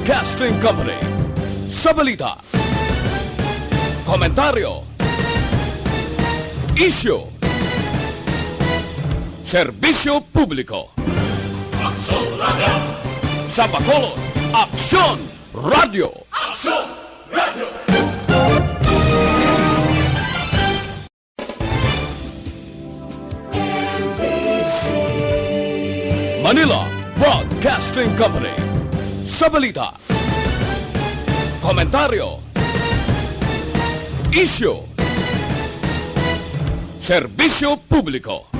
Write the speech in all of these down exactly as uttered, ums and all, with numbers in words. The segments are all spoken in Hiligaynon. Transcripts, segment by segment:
Broadcasting Company. Sa balita, komentaryo, isyu, serbisyo publiko. Aksyon Radio! Sa Bacolod, Aksyon Radio! Aksyon Radio! Manila Broadcasting Company. Sa balita, komentaryo, isyu, serbisyo publiko.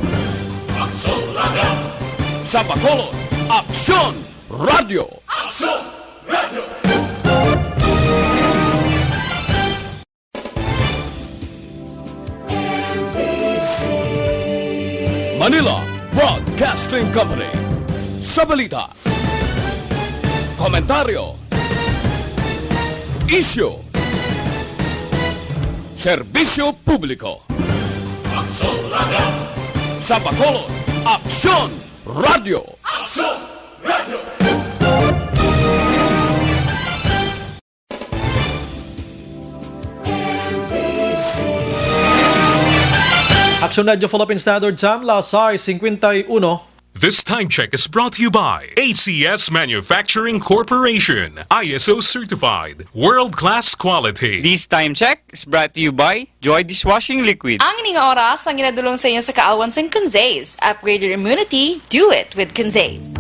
Aksyon Radio! Sa Bacolod, Aksyon Radio! Aksyon Radio! Manila Broadcasting Company. Sa balita, komentaryo, isyu, serbisyo publiko. Aksyon Radio! Sa Bacolod, Aksyon Radio! Aksyon Radio! Aksyon Radio Philippine Standard Time, las sais cincuenta y uno. This time check is brought to you by A C S Manufacturing Corporation, I S O certified, world-class quality. This time check is brought to you by Joy Dishwashing Liquid. Ang ining oras ang ginadulong sa inyo sa kaalwan sang Conzaze. Upgrade your immunity, do it with Conzaze.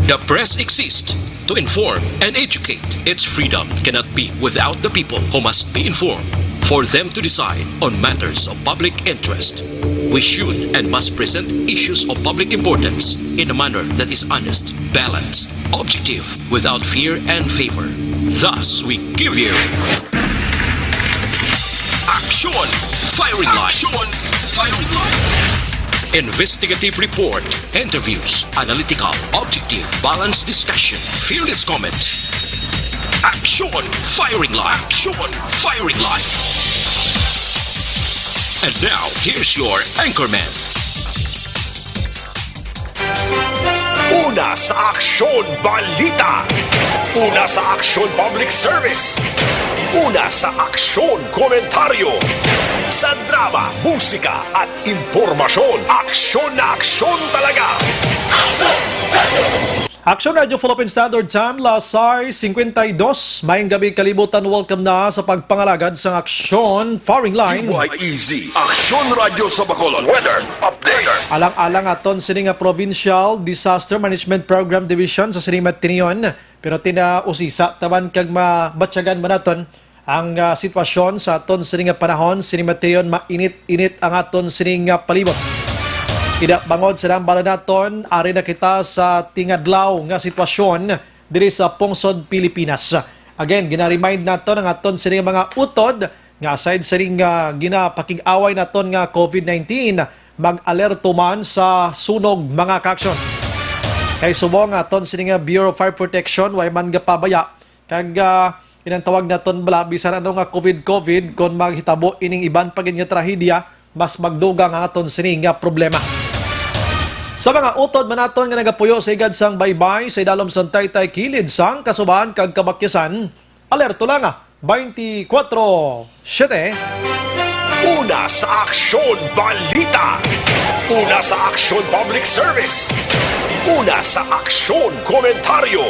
The press exists to inform and educate. Its freedom cannot be without the people, who must be informed for them to decide on matters of public interest. We should and must present issues of public importance in a manner that is honest, balanced, objective, without fear and favor. Thus, we give you Aksyon Firing Line. Aksyon Firing Line. Investigative report, interviews, analytical, objective, balanced discussion, fearless comments. Aksyon Firing Line. Aksyon Firing Line. And now, here's your anchorman. Una sa aksyon, balita. Una sa aksyon, public service. Una sa aksyon, komentaryo. Sa drama, musika, at impormasyon, aksyon na aksyon talaga. Aksyon Radio Philippine Standard Time, las sais cincuenta y dos. Maayong gabi, kalibutan. Welcome na sa pagpangalagad sang Aksyon Firing Line. D Y E Z, Aksyon Radio sa Bacolod. Weather update. Alang-alang aton sini nga Provincial Disaster Management Program Division sa sini matinyon. Pero tinausisa taban kag mabatyagan man naton ang, ah, sitwasyon sa aton sini nga panahon. Sini matinyon, mainit-init ang aton sini nga palibot. Ida bangod sa nambala naton, ari na kita sa tingadlaw nga sitwasyon diri sa pungsod Pilipinas. Again, gina-remind naton ang aton sini nga mga utod nga aside sa ring, ah, ginapakig-away naton nga COVID nineteen, mag-alerto man sa sunog, mga kaaksyon. Kay subong aton sini nga Bureau of Fire Protection, way man gapabaya kag, ah, inang tawag naton bala, bisan ano nga COVID COVID, kon maghitabo ining iban pa gid nga trahedya, mas magdugang ang aton sini nga problema. Sa mga utod man naton nga nagapuyo sa higad sang baybay, sa idalom sang taytay kilid sang kasubahan kag kabakyasan, alerto lang, ah, twenty-four siete. Una sa aksyon, balita. Una sa aksyon, public service. Una sa aksyon, komentaryo.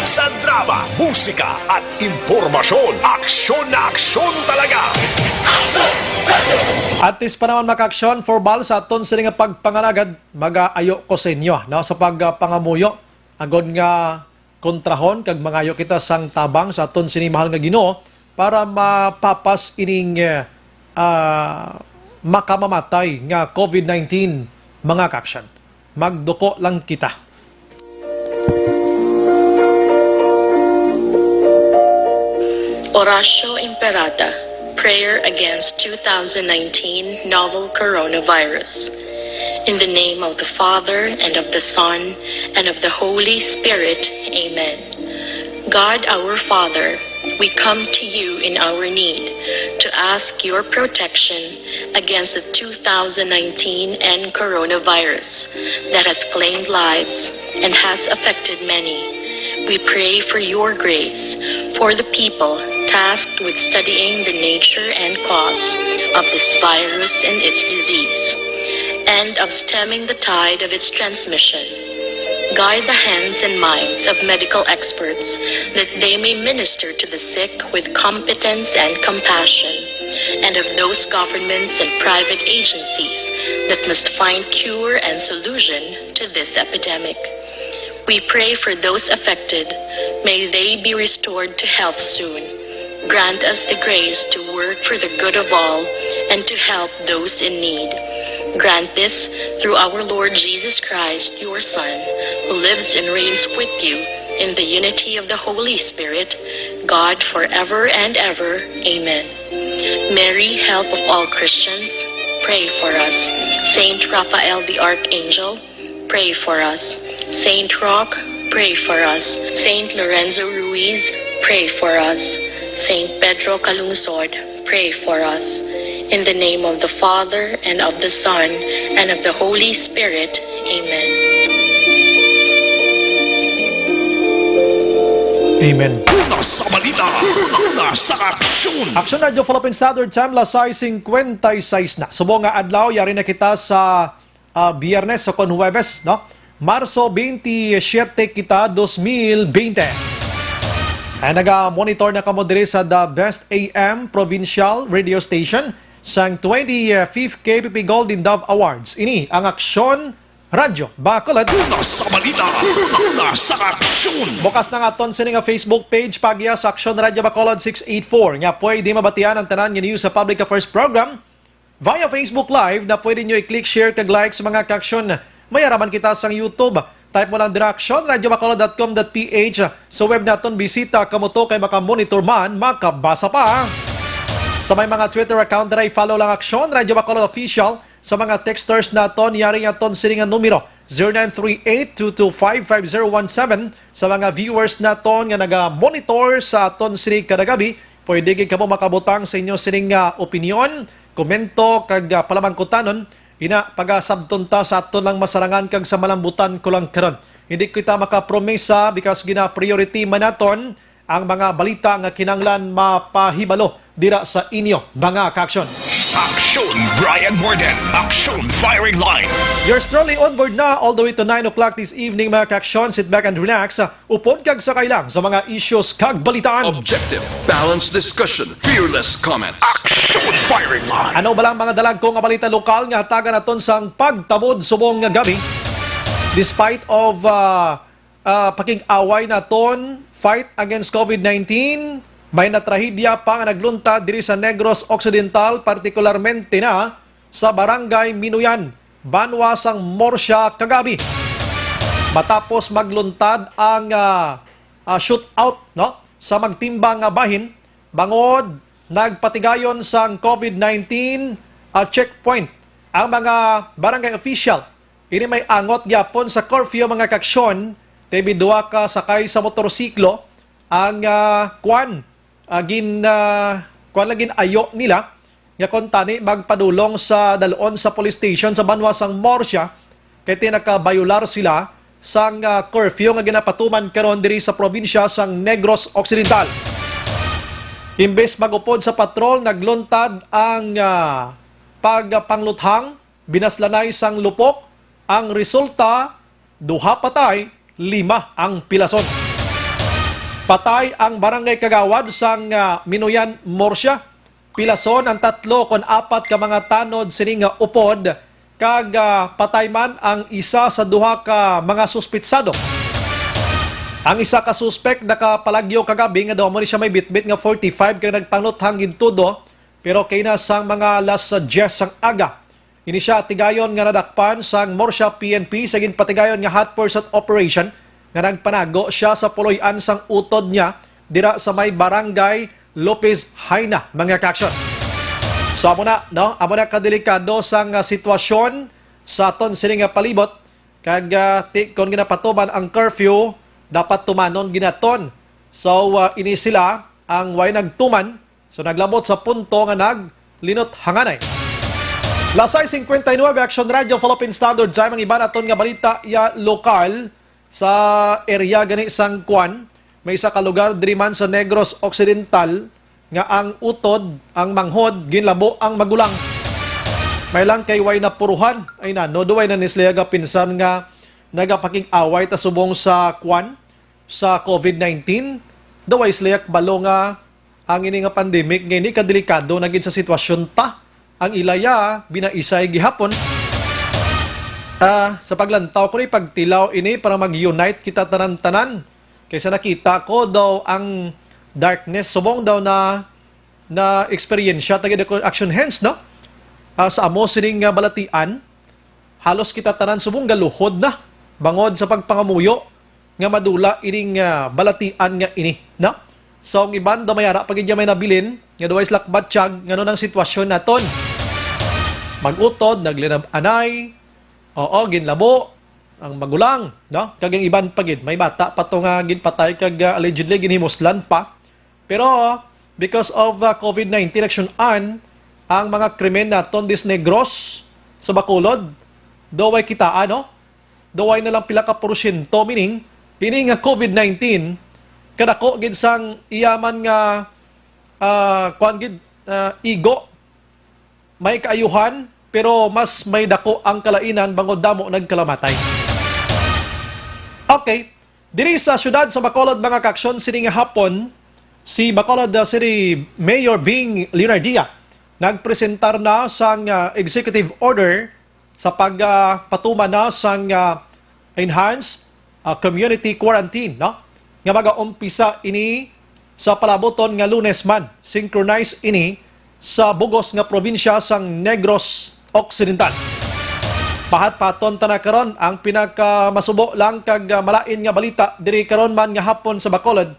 Sa drama, musika, at impormasyon, aksyon na aksyon talaga. At this pa naman, mga kaaksyon, for bal sa aton sini nga pagpangalagad, magaayo ko sa inyo, no, sa pagpangamuyo, agod nga kontrahon kag mangayo kita sang tabang sa aton sini mahal nga Ginoo para mapapas ining, eh, ah, makamamatay nga COVID nineteen, mga kaaksyon. Magduko lang kita. Oratio Imperata, prayer against two thousand nineteen novel coronavirus. In the name of the Father, and of the Son, and of the Holy Spirit, amen. God our Father, we come to you in our need to ask your protection against the two thousand nineteen N coronavirus that has claimed lives and has affected many. We pray for your grace for the people tasked with studying the nature and cause of this virus and its disease, and of stemming the tide of its transmission. Guide the hands and minds of medical experts that they may minister to the sick with competence and compassion, and of those governments and private agencies that must find cure and solution to this epidemic. We pray for those affected. May they be restored to health soon. Grant us the grace to work for the good of all and to help those in need. Grant this through our Lord Jesus Christ, your Son, who lives and reigns with you in the unity of the Holy Spirit, God, forever and ever. Amen. Mary, help of all Christians, pray for us. Saint Raphael the Archangel, pray for us. Saint Roch, pray for us. Saint Lorenzo Ruiz, pray for us. Saint Pedro Calungsod, pray for us. In the name of the Father, and of the Son, and of the Holy Spirit. Amen. Amen. Una sa balita, una sa aksyon. Aksyon Radio Philippine Standard Time, las sais singkwenta y seis na. Subong nga adlaw, yari na kita sa ah, Biyernes o kon Huwebes, no? Marso twenty-seven kita, dos mil twenty. Ay naga-monitor na kamo diri sa The Best A M Provincial Radio Station sang twenty-fifth K P P Golden Dove Awards. Ini ang Aksyon Radyo Bacolod. Una sa balita, una sa aksyon. Bukas na nga aton sini nga Facebook page, pagya sa Aksyon Radyo Bacolod six eight four, nga pwede mabatian ang tanan nga news sa Public Affairs Program via Facebook Live na pwede nyo i-click, share, kag like sa mga kaksyon. May araman kita sang YouTube. Type mo lang dira aksyon radyo bacolod dot com dot P H. Sa web naton, bisita kamo to kay makamonitor man, makabasa pa. Sa may mga Twitter account dira, i-follow lang Aksyon Radyo Bacolod Official. Sa mga texters naton, yari aton sini nga numero, zero nine three eight two two five five zero one seven. Sa mga viewers naton nga naga-monitor sa aton sini kada gabi, pwede gid kamo makabutang sa inyo sining nga opinyon, komento, kag ah, palamangkutanon. Ina, pagasabton ta sa aton lang masarangan kag sa malambutan ko lang karon. Hindi kita makapromesa because gina-priority man naton ang mga balita nga kinahanglan mapahibalo dira sa inyo, mga kaaksyon. Aksyon Brian Morden. Aksyon Firing Line. Yours truly on board na all the way to nine o'clock this evening, mga kaaksyon. Sit back and relax. Upod kag sakay lang sa mga issues kag balitaan. Objective, balanced discussion, fearless comment. Aksyon Firing Line. Ano ba lang mga dalagko nga balita lokal nga hatagan naton sang pagtamod subong nga gabi? Despite of ah, ah, pakig-away naton, fight against COVID nineteen, may natrahedya pa nga nagluntad diri sa Negros Occidental, partikularmente na sa Barangay Minuyan, banwa sang Murcia kagabi. Matapos magluntad ang ah, ah, shootout, no, sa magtimbang nga bahin, bangod nagpatigayon sang COVID nineteen ah, checkpoint ang mga barangay official. Ini may angot gyapon sa curfew, mga kaaksyon, kay may duha ka sakay sa motorsiklo ang ah, kwan, ah, gin ah, kwan lang gin-ayo nila nga kuntani magpadulong sa dalon sa police station sa banwa sang Murcia, kay tinakabayular sila sang ah, curfew nga ginapatuman karon diri sa probinsya sang Negros Occidental. Imbes mag-upod sa patrol, nagluntad ang ah, pagpangluthang, binaslanay sang lupok. Ang resulta, duha patay, lima ang pilason. Patay ang barangay kagawad sang ah, Minuyan, Murcia. Pilason ang tatlo kon apat ka mga tanod sini nga upod, kag ah, patay man ang isa sa duha ka mga suspitsado. Ang isa ka suspek nakapalagyo kagabi nga daw amo ni siya may bitbit nga forty-five kag nagpangluthang gintudo, pero kay na sang mga alas diyes sang aga. Ini sia tigayon nga nadakpan sang Murcia P N P sa ginpatigayon nga hot pursuit operation nga nagpanago sia sa puloy-an sang utod niya dira sa may barangay Lopez Jaena, mga kaaksyon. So amo na, no? Amo na kadelikado sang ah, sitwasyon sa aton sini nga palibot, kag ah, ti kon ginapatuman ang curfew, dapat tumanon ginaton. So ah, ini sila ang way nagtuman. So naglabot sa punto nga naglinot hanganay. Las sais singkwenta y nuebe, Action Radio Philippine Standard Time. Ang iban naton nga balita ya lokal. Sa area gani sang kwan, may isa ka lugar diri man sa Negros Occidental nga ang utod, ang manghod, ginlabo ang magulang. May lang kay way napuruhan. Ay nano, duway na ni sila gapinsan nga nagapakig-away ta subong sa kwan, sa COVID nineteen. Duway sila kabalo nga ang ini nga pandemic nga ini kadelikado na gid sa sitwasyon ta. Ang ilaya binaisay gihapon. Ah, sa paglantaw ko ni pagtilaw ini para mag-unite kita tanan-tanan. Kaysa nakita ko daw ang darkness, subong daw na na eksperyensya tagid ako action hands, no? Ah, sa amo sining nga balatian, halos kita tanan subong galuhod na bangod sa pagpangamuyo nga madula ining ah, balatian nga ini, no? So, ang iban daw may ara pa gid may nabilin nga duway sila kabatyag ngano nang sitwasyon naton. Mag-utod, naglinab-anay, oo, ginlabo ang magulang, no? Kag ang iban pa gid, may bata pa to nga ginpatay kag ah, allegedly ginhimuslan pa. Pero because of ah, COVID nineteen action an, ang mga krimen naton dis Negros sa Bacolod, daw way kitaa, no? Daw way na lang pila ka porsyento, meaning, ini nga COVID nineteen, kadako gid sang iyaman nga, ah, kuwan gid, ah, igo, may kaayuhan, pero mas may dako ang kalainan bangod damo nagkalamatay. Okay, diri sa siyudad sa Bacolod, mga kaaksyon, sini nga hapon, si Bacolod ah, City Mayor Bing Leonardia nagpresentar na sang ah, executive order sa pagpatuman na sang ah, enhanced ah, community quarantine, no? Nga magaumpisa ini sa palabuton nga Lunes man, synchronize ini sa bugos nga probinsya sang Negros Occidental. Pahat-pahaton ta na karon ang pinakamasubo lang kag ah, malain nga balita diri karon man nga hapon sa Bacolod.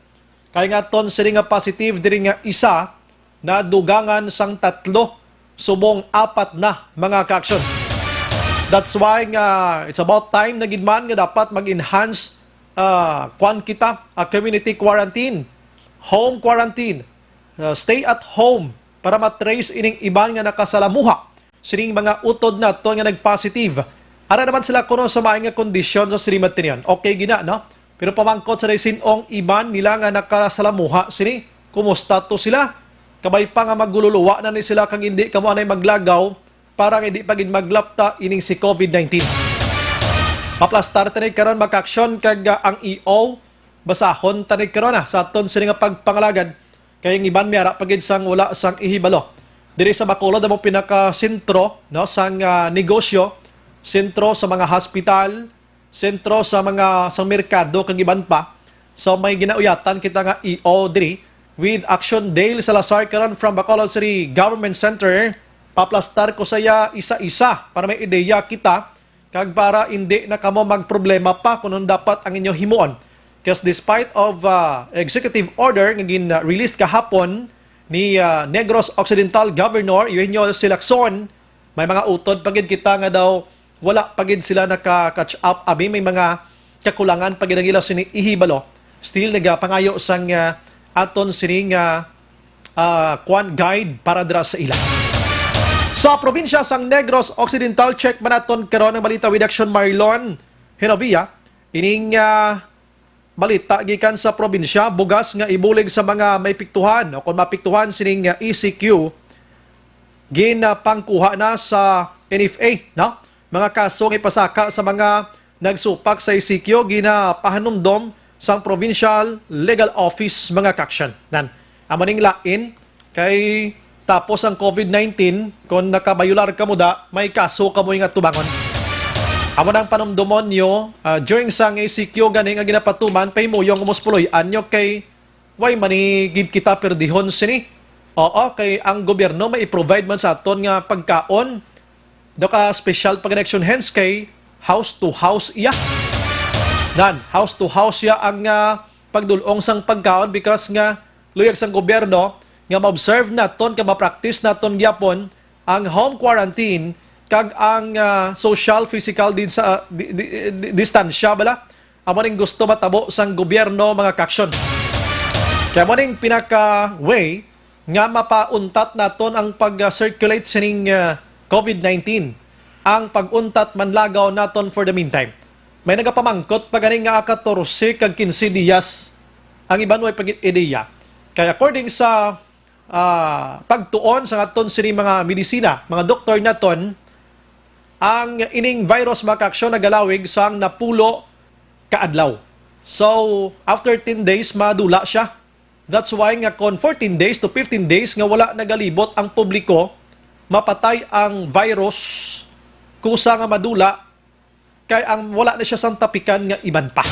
Kay nga aton sini nga positive diri nga isa, nadugangan sang tatlo, subong apat na mga kaaksyon. That's why nga it's about time na gid man nga dapat mag-enhance ah, kwan kita, ah, community quarantine, home quarantine, ah, stay at home para matrace ining iban nga nakasalamuha sining mga utod naton nga nagpositive. Ara naman sila kuno sa maay nga kondisyon sa sini man tinion. Okay gina, no? Pero pamangkot sa sin-ong iban nila nga nakasalamuha sini, kumusta to sila? Kabay pa nga magululuwa na ni sila kag hindi kamo anay maglagaw para nga hindi pa gid maglapta ining si COVID nineteen. Maplastar tani karon, mga kaaksyon, kag ah, ang E O, basahon tani karon ah, sa aton sini nga pagpangalagad. Kay ang iban may ara pa gid sang wala sang ihibalo. Diri sa Bacolod amo pinakasentro, no, sang ah, negosyo, sentro sa mga hospital, sentro sa mga sa merkado kag iban pa. So may ginauyatan kita nga E O diri with Action Dale Salazar karon from Bacolod City Government Center. Paplastar ko sa iya isa-isa para may ideya kita kag para indi na kamo magproblema pa kung ano dapat ang inyo himuon. Because despite of uh, executive order nga gin-release kahapon ni uh, Negros Occidental Governor Eugenio Silacson, may mga utod pa gid kita nga daw wala pa gid sila naka-catch up, abi, may mga kakulangan pa gid ang ila sini ihibalo. Still nagapangayo sang ah, aton sini nga ah, kwan guide para dira sa ila. Sa probinsya sang Negros Occidental, check man naton karon ang balita with Action Marlon Hinovia. Ining ah, balita gikan sa probinsya, bugas nga ibulig sa mga maepektuhan o kung maapektuhan sining ah, E C Q, ginapangkuha na sa N F A, no? Mga kaso nga ipasaka sa mga nagsupak sa E C Q, ginapahanumdom sang Provincial Legal Office, mga kaaksyon. Nan, amo ning lain kay tapos ang COVID nineteen, kung nakabayular ka mo da, may kaso ka mo nga tubangon. Amo nang panumdomon nyo, ah, during sang E C Q gani nga ginapatuman, pahimuyong umuspuloy-an nyo kay way man ni gid kita perdihon sini. Oo, kay ang gobyerno may i-provide man sa aton nga pagkaon. Daw ka special pag-election hens kay house to house iya. Nan, house to house iya ang ah, pagdulong sang pagkaon because nga luyag sang gobyerno nga ma-observe naton, nga ma-practice naton gyapon ang home quarantine kag ang ah, social physical din sa di, di, di, distansya bala. Amo ning gusto matabo sang gobyerno, mga kaaksyon. Kaya mo ning pinaka way nga mapauntat naton ang pag-circulate sining ah, COVID nineteen, ang pag-untat manlagaw naton for the meantime. May nagapamangkot pa gani nga katorse kag kinse diyas, ang iban way pag-ideya. Kay according sa, ah, pagtuon sa aton sini mga medisina, mga doktor naton, ang ining virus, mga kaaksyon, nagalawig sang napulo ka adlaw. So, after ten days, madula siya. That's why nga kon fourteen days to fifteen days nga wala nagalibot ang publiko, mapatay ang virus, kusa nga madula, kay ang wala na siya sang tapikan nga iban pa.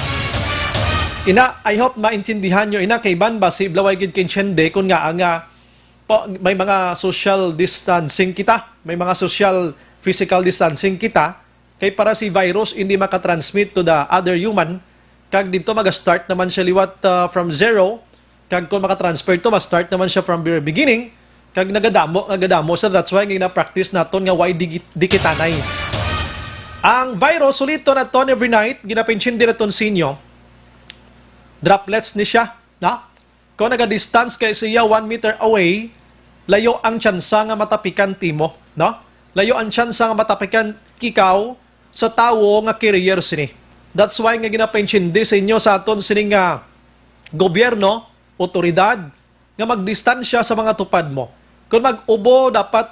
Ina, I hope maintindihan nyo, ina, kay iban ba si blaway gid kay intiende kun nga nga pa, may mga social distancing kita, may mga social physical distancing kita, kay para si virus hindi makatransmit to the other human, kag dito maga-start naman siya liwat, ah, from zero, kag kung makatransfer to, ma-start naman siya from very beginning, kag nagadamo, nagadamo siya. That's why nga gina-practice naton nga way digi-, dikitanay. Ang virus, suliton naton every night, ginapaintindi naton sa inyo, droplets ni siya, na? Kung naga-distance kay siya one meter away, layo ang tsansa nga matapikan timo, no? Layo ang tsansa nga matapikan kikaw sa tawo nga carrier sini. That's why nga ginapaintindi sa inyo sa aton sini nga gobyerno, otoridad, nga magdistansya sa mga tupad mo. Kung mag-ubo, dapat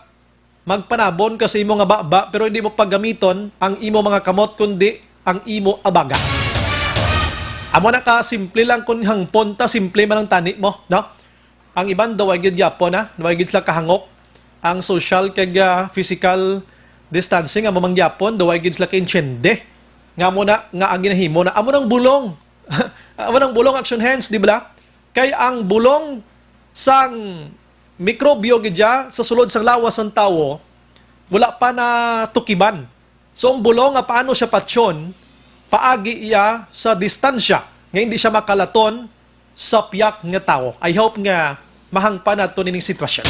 magpanabon ka sa imo nga baba, pero hindi mo paggamiton ang imo mga kamot, kundi ang imo abaga. Amo na ka, simple lang, kung hangpon ta, simple man ang tani mo, no? Ang iban daw ay gid gyapon, ha? Daw ay gid sila kahangop. Ang social kag, ah, physical distancing, amo man gyapon, daw ay gid sila kaintiende. Nga mo na, nga ang ginahimo na, amo nang bulong. Amo nang bulong, action hands, di ba? Kay ang bulong sang mikrobyo gid ya sa sulod sang lawas sang tawo, wala pa natukiban. So, ang bulong nga paano siya patyon, paagi iya sa distansya nga hindi siya makalaton sa piyak nga tawo. I hope nga mahangpan nato nining sitwasyon.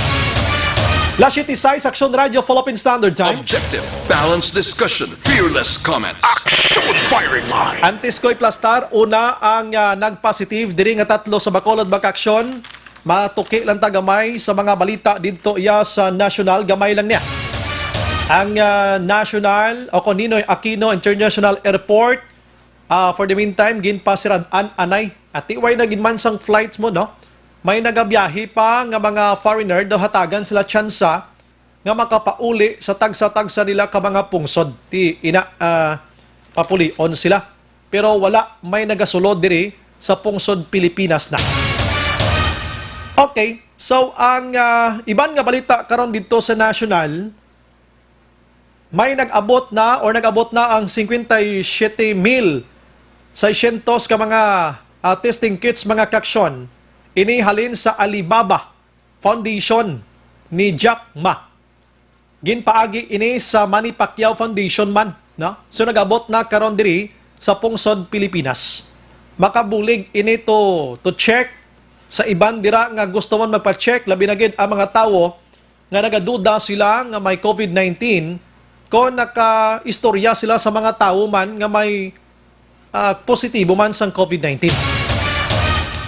Las siete sais, Aksyon Radyo, Philippine Standard Time. Objective, balanced discussion, fearless comment. Action firing line. Antes ko iplastar, una ang, ah, nag-positive diri nga tatlo sa Bacolod, Bakaksyon. Matuki lang ta gamay sa mga balita didto iya sa national, gamay lang niya. Ang, ah, national o kon Ninoy Aquino International Airport, ah, for the meantime, ginpasirad-an anay. Ati way na gid man sang flights mo, no? May nagabiyahe pa nga mga foreigner daw hatagan sila tsansa nga makapauli sa tagsa-tagsa nila ka mga pungsod. Ti ina, ah, papulion sila. Pero wala may nagasulod diri sa pungsod Pilipinas na. Okay, so ang, ah, iban nga balita karon dito sa national, may nag-abot na or nag-abot na ang cincuenta y siete mil seiscientos ka mga, ah, testing kits, mga kaaksyon. Ini halin sa Alibaba Foundation ni Jack Ma. Ginpaagi ini sa Manny Pacquiao Foundation man, no? So nag-abot na karon diri sa pungsod Pilipinas. Makabulig ini to, to check sa iban dira nga gusto man magpa-check, labi na gid ang mga tawo nga nagaduda sila nga may covid nineteen, kon nakaistorya sila sa mga tawo man nga may, ah, positibo man sang covid nineteen.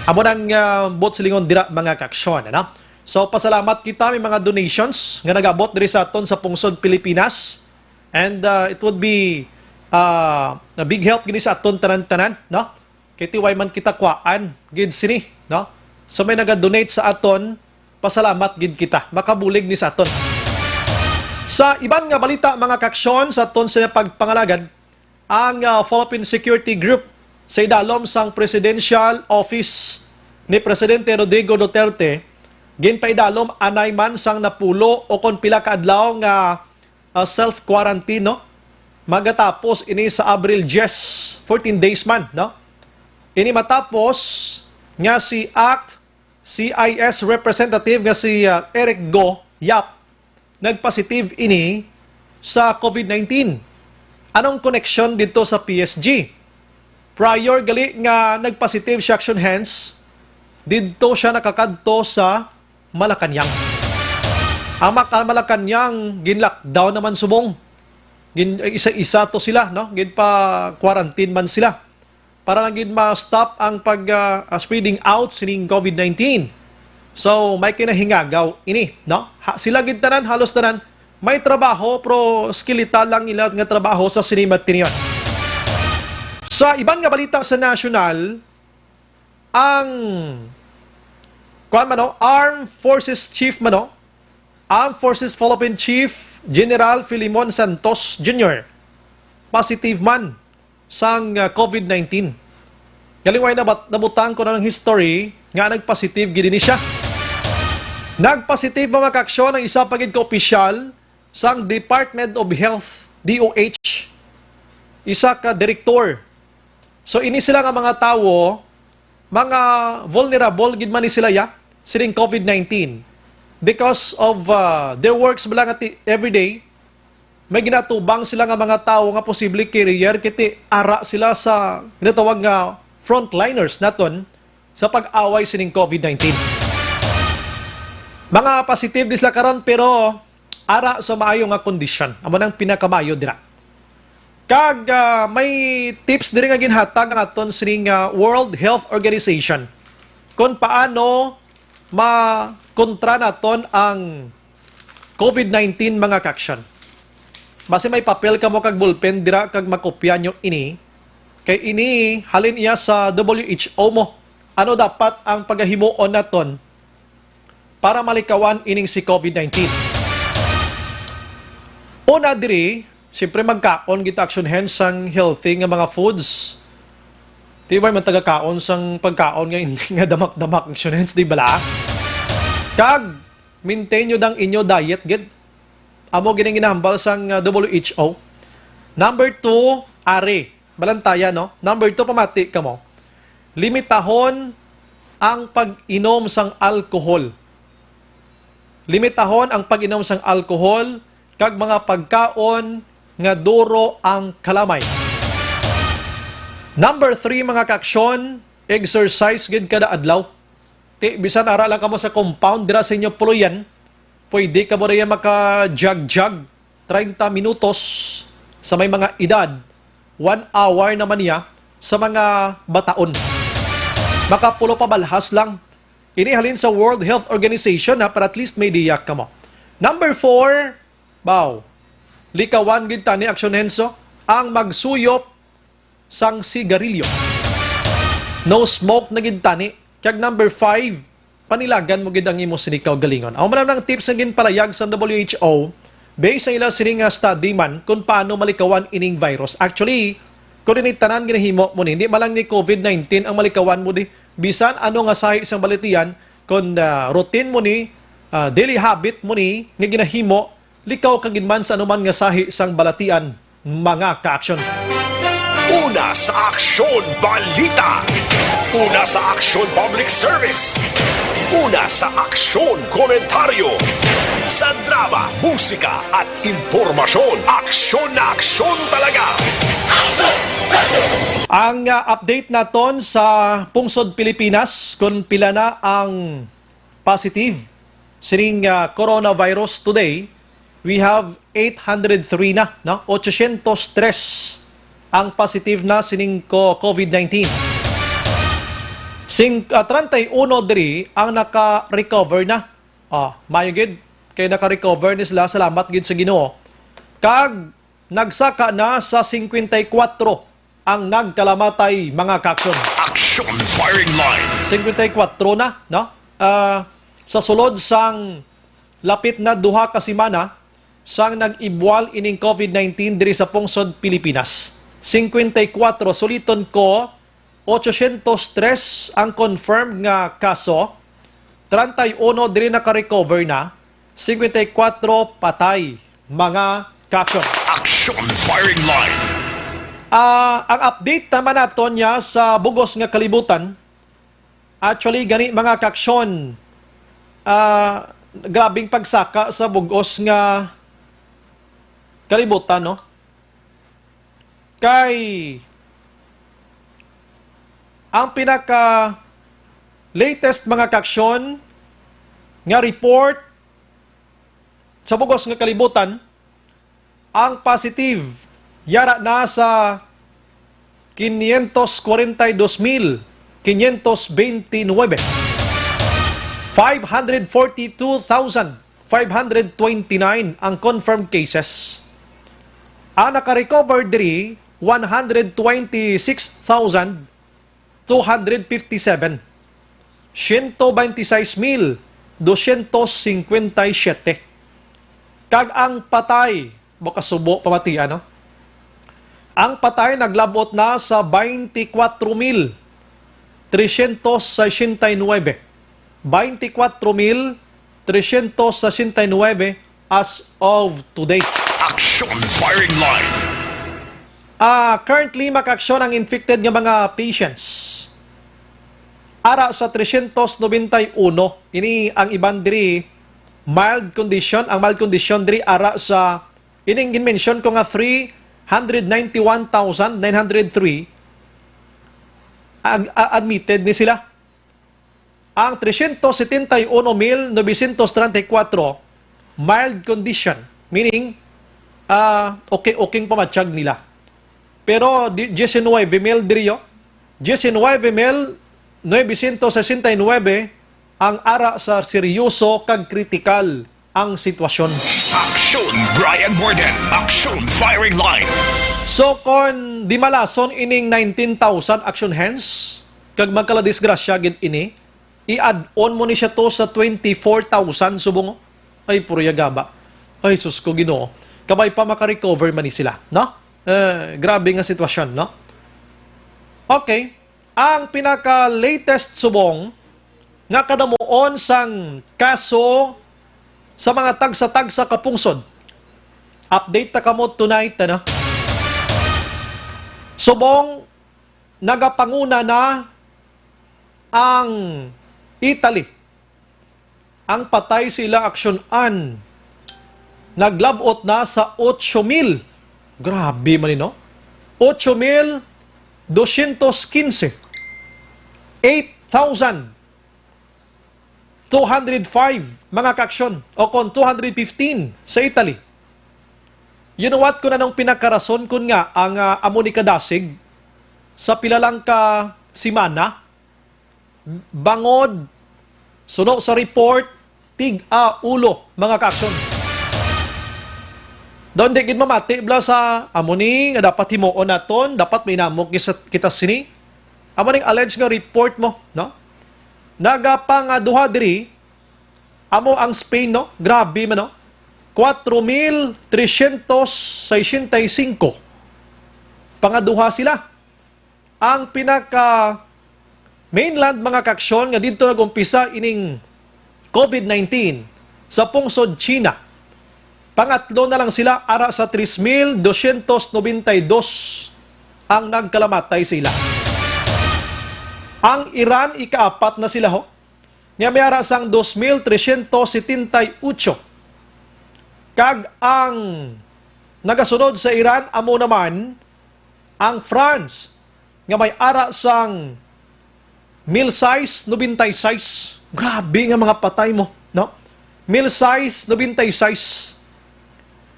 Amo nang, ah, buot silingon dira, mga kaaksyon, ano? So, pasalamat kita, may mga donations nga nag-abot diri sa aton sa pungsod Pilipinas. And, ah, it would be, ah, a big help gini sa aton tanan-tanan, no? Kay ti way man kita kuhaan gid sini, no? So, may naga-donate sa aton, pasalamat gid kita. Makabulig ni sa aton. Sa iban nga balita, mga kaaksyon, sa aton sa pagpangalagad, ang, ah, Philippine Security Group sa idalom sang Presidential Office ni Presidente Rodrigo Duterte, ginpaidalom anay man sang napulo o kon pila ka adlaw nga, ah, self-quarantine, no? Magatapos ini sa Abril diyes, fourteen days man, no? Ini matapos nga si act C I S representative nga si, ah, Eric Go Yap nagpositive ini sa covid nineteen. Anong koneksyon dito sa P S G? Prior gali nga nagpositive si Action Hands, didto siya nakakadto sa Malacañang. Ang Mac-, Malacañang, gin-lockdown naman subong. Gin-, isa-isa to sila, no? Ginpa-quarantine man sila para lang gid ma-stop ang pag, ah, ah, spreading out sining covid nineteen. So, may kinahingagaw ini, no? Ha, sila gid tanan, halos tanan, may trabaho, pero skeletal lang ila nga trabaho sa sini matinyon. Sa iban nga balita sa national, ang kuan man, no, Armed Forces Chief man, no, Armed Forces Philippine Chief General Filimon Santos Junior positive man sang, ah, COVID nineteen. Galing way nabat-, nabutang ko na ng history nga nagpositive gid ni siya. Nagpositive, mga kaaksyon, ang isa pa gid ka opisyal sang Department of Health, D O H, isa ka direktor. So, ini sila nga mga tawo, mga vulnerable gid man ni sila, ya, sining COVID nineteen. Because of, uh, their works bala nga ti-, everyday, may ginatubang sila nga mga tawo nga posible carrier, kiti ara sila sa ginatawag nga frontliners naton sa pag-away sining COVID nineteen. Mga positive di sila karon, pero ara sa maayo nga kondisyon. Amo nang pinakamayo dira. Kag, ah, may tips diri nga ginhatag ang aton sining, ah, World Health Organization kung paano makontra naton ang COVID nineteen, mga kaaksyon. Basi may papel kamo kag ballpen dira kag makopya nyo ini. Kay ini halin iya sa W H O mo. Ano dapat ang pagahimuon naton para malikawan ining si COVID nineteen? Una diri, siyempre magkaon gid ta, action hands, sang healthy nga mga foods. Di ba man taga kaon sang pagkaon nga, nga damak-damak, action hands, di bala? Kag maintain nyo dang inyo diet gid. Amo gid ang ginahambal sang, uh, W H O. Number two, ari. Balantayan, no? Number two, pamati kamo. Limitahon ang pag-inom sang alcohol. Limitahon ang pag-inom sang alcohol kag mga pagkaon nga duro ang kalamay. Number three, mga kaaksyon, exercise gid kada adlaw. Ti, bisan ara lang kamo sa compound dira sa inyo puloyan, pwede kamo raya maka-jog-jog treinta minutos sa may mga edad, one hour naman niya sa mga bataon. Makapulo pa balhas lang. Ini halin sa World Health Organization, ha, para at least may diyak kamo. Number four, baw, likawan gid tani, action hands, ang magsuyop sang sigarilyo. No smoke na gid tani. Kag number five, panilagan mo gid ang imo sini kaugalingon. Amo man ang tips nga ginpalayag sang W H O, based sa ila sini nga study man kung paano malikawan ining virus. Actually, kung ini tanan ginahimo mo ni, hindi man lang ni COVID nineteen ang malikawan mo di. Bisan ano nga sahi sang balatian, kung, ah, routine mo ni, ah, daily habit mo ni nga ginahimo, likaw ka gid man sa anuman nga sahi sang balatian, mga kaaksyon. Una sa aksyon, balita. Una sa aksyon, public service. Una sa aksyon, komentaryo. Sa drama, musika, at impormasyon, aksyon na aksyon talaga. Ang, ah, update naton sa pungsod Pilipinas, kung pila na ang positive sining, ah, coronavirus today, we have eight hundred three na, no? Ochocientos tres ang positive na sining ko-, COVID nineteen. Sing-, ah, treinta y uno diri ang naka-recover na. Ah, maayo gid kay naka-recover ni sila, salamat gid sa Ginoo. Kag nagsaka na sa singkwenta y kuwatro ang nagkalamatay, mga kaaksyon. Action Firing Line. Singkwenta y kuwatro na, no? Ah, sa sulod sang lapit na duha ka semana sang nag-ibwal ining COVID nineteen diri sa pungsod Pilipinas. Singkwenta y kuwatro, suliton ko, ochocientos tres ang confirmed nga kaso, treinta y uno diri naka-recover na, singkwenta y kuwatro patay, mga kaaksyon. Action Firing Line. Ah, ang update naman naton niya sa bugos nga kalibutan. Actually, gani, mga kaaksyon, ah, grabing pagsaka sa bugos nga kalibutan, no? Kay ang pinaka latest, mga kaaksyon, nga report sa bugos nga kalibutan, ang positive yara na sa quinientos cuarenta y dos mil quinientos veintinueve. Five hundred forty-two thousand five hundred twenty-nine ang confirmed cases. Ang naka-recover diri, one hundred twenty-six thousand two hundred fifty-seven. Siyento bente sais mil dosyentos singkwenta y siyete. Kag ang patay, baka subo pamatian, no? Ang patay naglabot na sa twenty-four mil trescientos sesenta y nueve. Twenty-four mil trescientos sesenta y nueve as of today. Action Firing Line. Ah, currently, makaaksyon ang infected nga mga patients. Ara sa trescientos noventa y uno, ini ang iban diri mild condition. Ang mild condition diri ara sa ining ginmention ko nga three hundred ninety-one thousand nine hundred three, ag-, a-, admitted ni sila. Ang trescientos setenta y uno mil novecientos treinta y cuatro, mild condition, meaning, ah, okay, okay ang pamatyag nila. Pero di, diecinueve mil diri, oh. Diecinueve mil novecientos sesenta y nueve ang ara sa seryoso kag kritikal ang sitwasyon. Action Brian Morden. Action Firing Line. So, kon di malason ining nineteen thousand action hands, kag magkaladisgrasya gid ini, i-add-on mo ni siya to sa twenty-four thousand subong. Ay, purya gaba. Ay, sus ko, Ginoo. Kabay pa makarecover man ni sila, no? Eh, grabe nga sitwasyon, no? Okay. Ang pinaka-latest subong nga kadamuon sang kaso sa mga tagsa-tagsa ka pungsod. Update ta kamo tonight, ano? Subong nagapanguna na ang Italy. Ang patay sa ila aksyon-an naglab-ot na sa ocho mil. Grabe man ni, no? Ocho mil dosyentos quince. Eight thousand two hundred five, mga kaaksyon, o kon two hundred fifteen sa Italy. You know what? Kung anong pinakarason kun nga ang, ah, amo ni kadasig sa pila lang ka simana, bangod suno sa report, tig-a ulo, mga kaaksyon. Daw di gid mamati bala sa amo ni nga dapat himuon naton, dapat mainamok kita, kita sini. Amo ning alleged nga report mo, no? Nagapangaduha diri, amo ang Spain, no? Grabe man, no? Cuatro mil trescientos sesenta y cinco. Pangaduha sila. Ang pinaka mainland, mga kaaksyon, nga didto nag-umpisa ining COVID nineteen sa pungsod China. Pangatlo na lang sila, ara sa tres mil dosyentos nobenta y dos ang nagkalamatay sa ila. Ang Iran, ikaapat na sila, ho, nga may ara sang dos mil tresyentos setenta y ocho. Kag ang nagasunod sa Iran amo naman ang France, nga may ara sang mil sais nobenta y sais. Grabe nga mga patay mo, no? Mil sais nobenta y sais.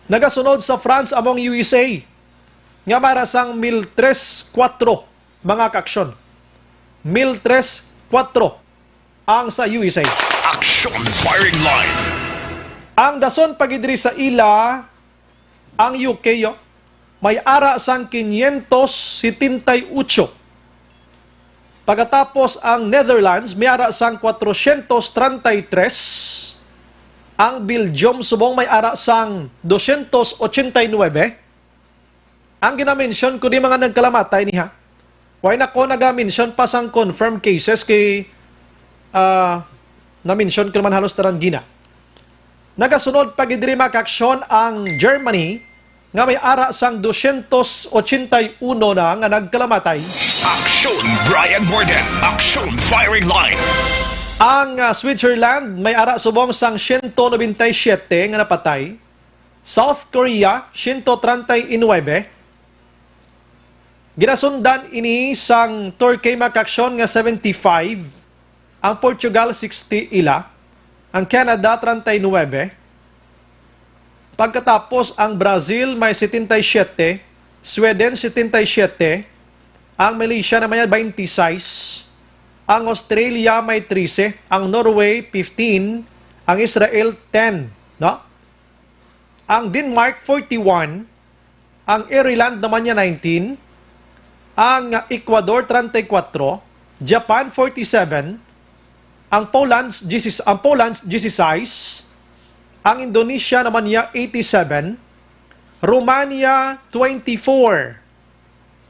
Nagasunod sa France amo ang U S A, nga may ara sang mil tres kuwatro, mga kaaksyon. Mil tres kuwatro ang sa U S A. Action Firing Line. Ang dason pa gid diri sa ila, ang U K, oh, may ara sang quinientos setenta y ocho. Pagkatapos ang Netherlands, may ara sang cuatrocientos treinta y tres. Ang Belgium subong may ara sang doscientos ochenta y nueve. Ang ginamention ko di mga nagkalamatay niha. Why na ko naga-mention pa sang confirmed cases kay, ah, na-mention ko naman halos tanan gina. Nagasunod pa gid diri, mga kaaksyon, ang Germany nga may ara sang doscientos ochenta y uno na nga nagkalamatay. Action Brian Morden. Action Firing Line. Ang, ah, Switzerland may ara subong sang siyento nobenta y siyete nga napatay. South Korea, siyento treinta y nuebe. Ginasundan ini sang Turkey, mga kaaksyon, nga seventy-five, ang Portugal, sixty ila, ang Canada, treinta y nuebe. Pagkatapos, ang Brazil may setenta y siyete, Sweden, setenta y siyete, ang Malaysia naman may twenty-six, ang Australia may trese, ang Norway, fifteen, ang Israel, ten, no? Ang Denmark, forty-one, Ang Ireland naman niya nineteen, ang Ecuador treinta y cuatro, Japan forty-seven, ang Poland diyes, ang Poland diyesisais, ang Indonesia naman niya eighty-seven, Romania twenty-four,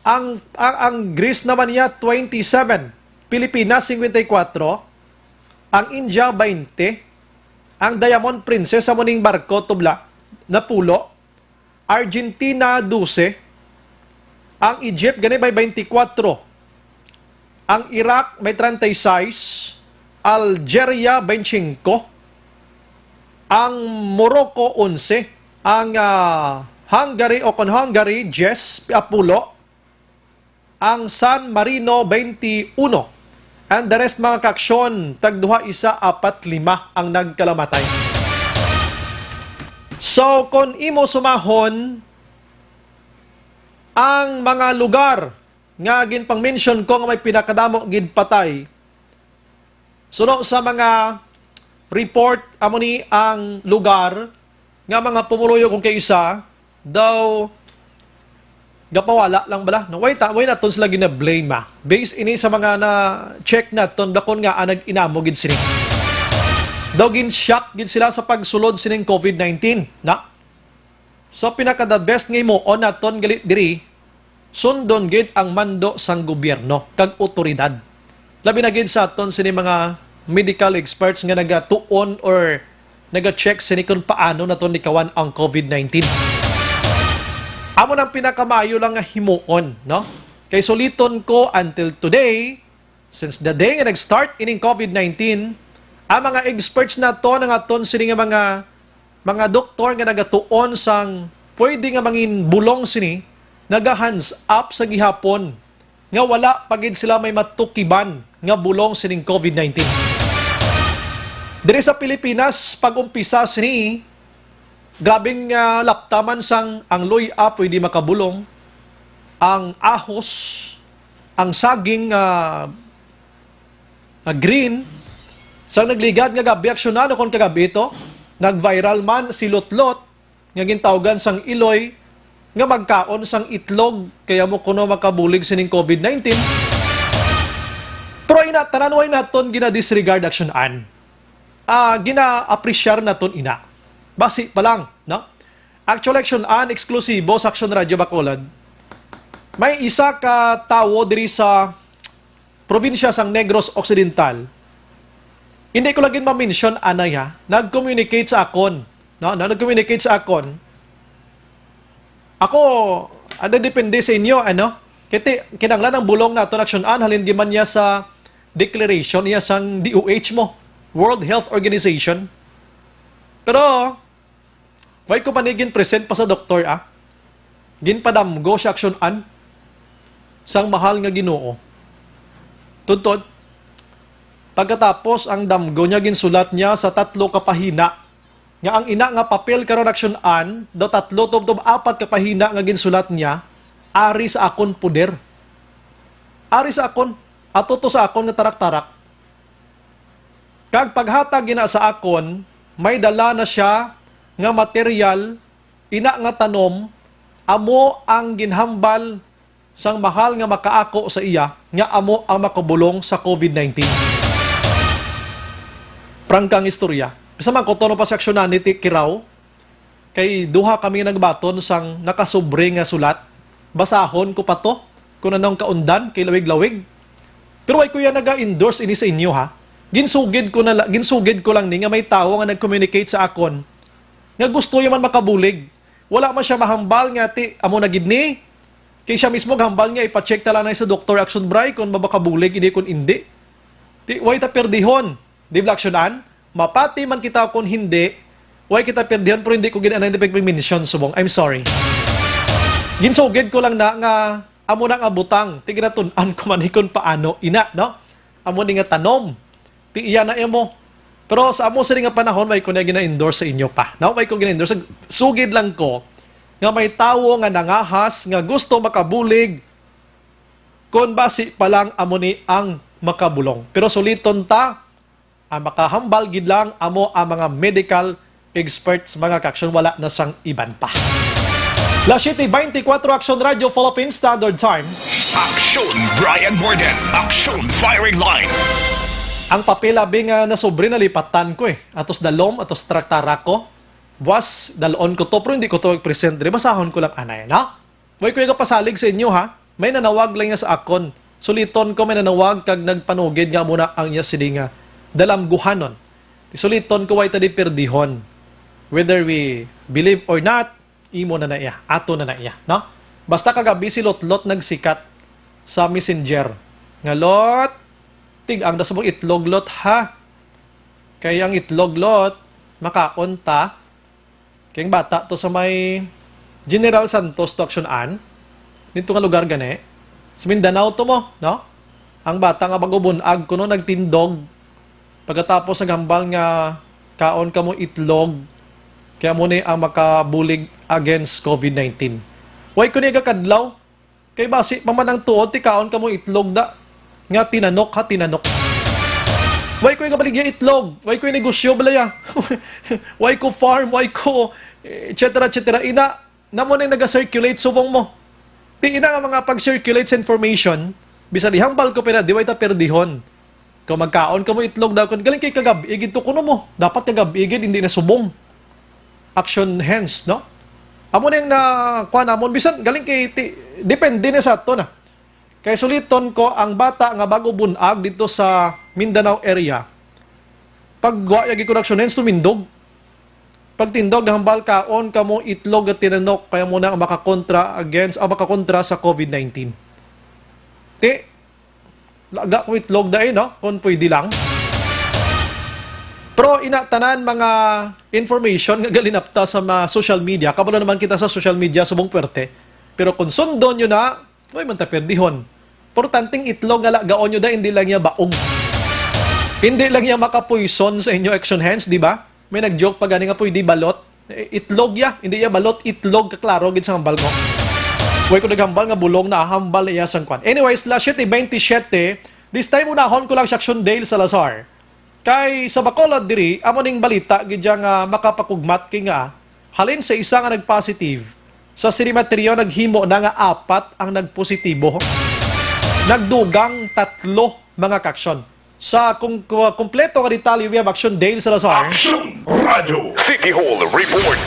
ang, ang, ang Greece naman niya twenty-seven, Pilipinas cincuenta y cuatro, ang India twenty, ang Diamond Princess amo ning barko tubla napulo, Argentina dose, ang Egypt gani may twenty-four, ang Iraq may treinta y seis, Algeria twenty-five, ang Morocco onse, ang, ah, Hungary o kon Hungary diyes, apulo, ang San Marino twenty-one, and the rest, mga kaaksyon, tagduha, isa, apat, lima ang nagkalamatay. So, kung imo sumahon ang mga lugar nga ginpang-mention ko nga may pinakadamo gid patay, suno sa mga report, amo ni ang lugar nga mga pumuluyo kung kaisa daw gapawala lang bala. No, why ta, why naton sila gina-blame, ah? Based ini sa mga na-check naton, dakon nga, ah, nag-inamo gid sini. Daw gin-shock gid sila sa pagsulod sining COVID nineteen, na? So, pinaka the best nga himuon naton gali diri, sundon gid ang mando sang gobyerno kag otoridad. Labi na gid sa aton sini mga medical experts nga nagatuon or naga-check sini kung paano naton likawan ang COVID nineteen. Amo nang pinakamaayo lang nga himuon, no? Kay suliton ko, until today, since the day nga nag-start ining COVID nineteen, ang mga experts naton, ang aton sini nga mga, mga doktor nga nagatuon sang pwede nga mangin bulong sini, naga-hands up sa gihapon nga wala pa gid sila may matukiban nga bulong sining COVID nineteen. Diri sa Pilipinas, pag-umpisa sini, grabing, ah, laptaman sang ang luy-a pwede makabulong, ang ahos, ang saging, ah, ah, green. Sang nagligad nga gab-i, aksyonan kon kagab-i to, nag-viral man si Lotlot, nga gintawgan sang iloy nga magkaon sang itlog, kay amo kuno makabulig sining COVID nineteen. Pero ina, tanan way naton gina-disregard, aksyonan. Ah, gina-appreciate naton ina. Basi pa lang, no? Actually, aksyonan, eksklusibo sa Aksyon Radio Bacolod. May isa ka tawo diri sa probinsya sang Negros Occidental. Hindi ko lagi ma-mention anay, ha. Nag-communicate sa akon, no? Na nag-communicate sa akon. Ako, ano, depende sa inyo, ano? Kiti, kinanglan ang bulong naton, aksyonan, halin giman niya sa declaration niya sang D O H mo, World Health Organization. Pero, why ko pa ni gin-present pa sa doktor, ah? Ginpadamgo siya, aksyonan, sang mahal nga Ginoo. Tudtod, pagkatapos ang damgo niya, ginsulat niya sa tatlo ka pahina, nga ang ina nga papel karon, aksyonan, daw tatlo tubtob apat ka pahina nga ginsulat niya, ari sa akon poder. Ari sa akon, ato to sa akon nga tarak-tarak. Kag paghatag ina sa akon, may dala na sia nga material, ina nga tanom, amo ang ginhambal sang mahal nga makaako sa iya, nga amo ang makabulong sa COVID nineteen. Prangka ang istorya. Bisan man ko to, no, pa sa aksyonan ni Ti Kiraw, kay duha kami nagbaton sang nakasubre nga sulat. Basahon ko pa to, kung anong kaundan, kay lawig-lawig. Pero why ko yan naga-endorse ini sa inyo, ha? Ginsugid ko na la-, ginsugid ko lang ni nga may tawo nga nag-communicate sa akon nga gusto niya man makabulig. Wala man siya mahambal nga, ti, amo na gid ni. Kay siya mismo hambal niya, ipa-check ta lang na sa doktor, aksyon, Bray, kung mabakabulig, hindi, kung hindi. Ti, way ta perdihon. Di ba, aksyonan? Mapati man kita kung hindi, way kita perdihon, pero hindi ko gid anay mention subong. I'm sorry. Ginsugid ko lang na nga amo na nga butang, ti ginatun-an ko man ni kung paano ina, no? Amo ni nga tanom, ti iya na imo. Pero sa amo sini nga panahon, may ko na gina-endorse sa inyo pa. No? May ko gina-endorse. Sugid lang ko nga may tawo nga nangahas nga gusto makabulig, kung basi pa lang amo ni ang makabulong. Pero suliton ta, ang makahambal gid lang amo ang mga medical experts, mga kaaksyon, wala na sang iban pa. Las siete veinticuatro, Aksyon Radyo Philippine Standard Time. Aksyon Brian Morden. Aksyon Firing Line. Ang papel abi nga nasobra, nalipatan ko eh. Atos dalom, atos traktara ko. Buwas, dalon ko to, pero hindi ko to present diri. Basahon ko lang anay, no? Way ko yung pasalig sa inyo, ha? May nanawag lang nga sa akon. Suliton ko, may nanawag kag nagpanugid nga muna ang iya sini nga dalamguhanon. Suliton ko, way ta di perdihon. Whether we believe or not, imo na na iya, ato na na iya, no? Basta kagabi si Lotlot nagsikat sa messenger nga, "Lot, tig-ang da sa mong itlog, Lot, ha? Kay ang itlog, Lot, makaon ta." Kay ang bata to sa may General Santos to, Aksyon Ann. Dito nga lugar gani. Sa Mindanao to mo, no? Ang bata nga bag-o bunag kuno nagtindog. Pagkatapos naghambal nga kaon kamo itlog, kaya mo ni ang makabulig against covid nineteen. Way ko niya gakadlaw. Kay basi pa man ang tuod, ti kaon kamo itlog da. Nga tinanok ha, tinanok. Way ko nga baligya itlog, way ko negosyo balaya. Way ko farm, way ko, et cetera, et cetera. Ina, namo na naga-circulate subong mo. Ti ina nga mga pag-circulate sa information, bisan ihambal ko pina, di way ta perdihon. Kung magkaon kamo itlog daw, kung galing kay kagab-i gid to kuno mo. Dapat kagab-i gid, hindi na subong. Action hands, no? Amo na yung na, kuha namon, bisan galing kay, ti, depende na sa ato na. Kay suliton ko, ang bata nga bago bunag dito sa Mindanao area, pag wa yagi ko action hands, tumindog. Pagtindog, nahambal kaon kamo itlog at tinanok, kaya mo na ang makakontra against, ang makakontra sa covid nineteen. Ti, laga ko itlog dai, no? Kung pwede lang. Pero ina, tanan mga information nga galinapta sa mga social media. Kabalo naman kita sa social media subong puwerte. Pero kung sundon nyo na, way man ta perdihon. Importanteng itlog nga lagaon nyo da, hindi lang niya baog. Hindi lang niya makapuison sa inyo action hands, di ba? May nag-joke pa gani nga pwede balot. Eh, itlog ya, hindi ya balot, itlog, kaklaro gid sa hambal ko. Way ko naghambal nga bulong na hambal iya sang kwan. Anyways, las siete veintisiete, this time unahon ko lang si Action Dale Salazar. Kay sa Bacolod diri, amo ning balita gid ya nga makapakugmat kay nga halin sa isa nga nagpositive sa sinimateryo, naghimo na nga apat ang nagpositibo. Nagdugang tatlo, mga kaaksyon. Sa kung ku- kumpleto nga detalye, we have Action Dale Salazar. Aksyon Radyo City Hall Report.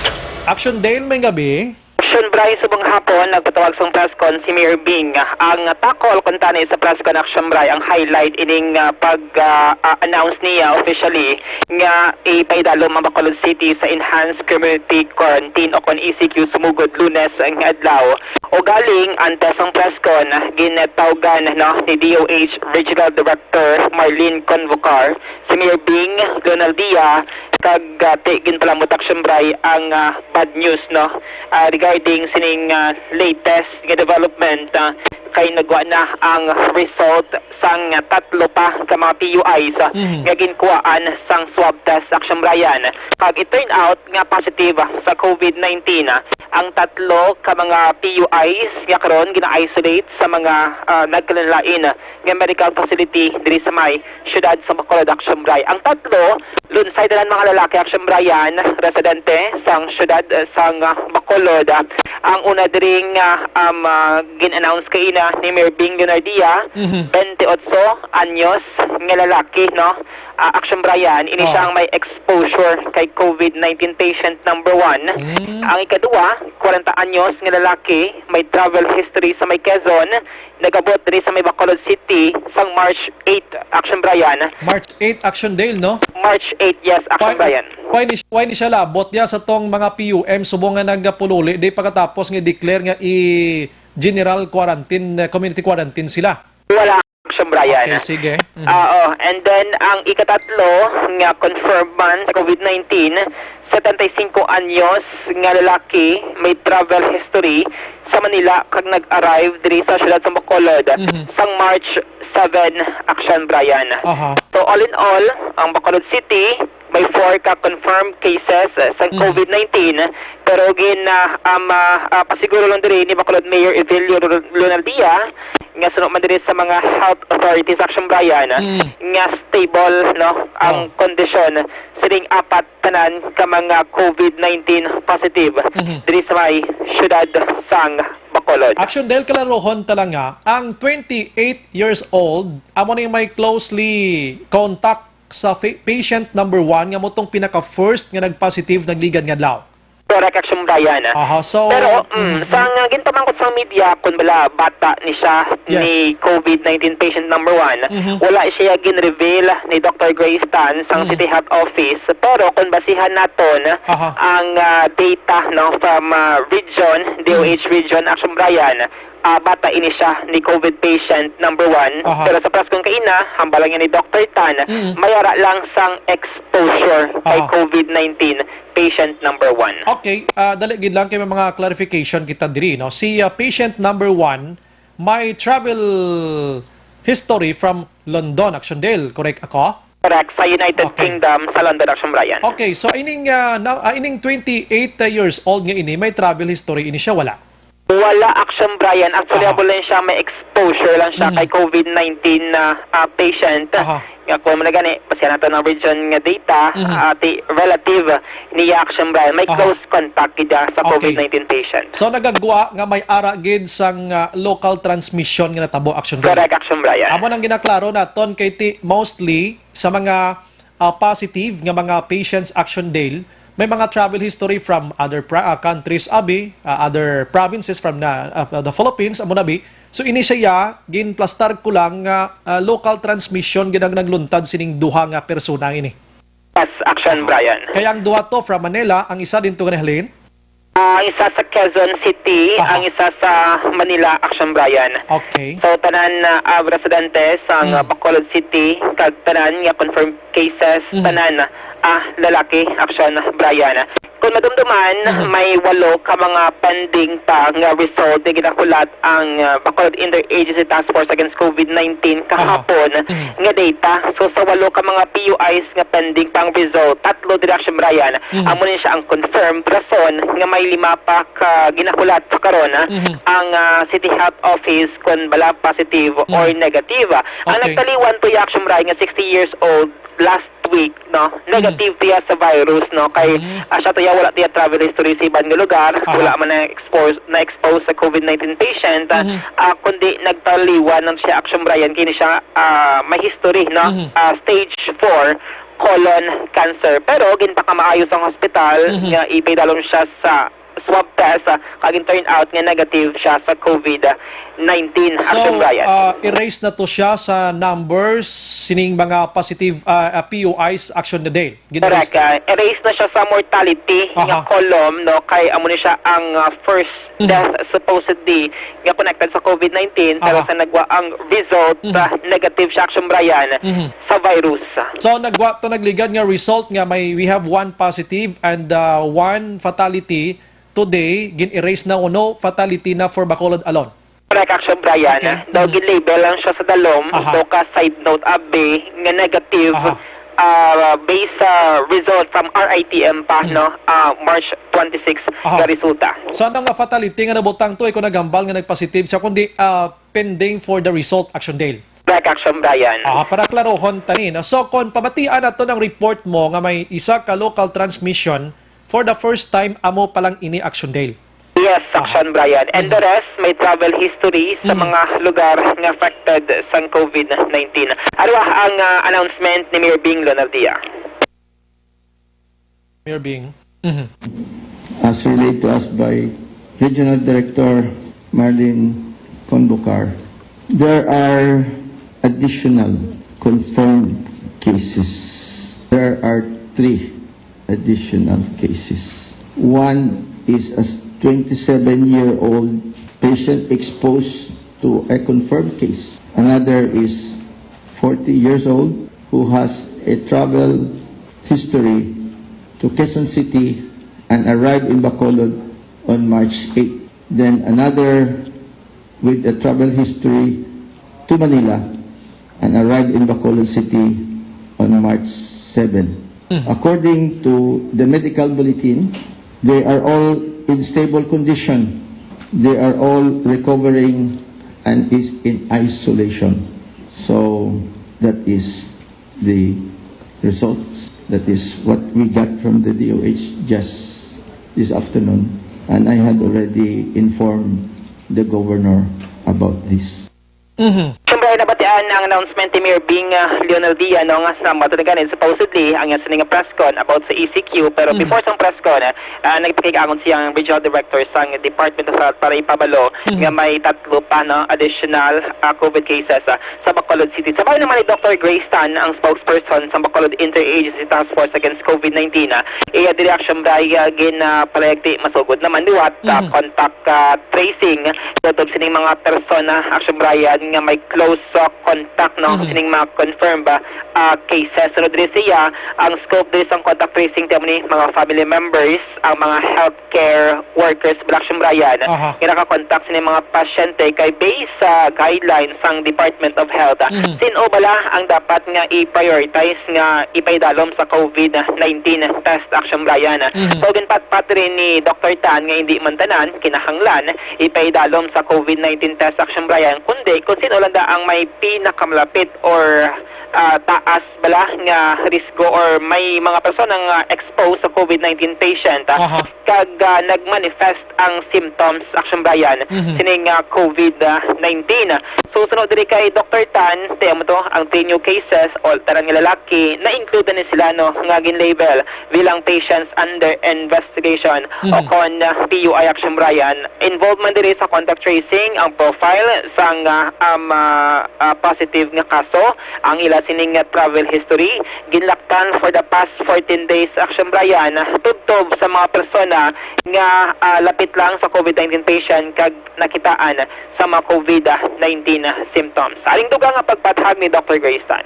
Action Dale, may gabi. Action Bray, subong hapon, nagpatawag sang press con si Mayor Bing. Ang takol kuntani sa press con, Action Bray, ang highlight ining ah, pag-announce niya officially nga ipaidalom ang Bacolod City sa Enhanced Community Quarantine o kon E C Q sumugod Lunes nga adlaw. Ugaling, antes ang press con, ginatawgan, no, ni D O H Regional Director Marlene Convocar si Mayor Bing Leonaldia, kag ah, ti ginpalamot, Action Bray, ang ah, bad news, no, ah, regarding sining ah, latest nga development, ah, kay nagwa na ang result sang tatlo pa ka mga P U Is, ah, Mhm. nga ginkuhaan sang swab test, Action Bray. Kag it turn out nga positive sa covid nineteen, ah, ang tatlo ka mga P U Is nga karon gina-isolate sa mga ah, nagkalain-lain nga medical facility diri sa may siyudad sa Bacolod, Action Bray. Ang tatlo, lunsay tanan mga lalaki, Action Bray, residente sang siyudad eh, sang ah, Bacolod. Ang una diri nga um, ah, gin-announce kaina ni Mayor Bing Leonardia, Mhm. twenty-eight anyos nga lalaki, no? Ah, Action Bray, ini Oh. siya ang may exposure kay covid nineteen patient number one. Mm. Ang ikaduha, kwarenta anyos nga lalaki, may travel history sa may Quezon, nagabot diri sa may Bacolod City sang March eight, Action Bray. March eight, Action Dale, no? March eight, yes, Action Bray. Why ni, why ni siya labot ya sa tong mga P U M subong nga nagapululi di pagkatapos nga declare nga i-general quarantine, eh, community quarantine sila? Wala, Action Bray. Okay, sige. Mhm. Oo. And then, ang ikatatlo nga confirmed man sa covid nineteen, setenta y cinco anyos nga lalaki, may travel history sa Manila kag nag-arrive diri sa siyudad sa Bacolod Mhm. sang March seven, Action Bray. Aha. So, all in all, ang Bacolod City, May four ka confirmed cases, uh, sa Mhm. COVID nineteen, pero gin, uh, um, uh, uh, pasiguro lang diri ni Bacolod Mayor Evelio Ro-, Leonardia nga suno man diri sa mga health authorities, Action Brian, Mm. nga stable, no, ang Oh. kondisyon sining apat tanan ka mga COVID nineteen positive Mhm. diri sa may siyudad sang Bacolod. Action, dahil kalarohon talaga, ang twenty-eight years old, amo ni may closely contact sa fa-, patient number one nga mo tong pinaka-first nga nag-positive nagligad nga adlaw. Correct, Action Brian, ah. Aha, so, Pero, mm, mhm. sa nga ginpamangkot sa media, kung bala bata ni siya Yes. ni COVID nineteen patient number one, Mhm. wala siya gin-reveal ni Doctor Grace Tan sang Mhm. City Health Office. Pero kung basihan naton Aha. ang, ah, data, no, from, ah, region, D O H Mhm. region, Action Brian, ah, bata ini siya ni COVID patient number one. Aha. Pero sa press con kaina, hambal lang ni Doctor Tan, Mm. may ara lang sang exposure kay Aha. COVID nineteen patient number one. Okay, ah, dali gid lang kay may mga clarification kita diri, no? Si, ah, patient number one, may travel history from London, Action Dale, correct ako? Correct, sa United Okay. Kingdom, sa London, Action Brian. Okay, so ining, ah, na, ah, ining twenty-eight years old nga ini, may travel history ini siya, wala? Wala, Action Brian. Actually, Aha. abo lang siya, may exposure lang siya Mm. kay COVID nineteen na, ah, patient. Aha. Nga kung mo na gani, basihan nato ng region nga data, Mhm. ah, ti relative niya, Action Brian. May Aha. close contact gid sa Okay. COVID nineteen patient. So, nagagwa nga may ara gid sang, ah, local transmission nga natabo, Action Brian? Correct, Action Brian. Amo nang ginaklaro naton kay ti mostly sa mga, ah, positive nga mga patients, Action Dale, may mga travel history from other pra-, ah, countries, abi, ah, other provinces from na, ah, the Philippines, amo na bi. So, ini siya, ginplastar ko lang nga, ah, local transmission gid ang nagluntad sining duha nga persona ini. Yes, Action Brian. Kaya ang duha to from Manila, ang isa din to nga nahalin? Ah, ang isa sa Quezon City, Aha. ang isa sa Manila, Action Brian. Okay. So, tanan, ah, residente sa, Mm. ah, Bacolod City, kag tanan nga confirmed cases, Mhm. tanan, ah, lalaki, Action Brian. Kung madumduman, Mhm. may walo ka mga pending pa nga result nga ginahulat ang, ah, Bacolod Interagency Task Force Against COVID nineteen Aha. kahapon Mhm. nga data. So, sa walo ka mga P U Is nga pending pang result, tatlo diri, Action Brian, Mhm. amo ni siya ang confirmed. Rason nga may lima pa ka ginahulat sa karon, ah, Mhm. ang, ah, City Health Office kon bala positive Mhm. or negative. Ang Okay. nagtaliwan to, Action Brian, nga sixty years old, last week, no, Mhm. negative tiya sa virus, no, kay, Mhm. ah, siya tiya wala tiya travel history sa iban nga lugar, Aha. wala man na-expose, na-expose sa COVID nineteen patient, ah, Mhm. ah, kundi nagtaliwan lang siya, Action Brian, kini siya, ah, may history, no, Mhm. ah, stage four colon cancer. Pero ginpakamaayo sang hospital Mhm. nga ipaidalom siya sa swab test, ah, kag in turn out nga negative siya sa COVID nineteen. So, Action Brian. ah, erase na to siya sa numbers sining mga positive, ah, ah, P U Is, Action Dale. Gin-erase Correct. na. Ah, erase na siya sa mortality nga Aha. column, no, kay amo ni siya ang, ah, first Mhm. death supposedly nga connected sa COVID nineteen, pero Aha. sa nagwa ang result, Mhm. ah, negative siya, Action Brian, Mhm. sa virus. So, nagwa to nagligad nga result nga may, we have one positive and, ah, one fatality. Today, gin-erase na, no fatality na for Bacolod alone. Correct, Action Brian. Okay. Daw Mhm. gin-label lang siya sa dalom, Aha. daw ka side note, abi, nga negative, Aha. ah, based sa result from R I T M pa, Mhm. no? Ah, March twenty-six Aha. nga resulta. So, ano nga fatality nga nabutang to, ay kung naghambal nga nagpositive siya, kundi, ah, pending for the result, Action Dale? Correct, Action Brian. Ah, para klarohon tani, no? So, kung pamatian nato ng report mo nga may isa ka local transmission, for the first time, amo pa lang ini, Action Dale. Yes, Aha. Action Brian. And Mhm. the rest, may travel history sa Mhm. mga lugar nga affected sang COVID nineteen. Arwa ang, ah, announcement ni Mayor Bing Leonardia. Mayor Bing. Mhm. As relayed to us by Regional Director Marlene Convocar, there are additional confirmed cases. There are three additional cases. One is a twenty-seven-year-old patient exposed to a confirmed case. Another is forty years old who has a travel history to Quezon City and arrived in Bacolod on March eight. Then another with a travel history to Manila and arrived in Bacolod City on March seven. According to the medical bulletin, they are all in stable condition. They are all recovering and is in isolation. So that is the results. That is what we got from the D O H just this afternoon. And I had already informed the governor about this. Siyempre, nabatian ang announcement ni Mayor Bing uh, Leonel Villano nga sa matunagan supposedly ang iya sining press con about sa E C Q, pero before sang press con, uh, nagpakig-angon siyang regional director sang Department of Health para ipabalo nga may tatlo pa no additional uh, COVID cases uh, sa Bacolod City. Sa bayan naman ni Doctor Grace Tan, ang spokesperson sa Bacolod Interagency Task Force Against COVID nineteen, uh, iya diri action bray uh, gin uh, palayag ti masugod naman liwat uh, contact uh, tracing kutob sining mga persona, Action Brian, nga may close uh, contact no sining mga confirmed uh, uh, cases. Sunod diri siya, ang scope diri sang contact tracing kamo ni mga family members, ang mga healthcare workers, Black Action Brian, Aha. nga nakakontak sining mga pasyente kay based sa guidelines sang Department of Health, uh, sin-o bala ang dapat nga i-prioritize nga ipaidalom sa COVID nineteen test, Action Brian. So ginpatpat rin ni Doctor Tan nga hindi man tanan kinahanglan ipaidalom sa COVID nineteen test, Action Brian, kundi kung sino lang da ang may pinakamalapit or ah, taas bala nga risgo or may mga persona nga exposed sa COVID nineteen patient, ah, Aha. kag ah, nag-manifest ang symptoms, Action Brian, sining ah, COVID nineteen. So, sunod diri kay Doctor Tan, tiyan mo to, ang three new cases, all tanan nga lalaki, na-include na ni sila no, nga gin-label bilang patients under investigation o kon ah, P U I, Action Brian. Involved man diri sa contact tracing ang profile sang ah, um, ah, ah, positive nga kaso, ang ila sining nga travel history, ginlaktan for the past fourteen days, Action Brian, tubtob sa mga persona nga ah, lapit lang sa COVID nineteen patient kag nakitaan sa mga COVID nineteen symptoms. Aring dugang nga pagpathag ni Doctor Grace Tan.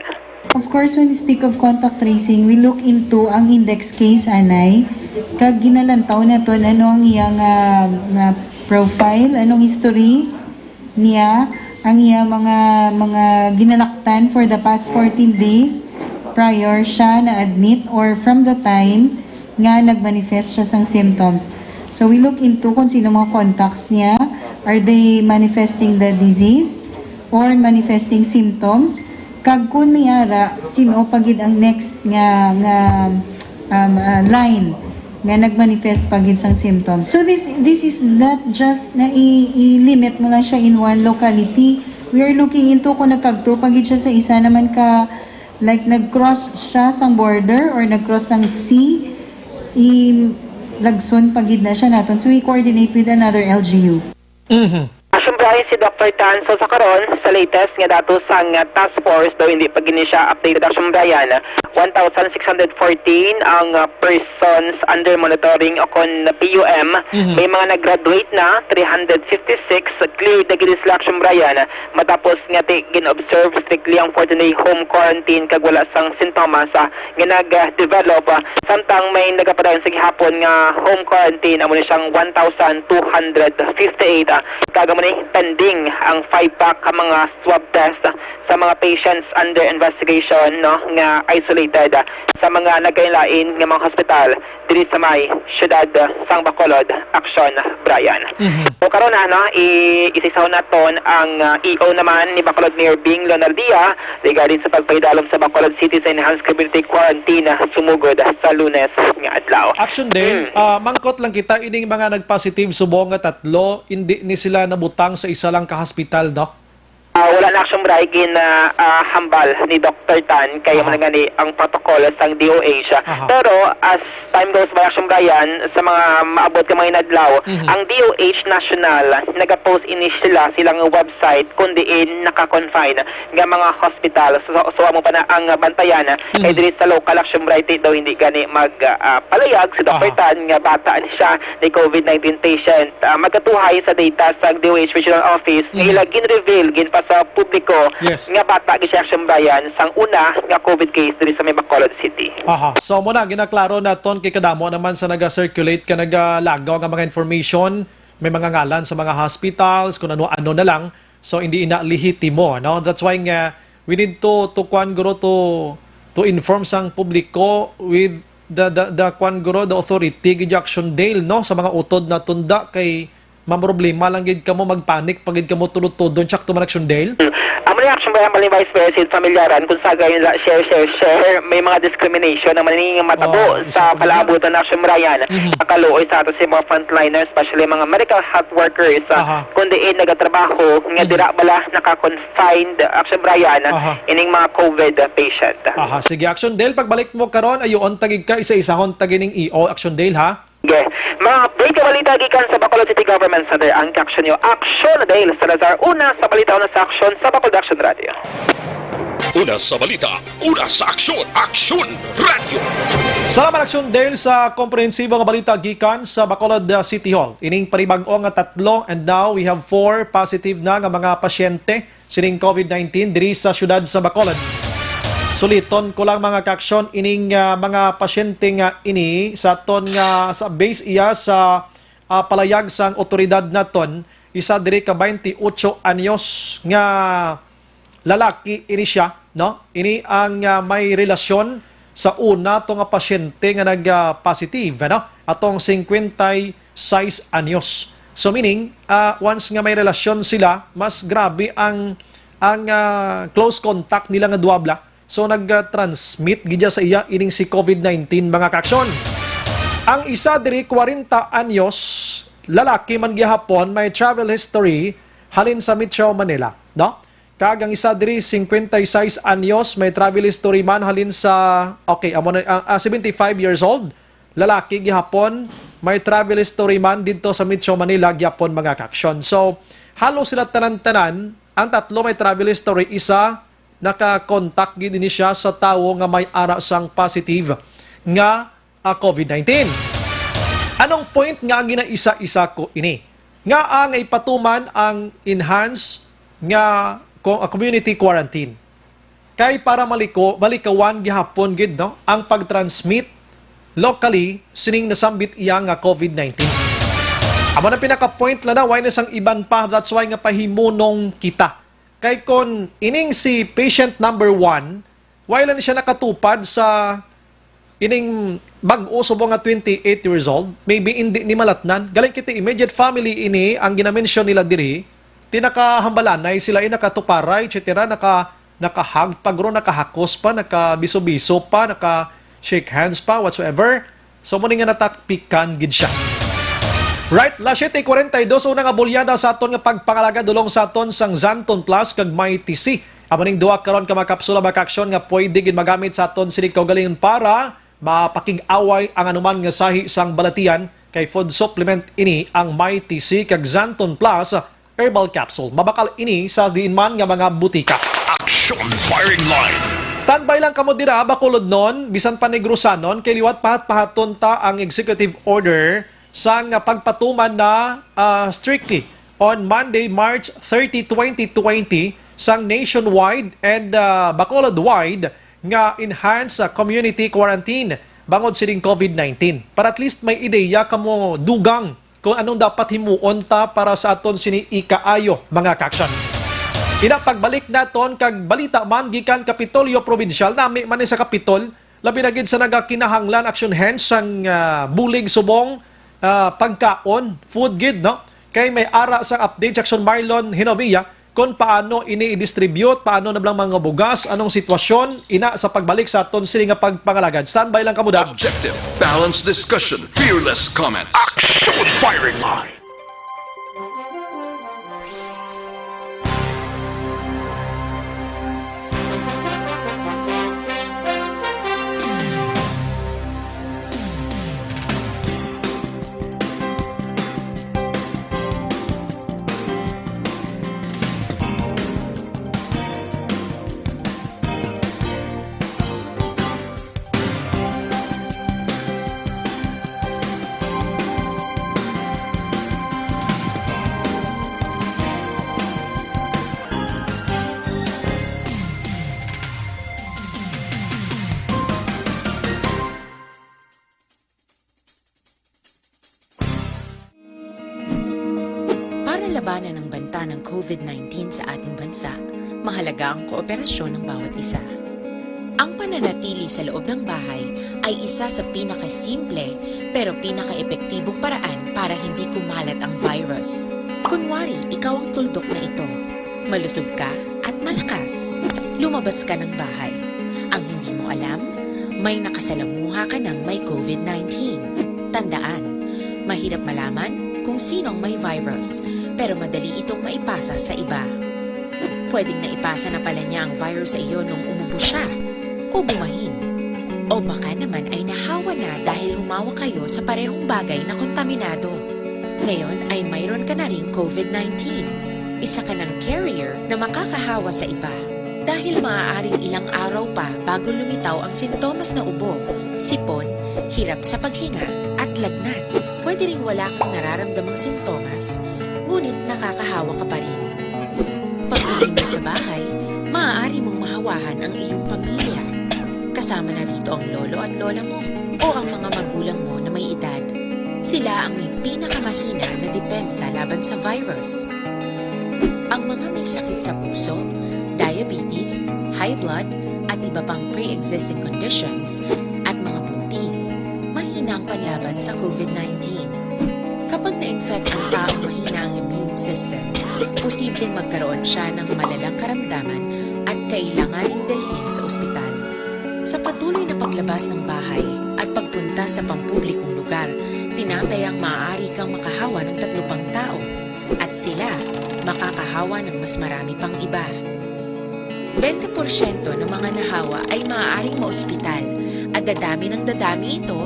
Of course, when we speak of contact tracing, we look into ang index case anay, kag ginalantaw naton ano ang iya nga, nga profile, anong history niya, ang iya mga mga ginalaktan for the past fourteen days prior siya na-admit or from the time nga nag-manifest siya sang symptoms. So we look into kung sino mga contacts niya, are they manifesting the disease or manifesting symptoms, kag kun may ara, sin-o pa gid ang next nga nga um, uh, line nga nag-manifest pa gid sang symptoms. So this this is not just na i- i-limit mo lang siya in one locality. We are looking into kung nagkagto pa gid siya sa isa naman ka, like, nag-cross siya sang border or nag-cross sang sea, i lagson pa gid na siya naton. So we coordinate with another L G U. Mhm. Action Brian, si Doctor Tan. So sa karon, sa latest nga datos sang ah, task force, daw hindi pa gini siya updated, Action Brian, one thousand six hundred fourteen ang ah, persons under monitoring o kon P U M. Mhm. May mga nag-graduate na, three hundred fifty-six, cleared na gid sila, Action Brian, matapos nga ti gin-observe strictly ang fourteen-day home quarantine kag wala sang sintomas ah, nga nag-develop. Ah, samtang may nagapadayon sa gihapon nga home quarantine, amo ni siyang one thousand two hundred fifty-eight, ah, kag amo ni pending ang five pa ka mga swab test, ah, sa mga patients under investigation, no, nga isolated, ah, sa mga nagkalain-lain nga mga hospital diri sa may siyudad, ah, sang Bacolod, Action Brian. Mhm. So karon na, no, i-, isaysaw naton ang ah, E O naman ni Bacolod Mayor Bing Leonardia regarding sa pagpaidalom sa Bacolod City sa enhanced community quarantine, ah, sumugod sa Lunes nga adlaw. Action Day, ah, mangkot lang kita, ining mga nag-positive subong nga tatlo, hindi ni sila nabutang sa isa lang ka hospital, Doc? Ah, wala na, Action Brian, gin ah, ah, hambal ni Doctor Tan kay Aha. Amo na gani ang protocol sang D O H. Aha. Pero as time goes by, Action Brian, sa mga maabot nga mga inadlaw, Mhm. ang D O H National nagapost ini sila silang website kung diin naka-confine nga mga hospital. So, so amo pa na ang bantayan kay Mhm. diri sa local, Action Brian, ti daw hindi gani mag ah, palayag si Doctor Aha. Tan nga bata ni siya ni COVID nineteen patient. Ah, magkatuhay sa data sa D O H Regional Office nga Mhm. ila gin-reveal, ginpa sa publiko Yes. nga bata gid siya, Action Brian, sang una nga COVID case diri sa may Bacolod City. Aha. So, mo na, ginaklaro naton kay kadamo naman sa naga-circulate ka nagalagaw nga mga information, may mga ngalan sa mga hospitals, kung ano-ano na lang. So, hindi ina lehitimo, no? That's why nga, we need to, to kwan, guro, to, to inform sang publiko with the, the, the, kwan, guro, the authority gid, Action Dale, no, sa mga utod naton da, kay mamroblema lang gid kamo, magpanic pa gid kamo, tulod-tulod, sakto man, Action Dale? Hmm. Amo ni, Action Brian, Maling Vice President, familiaran kung sa gayon la, share, share, share, may mga discrimination na maning matabo Oh, sa sa kabila. Palaabutan, Action Brian, Mhm. sa kaluoy sa ato sa mga frontliner, especially mga medical health workers, ah, Aha. kung diin nagatrabaho, nga Mhm. dira bala naka-confined, Action Brian, Aha. ining mga COVID patient. Aha, sige, Action Dale, pagbalik mo karon, ayuon tagig ka, isa-isahon tagig ning E O, Action Dale, ha? Ge. Mga update nga balita gikan sa Bacolod City Government Center, ang kaaksyon nyo, Action Dale Salazar, una sa balita, una sa aksyon, sa Bacolod Action Radio. Una sa balita, una sa aksyon, Action Radio. Salamat, Action Dale, sa komprehensibo nga balita gikan sa Bacolod, uh, City Hall. Ining panibag-o nga tatlo, and now we have four positive na nga mga pasyente sining COVID nineteen diri sa siyudad sa Bacolod. Suliton ko lang, mga kaaksyon, ining, ah, mga pasyente nga ini sa aton nga sa base iya sa, ah, palayag sang awtoridad naton, isa diri ka twenty-eight anyos nga lalaki ini siya, no? Ini ang, ah, may relasyon sa una to nga pasyente nga nag, ah, positive, ano? Atong singkwenta y sais anyos. So, meaning, ah, once nga may relasyon sila, mas grabe ang, ang, ah, close contact nila nga duwabla. So, nag-transmit gid sa iya ining si COVID nineteen, mga kaaksyon. Ang isa diri, kwarenta anyos, lalaki man gihapon, may travel history halin sa Metro Manila, no? Kag ang isa diri, singkwenta y sais anyos, may travel history man halin sa, okay, amo na, ah, ah, seventy-five years old, lalaki gihapon, may travel history man didto sa Metro Manila gihapon, mga kaaksyon. So, halos sila tanan-tanan, ang tatlo may travel history, isa naka-contact gid ini siya sa tawo nga may ara sang positive nga, ah, COVID nineteen. Anong point nga ginaisa-isa ko ini? Nga ang ipatuman ang enhanced nga co-, ah, community quarantine. Kay para maliko-, malikawan gihapon gid, no, ang pag-transmit locally sining nasambit iya nga COVID nineteen. Amo na pinaka-point la na, why na sang iban pa, that's why nga pahimunong kita. Kay kon ining si patient number one, why lang siya nakatupad sa ining bag-o subong nga twenty-eight years old, maybe indi ni malatnan. Galing kita, immediate family ini ang ginamensyon nila diri. Ti nakahambalanay sila, eh, nakatuparay, et cetera. Naka, nakahag pa, guro, nakahakos pa, nakabiso-biso pa, naka-shake hands pa, whatsoever. So, mo ni nga natakpikan gid siya. Right, las siete y cuarenta y dos, una nga bulyada sa aton nga pagpangalagad, dulong sa aton sang Xanthone Plus kag Mighty C. Amo ning duha karon ka mga kapsula, mga kaaksyon nga pwede gid magamit sa aton sini kaugalingon para mapakig-away ang anuman nga sahi sang balatian, kay food supplement ini ang Mighty C kag Xanthone Plus Herbal Capsule. Mabakal ini sa diin man nga mga butika. Action Firing Line. Standby lang kamo dira, Bacolodnon, bisan pa Negrosanon, kay liwat pahat-pahaton ta ang executive order sang pagpatuman na, ah, strictly on Monday, March thirty, twenty twenty, sang nationwide and, ah, Bacolod-wide nga enhanced, ah, community quarantine bangod sining COVID nineteen. Para at least may ideya kamo dugang kung anong dapat himuon ta para sa aton sini ikaayo, mga kaaksyon. Ina, pagbalik naton kag balita man gikan Kapitolyo Probinsyal, nami man ni sa Kapitol, labi na gid sa nagakinahanglan action hands sang, ah, bulig subong, ah, pagkaon, food gid, no? Kay may ara sa update section Marlon Hinovia kung paano ini i-distribute, paano na blang mga bugas, anong sitwasyon, ina sa pagbalik sa aton sini nga pagpangalagad. Standby lang kamo, da. Objective, balanced discussion, fearless comment. Action Firing Line. Para labanan ang banta ng COVID nineteen sa ating bansa, mahalaga ang kooperasyon ng bawat isa. Ang pananatili sa loob ng bahay ay isa sa pinakasimple pero pinakaepektibong paraan para hindi kumalat ang virus. Kunwari, ikaw ang tuldok na ito. Malusog ka at malakas. Lumabas ka ng bahay. Ang hindi mo alam, may nakasalamuha ka ng may covid nineteen. Tandaan, mahirap malaman kung sino ang may virus, pero madali itong maipasa sa iba. Pwedeng naipasa na pala niya ang virus sa iyo nung umubo siya o bumahin. O baka naman ay nahawa na dahil humawak kayo sa parehong bagay na kontaminado. Ngayon ay mayroon ka na ring covid nineteen, isa ka ng carrier na makakahawa sa iba. Dahil maaaring ilang araw pa bago lumitaw ang sintomas na ubo, sipon, hirap sa paghinga, at lagnat. Pwede ring wala kang nararamdamang sintomas, ngunit nakakahawa ka pa rin. Pag-uwi mo sa bahay, maaari mong mahawahan ang iyong pamilya. Kasama na rito ang lolo at lola mo o ang mga magulang mo na may edad. Sila ang may pinakamahina na depensa laban sa virus. Ang mga may sakit sa puso, diabetes, high blood, at iba pang pre-existing conditions, at mga buntis, mahina ang panlaban sa covid nineteen. Kapag na-infect ang taong mahina ang immune system, posibleng magkaroon siya ng malalang karamdaman at kailanganing dalhin sa ospital. Sa patuloy na paglabas ng bahay at pagpunta sa pampublikong lugar, tinatayang maaari kang makahawa ng tatlo pang tao at sila makakahawa ng mas marami pang iba. Bente porsyento ng mga nahawa ay maaaring maospital at dadami ng dadami ito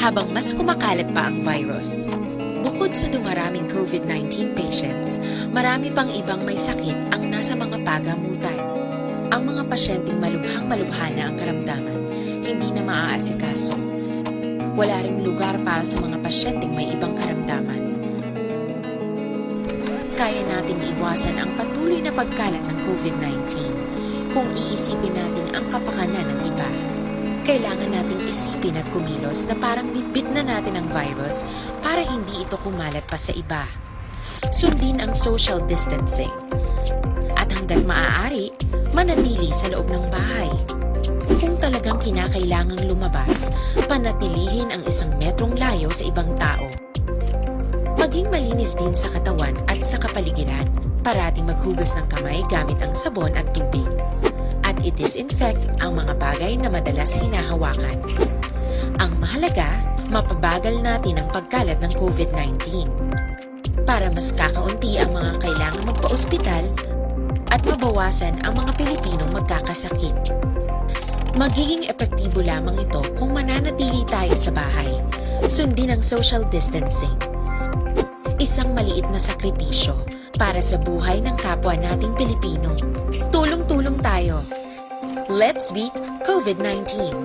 habang mas kumakalat pa ang virus. Bukod sa dumaraming covid nineteen patients, marami pang ibang may sakit ang nasa mga pagamutan. Ang mga pasyenteng malubhang-malubha na ang karamdaman, hindi na maaasikaso. Wala ring lugar para sa mga pasyenteng may ibang karamdaman. Kaya nating iwasan ang patuloy na pagkalat ng covid nineteen kung iisipin natin ang kapakanan ng iba. Kailangan nating isipin at kumilos na parang bitbit na natin ang virus para hindi ito kumalat pa sa iba. Sundin ang social distancing. At hanggat maaari, manatili sa loob ng bahay. Kung talagang kinakailangang lumabas, panatilihin ang isang metrong layo sa ibang tao. Maging malinis din sa katawan at sa kapaligiran. Parating maghugas ng kamay gamit ang sabon at tubig. At i-disinfect ang mga bagay na madalas hinahawakan. Ang mahalaga, mapabagal natin ang pagkalat ng covid nineteen. Para mas kakaunti ang mga kailangang magpa-ospital at mabawasan ang mga Pilipinong magkakasakit. Magiging epektibo lamang ito kung mananatili tayo sa bahay. Sundin ang social distancing. Isang maliit na sakripisyo para sa buhay ng kapwa nating Pilipino. Tulong-tulong tayo. Let's beat covid nineteen.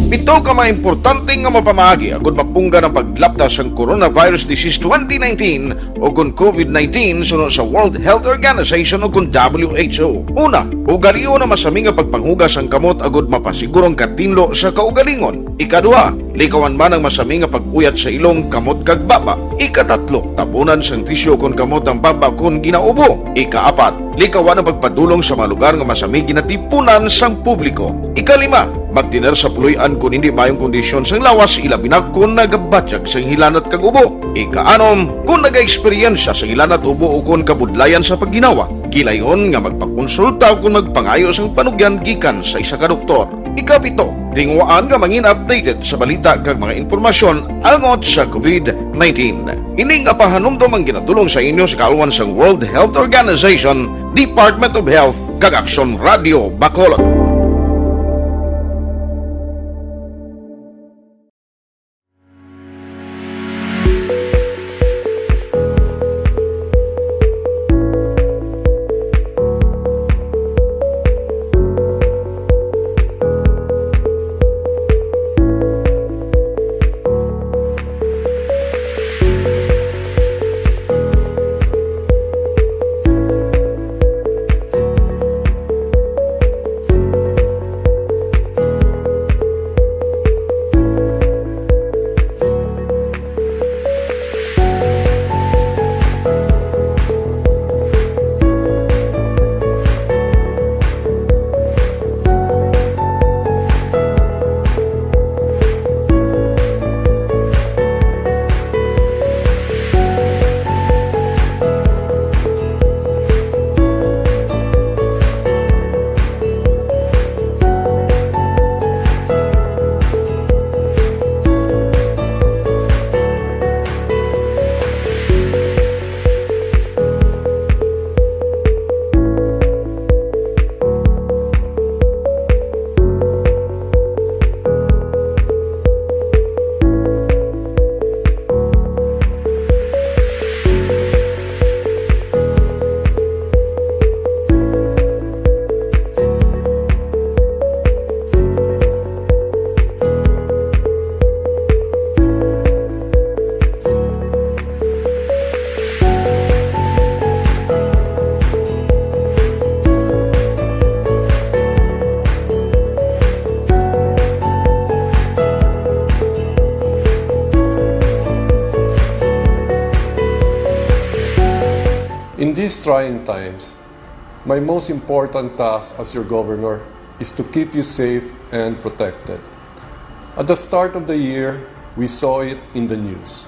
Pito ka mga importante nga mapamaagi agud mapunggan ang paglapta sang coronavirus disease twenty nineteen o kon covid nineteen suno sa World Health Organization o kon W H O. Una, ugalion ang masami nga pagpanghugas sang kamot agud mapasiguro ang katinlo sa kaugalingon. Ikaduha, likawan man ang masami nga pag-uyat sa ilong, kamot, kag baba. Ikatatlo, tabunan sang tisyu kon kamot ang baba kon ginaubo. Ikaapat, likawan ang pagpadulong sa mga lugar nga masami ginatipunan sang publiko. Ikalima, magtener sa puloy-an kon hindi maayong kondisyon sang lawas, ilabi na kon nagabatyag sang hilanat kag ubo. Ikaanom, kon nagaeksperyensya sang hilanat, ubo, o kon kabudlayan sa pagginawa, gilayon nga magpakonsulta o kon magpangayo sang panugyan gikan sa isa ka doktor. Ikapito, tinguhaan nga mangin updated sa balita kag mga impormasyon angot sa covid nineteen. Ini nga pahanumdom ang ginadul-ong sa inyo sa kaalwan sang World Health Organization, Department of Health, kag Aksyon Radio Bacolod. Trying times, my most important task as your governor is to keep you safe and protected. At the start of the year, we saw it in the news,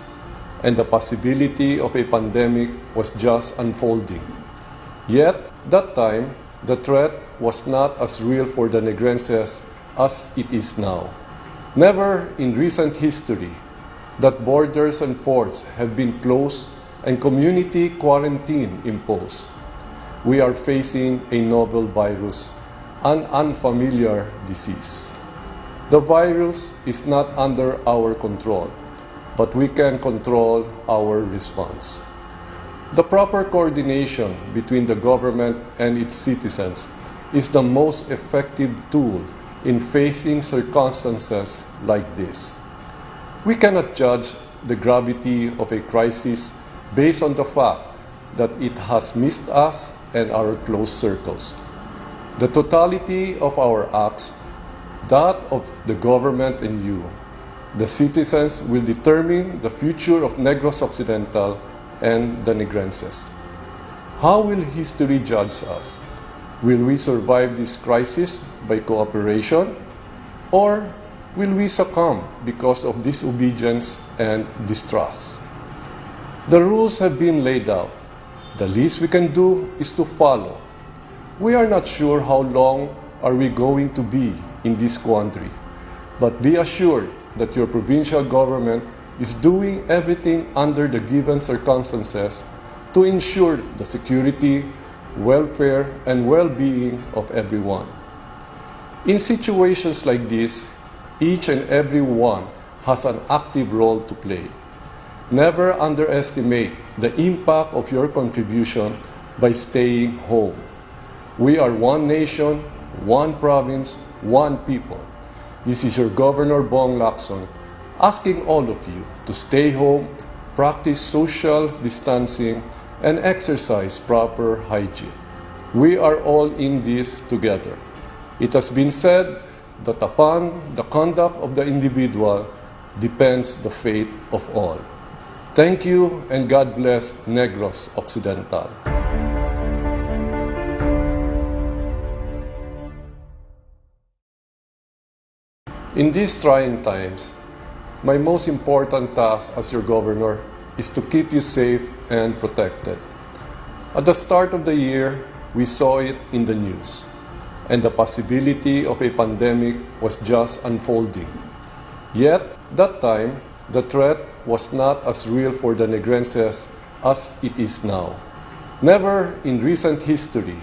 and the possibility of a pandemic was just unfolding. Yet, that time, the threat was not as real for the Negrenses as it is now. Never in recent history that borders and ports have been closed and community quarantine imposed. We are facing a novel virus, an unfamiliar disease. The virus is not under our control, but we can control our response. The proper coordination between the government and its citizens is the most effective tool in facing circumstances like this. We cannot judge the gravity of a crisis based on the fact that it has missed us and our close circles. The totality of our acts, that of the government and you, the citizens, will determine the future of Negros Occidental and the Negrenses. How will history judge us? Will we survive this crisis by cooperation, or will we succumb because of disobedience and distrust? The rules have been laid out. The least we can do is to follow. We are not sure how long are we going to be in this quandary, but be assured that your provincial government is doing everything under the given circumstances to ensure the security, welfare, and well-being of everyone. In situations like this, each and every one has an active role to play. Never underestimate the impact of your contribution by staying home. We are one nation, one province, one people. This is your Governor Bong Lacson asking all of you to stay home, practice social distancing, and exercise proper hygiene. We are all in this together. It has been said that upon the conduct of the individual depends the fate of all. Thank you and God bless Negros Occidental. In these trying times, my most important task as your governor is to keep you safe and protected. At the start of the year, we saw it in the news, and the possibility of a pandemic was just unfolding. Yet, that time, the threat was not as real for the Negrenses as it is now. Never in recent history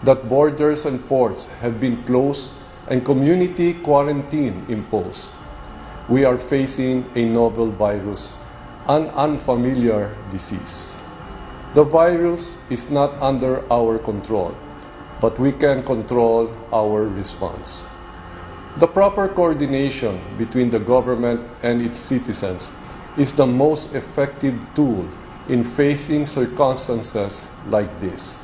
that borders and ports have been closed and community quarantine imposed. We are facing a novel virus, an unfamiliar disease. The virus is not under our control, but we can control our response. The proper coordination between the government and its citizens is the most effective tool in facing circumstances like this.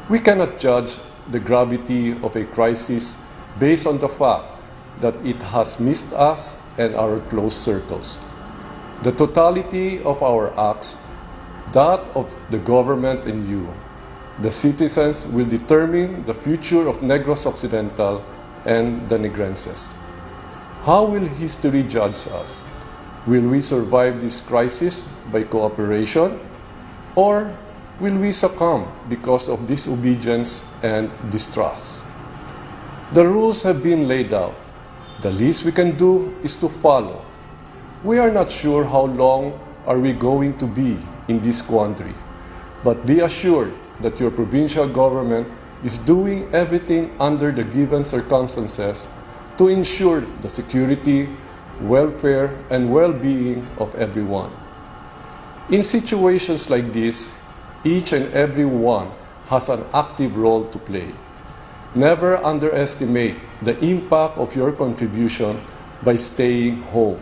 We cannot judge the gravity of a crisis based on the fact that it has missed us and our close circles. The totality of our acts, that of the government and you, the citizens, will determine the future of Negros Occidental and the Negrenses. How will history judge us? Will we survive this crisis by cooperation, or will we succumb because of disobedience and distrust? The rules have been laid out. The least we can do is to follow. We are not sure how long are we going to be in this quandary, but be assured that your provincial government is doing everything under the given circumstances to ensure the security, welfare, and well-being of everyone. In situations like this, each and every one has an active role to play. Never underestimate the impact of your contribution by staying home.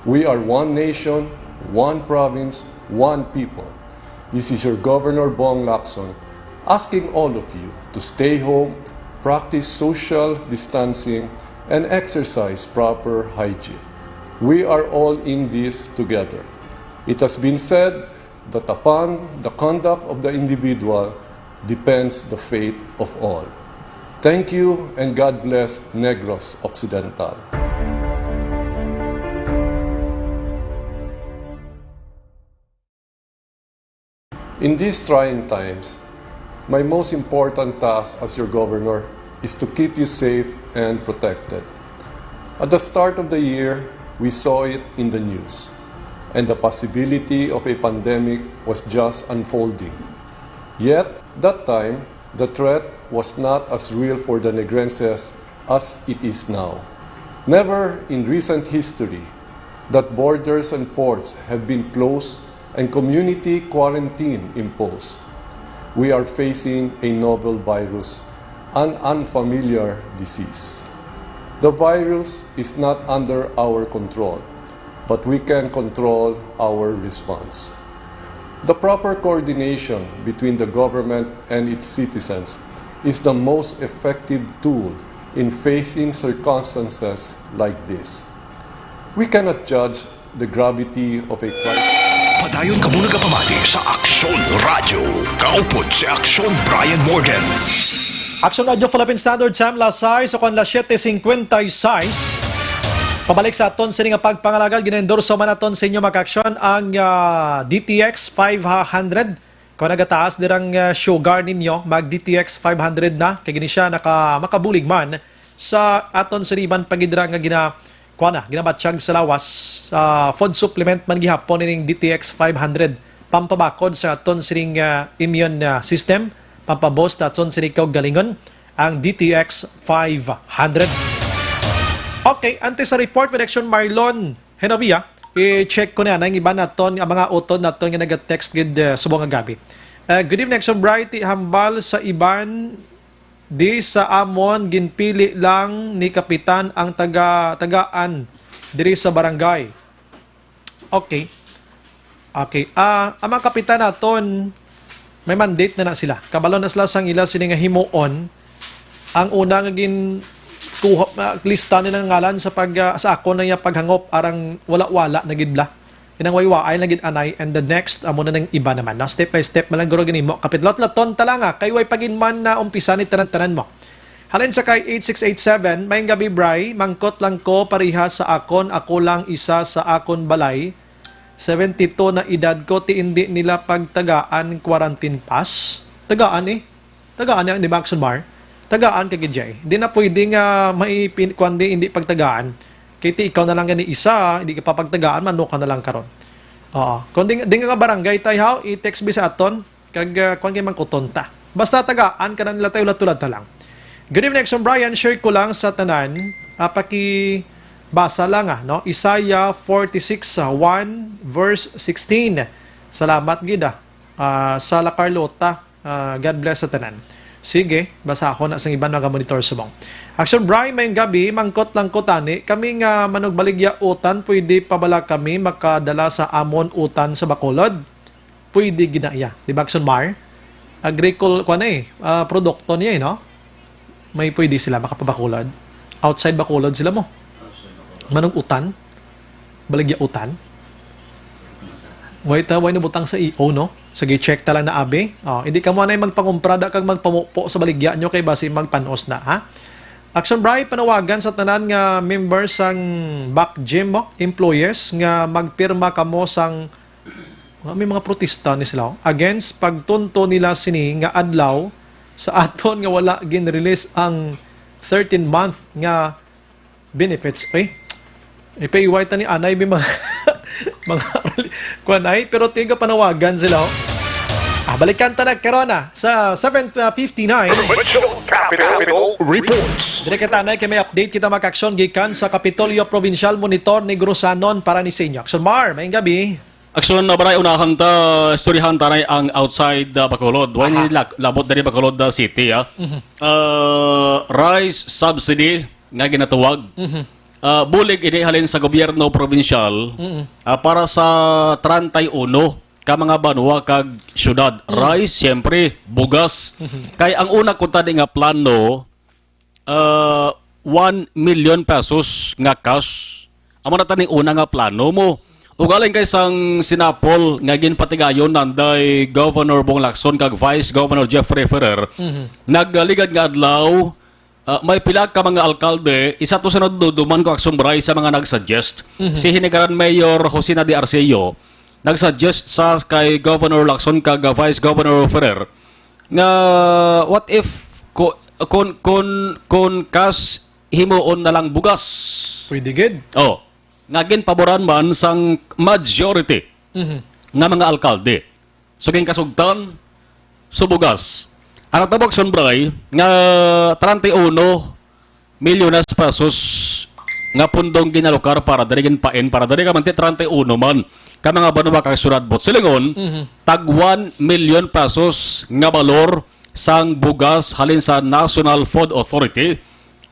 We are one nation, one province, one people. This is your Governor Bong Lacson asking all of you to stay home, practice social distancing, and exercise proper hygiene. We are all in this together. It has been said that upon the conduct of the individual depends the fate of all. Thank you and God bless Negros Occidental. In these trying times, my most important task as your governor is to keep you safe and protected. At the start of the year, we saw it in the news, and the possibility of a pandemic was just unfolding. Yet, that time, the threat was not as real for the Negrenses as it is now. Never in recent history that borders and ports have been closed and community quarantine imposed. We are facing a novel virus, an unfamiliar disease. The virus is not under our control, but we can control our response. The proper coordination between the government and its citizens is the most effective tool in facing circumstances like this. We cannot judge the gravity of a crisis. Padayon kamo nagapamati sa Aksyon Radyo. Kaupod si Aksyon Brian Morgan. Aksyon Radyo Philippine Standard Time, las sais o kon las siete cincuenta y seis. Pabalik sa aton sini nga pagpangalagad, ginaendorso man aton sa inyo, mga aksyon, ang ah, D T X five hundred. Kung nagataas dirang ah, sugar ninyo, mag D T X five hundred na, kay gini siya naka, makabulig man sa aton sini iban pagidra nga gina kuan na, ginabatyag sa lawas. Sa food supplement man gihapon ining D T X five hundred, pampabakod sa aton sining ah, immune ah, system, pampaboost sa aton sining kaugalingon, ang D T X five hundred. Okay, antes sa report, Direction Marlon Henavia, i-check ko na ang iba naton, ang mga utod naton nga nag-text gid ah, subong nga gabi. Ah, good evening, Action Bright. Hambal sa iban, di sa amon, ginpili lang ni Kapitan ang taga tagaan diri sa barangay. Okay. Okay. Ah, ang mga kapitan naton, may mandate na na sila. Kabalo na sila sang ila sini nga himuon. Ang una nga gin kuha, ah, lista nila nga ngalan sa pag ah, sa akon na niya paghangop, arang wala-wala na gid bla. Inang waywaay na gid anay, and the next, amo na nang iba naman, no? Step by step man lang guro ginimo. Kapit lot-laton ta lang, ah, kay way pa gid man na umpisa ni tanan-tanan mo. Halin sa kay eight six eight seven, may gabi, Bray, mangkot lang ko pareha sa akon, ako lang isa sa akon balay. Seventy-two na edad ko, ti indi nila pagtagaan quarantine pass. Tagaan eh. Tagaan niya, di ba, Action Bar? Tagaan ka gid, Jay. Di na pwede nga may pin, kuwan di, hindi pagtagaan. Kay ti ikaw na lang gani isa, hindi ka pa pagtagaan, mano ka na lang karon. Oo. Kung di, di nga barangay tayo, ha, i-text bi sa aton. Kag, ah, kuwan kay mangkuton ta. Basta tagaan ka na nila tayo, latulad ta lang. Good evening, Action Brian. Share ko lang sa tanan. Ah, pakibasa lang, ah, no? Isaiah forty-six, ah, one, verse sixteen. Salamat gid, ah. Ah, sa La Carlota. Ah, God bless sa tanan. Sige, basahon na sang iban, mga monitor subong. Action Bry, may gabi, mangkot lang ko tani. Kami nga manugbaligya utan, pwede pa bala kami makadala sa amon utan sa Bacolod? Pwede gina iya. Di ba, Action Mar? Agricul-, kuwan na eh, ah, produkto niya eh, no? May pwede sila makapabakulod. Outside Bacolod sila mo. Manug-utan? Baligya utan? Wait, ah, way nabutang sa E O, no? Sige, check ta lang na abi. Oh, hindi ka mo anay magpangumpra da kag magpamupo sa baligya nyo kay basi magpanos na, ha? Action Bry, panawagan sa tanan nga members sang back gym mo, employees nga magpirma kamo sang, nga may mga protesta ni sila, oh, against pagtunto nila sini nga adlaw sa aton nga wala gin-release ang thirteen month nga benefits. Ay, ipaiway ta ni anay may mga, mga kuan ay, pero tiga panawagan sila, oh. Ah, balikan ta na karon, ah, sa seven fifty-nine. Provincial Capitol Reports. Dire kita na kay may update kita, mga aksyon, gikan sa Kapitolyo Provincial Monitor ni Grusanon para ni sa inyo. Action Mar, may gabi. Aksyon na, Bray, unahan ta, istoryahan ta na ang outside uh, Bacolod. Wala ni lak- labot diri Bacolod uh, City, ah. Uh, rice subsidy nga ginatuwag. Uh, bulig ini halin sa gobyerno probinsyal uh, para sa treinta y uno ka mga banwa kag syudad. Rice, siyempre, bugas. Kay ang una ko tani nga plano, uh, one million pesos nga cash. Amo na taning una nga plano mo. Ugaling kay sang sinapol nga ginpatigayon nanday Governor Bong Lacson kag Vice Governor Jeffrey Ferrer, Mhm. nagligad nga adlaw, ah, may pila ka mga alkalde, isa to sa naduduman ko, Akson Bray, sa mga nag-suggest. Mhm. Si Hinigaran Mayor Josina de Arceo, nag-suggest sa kay Governor Lacson kag Vice Governor Ferrer nga what if ko, kon, kon, kon kas himuon na lang bugas? Pwede gid. Oh, nga ginpaboran man sang majority Mhm. nga mga alkalde. So, ginkasugtan, subugas. Ang natabo, Akson Bray, nga treinta y uno milyones pesos nga pundong ginalokar para diri, ginpain para diri, ka manti treinta y uno man ka mga banwa kag syudad, buot silingon, Mhm. tag one million pesos nga balor sang bugas halin sa National Food Authority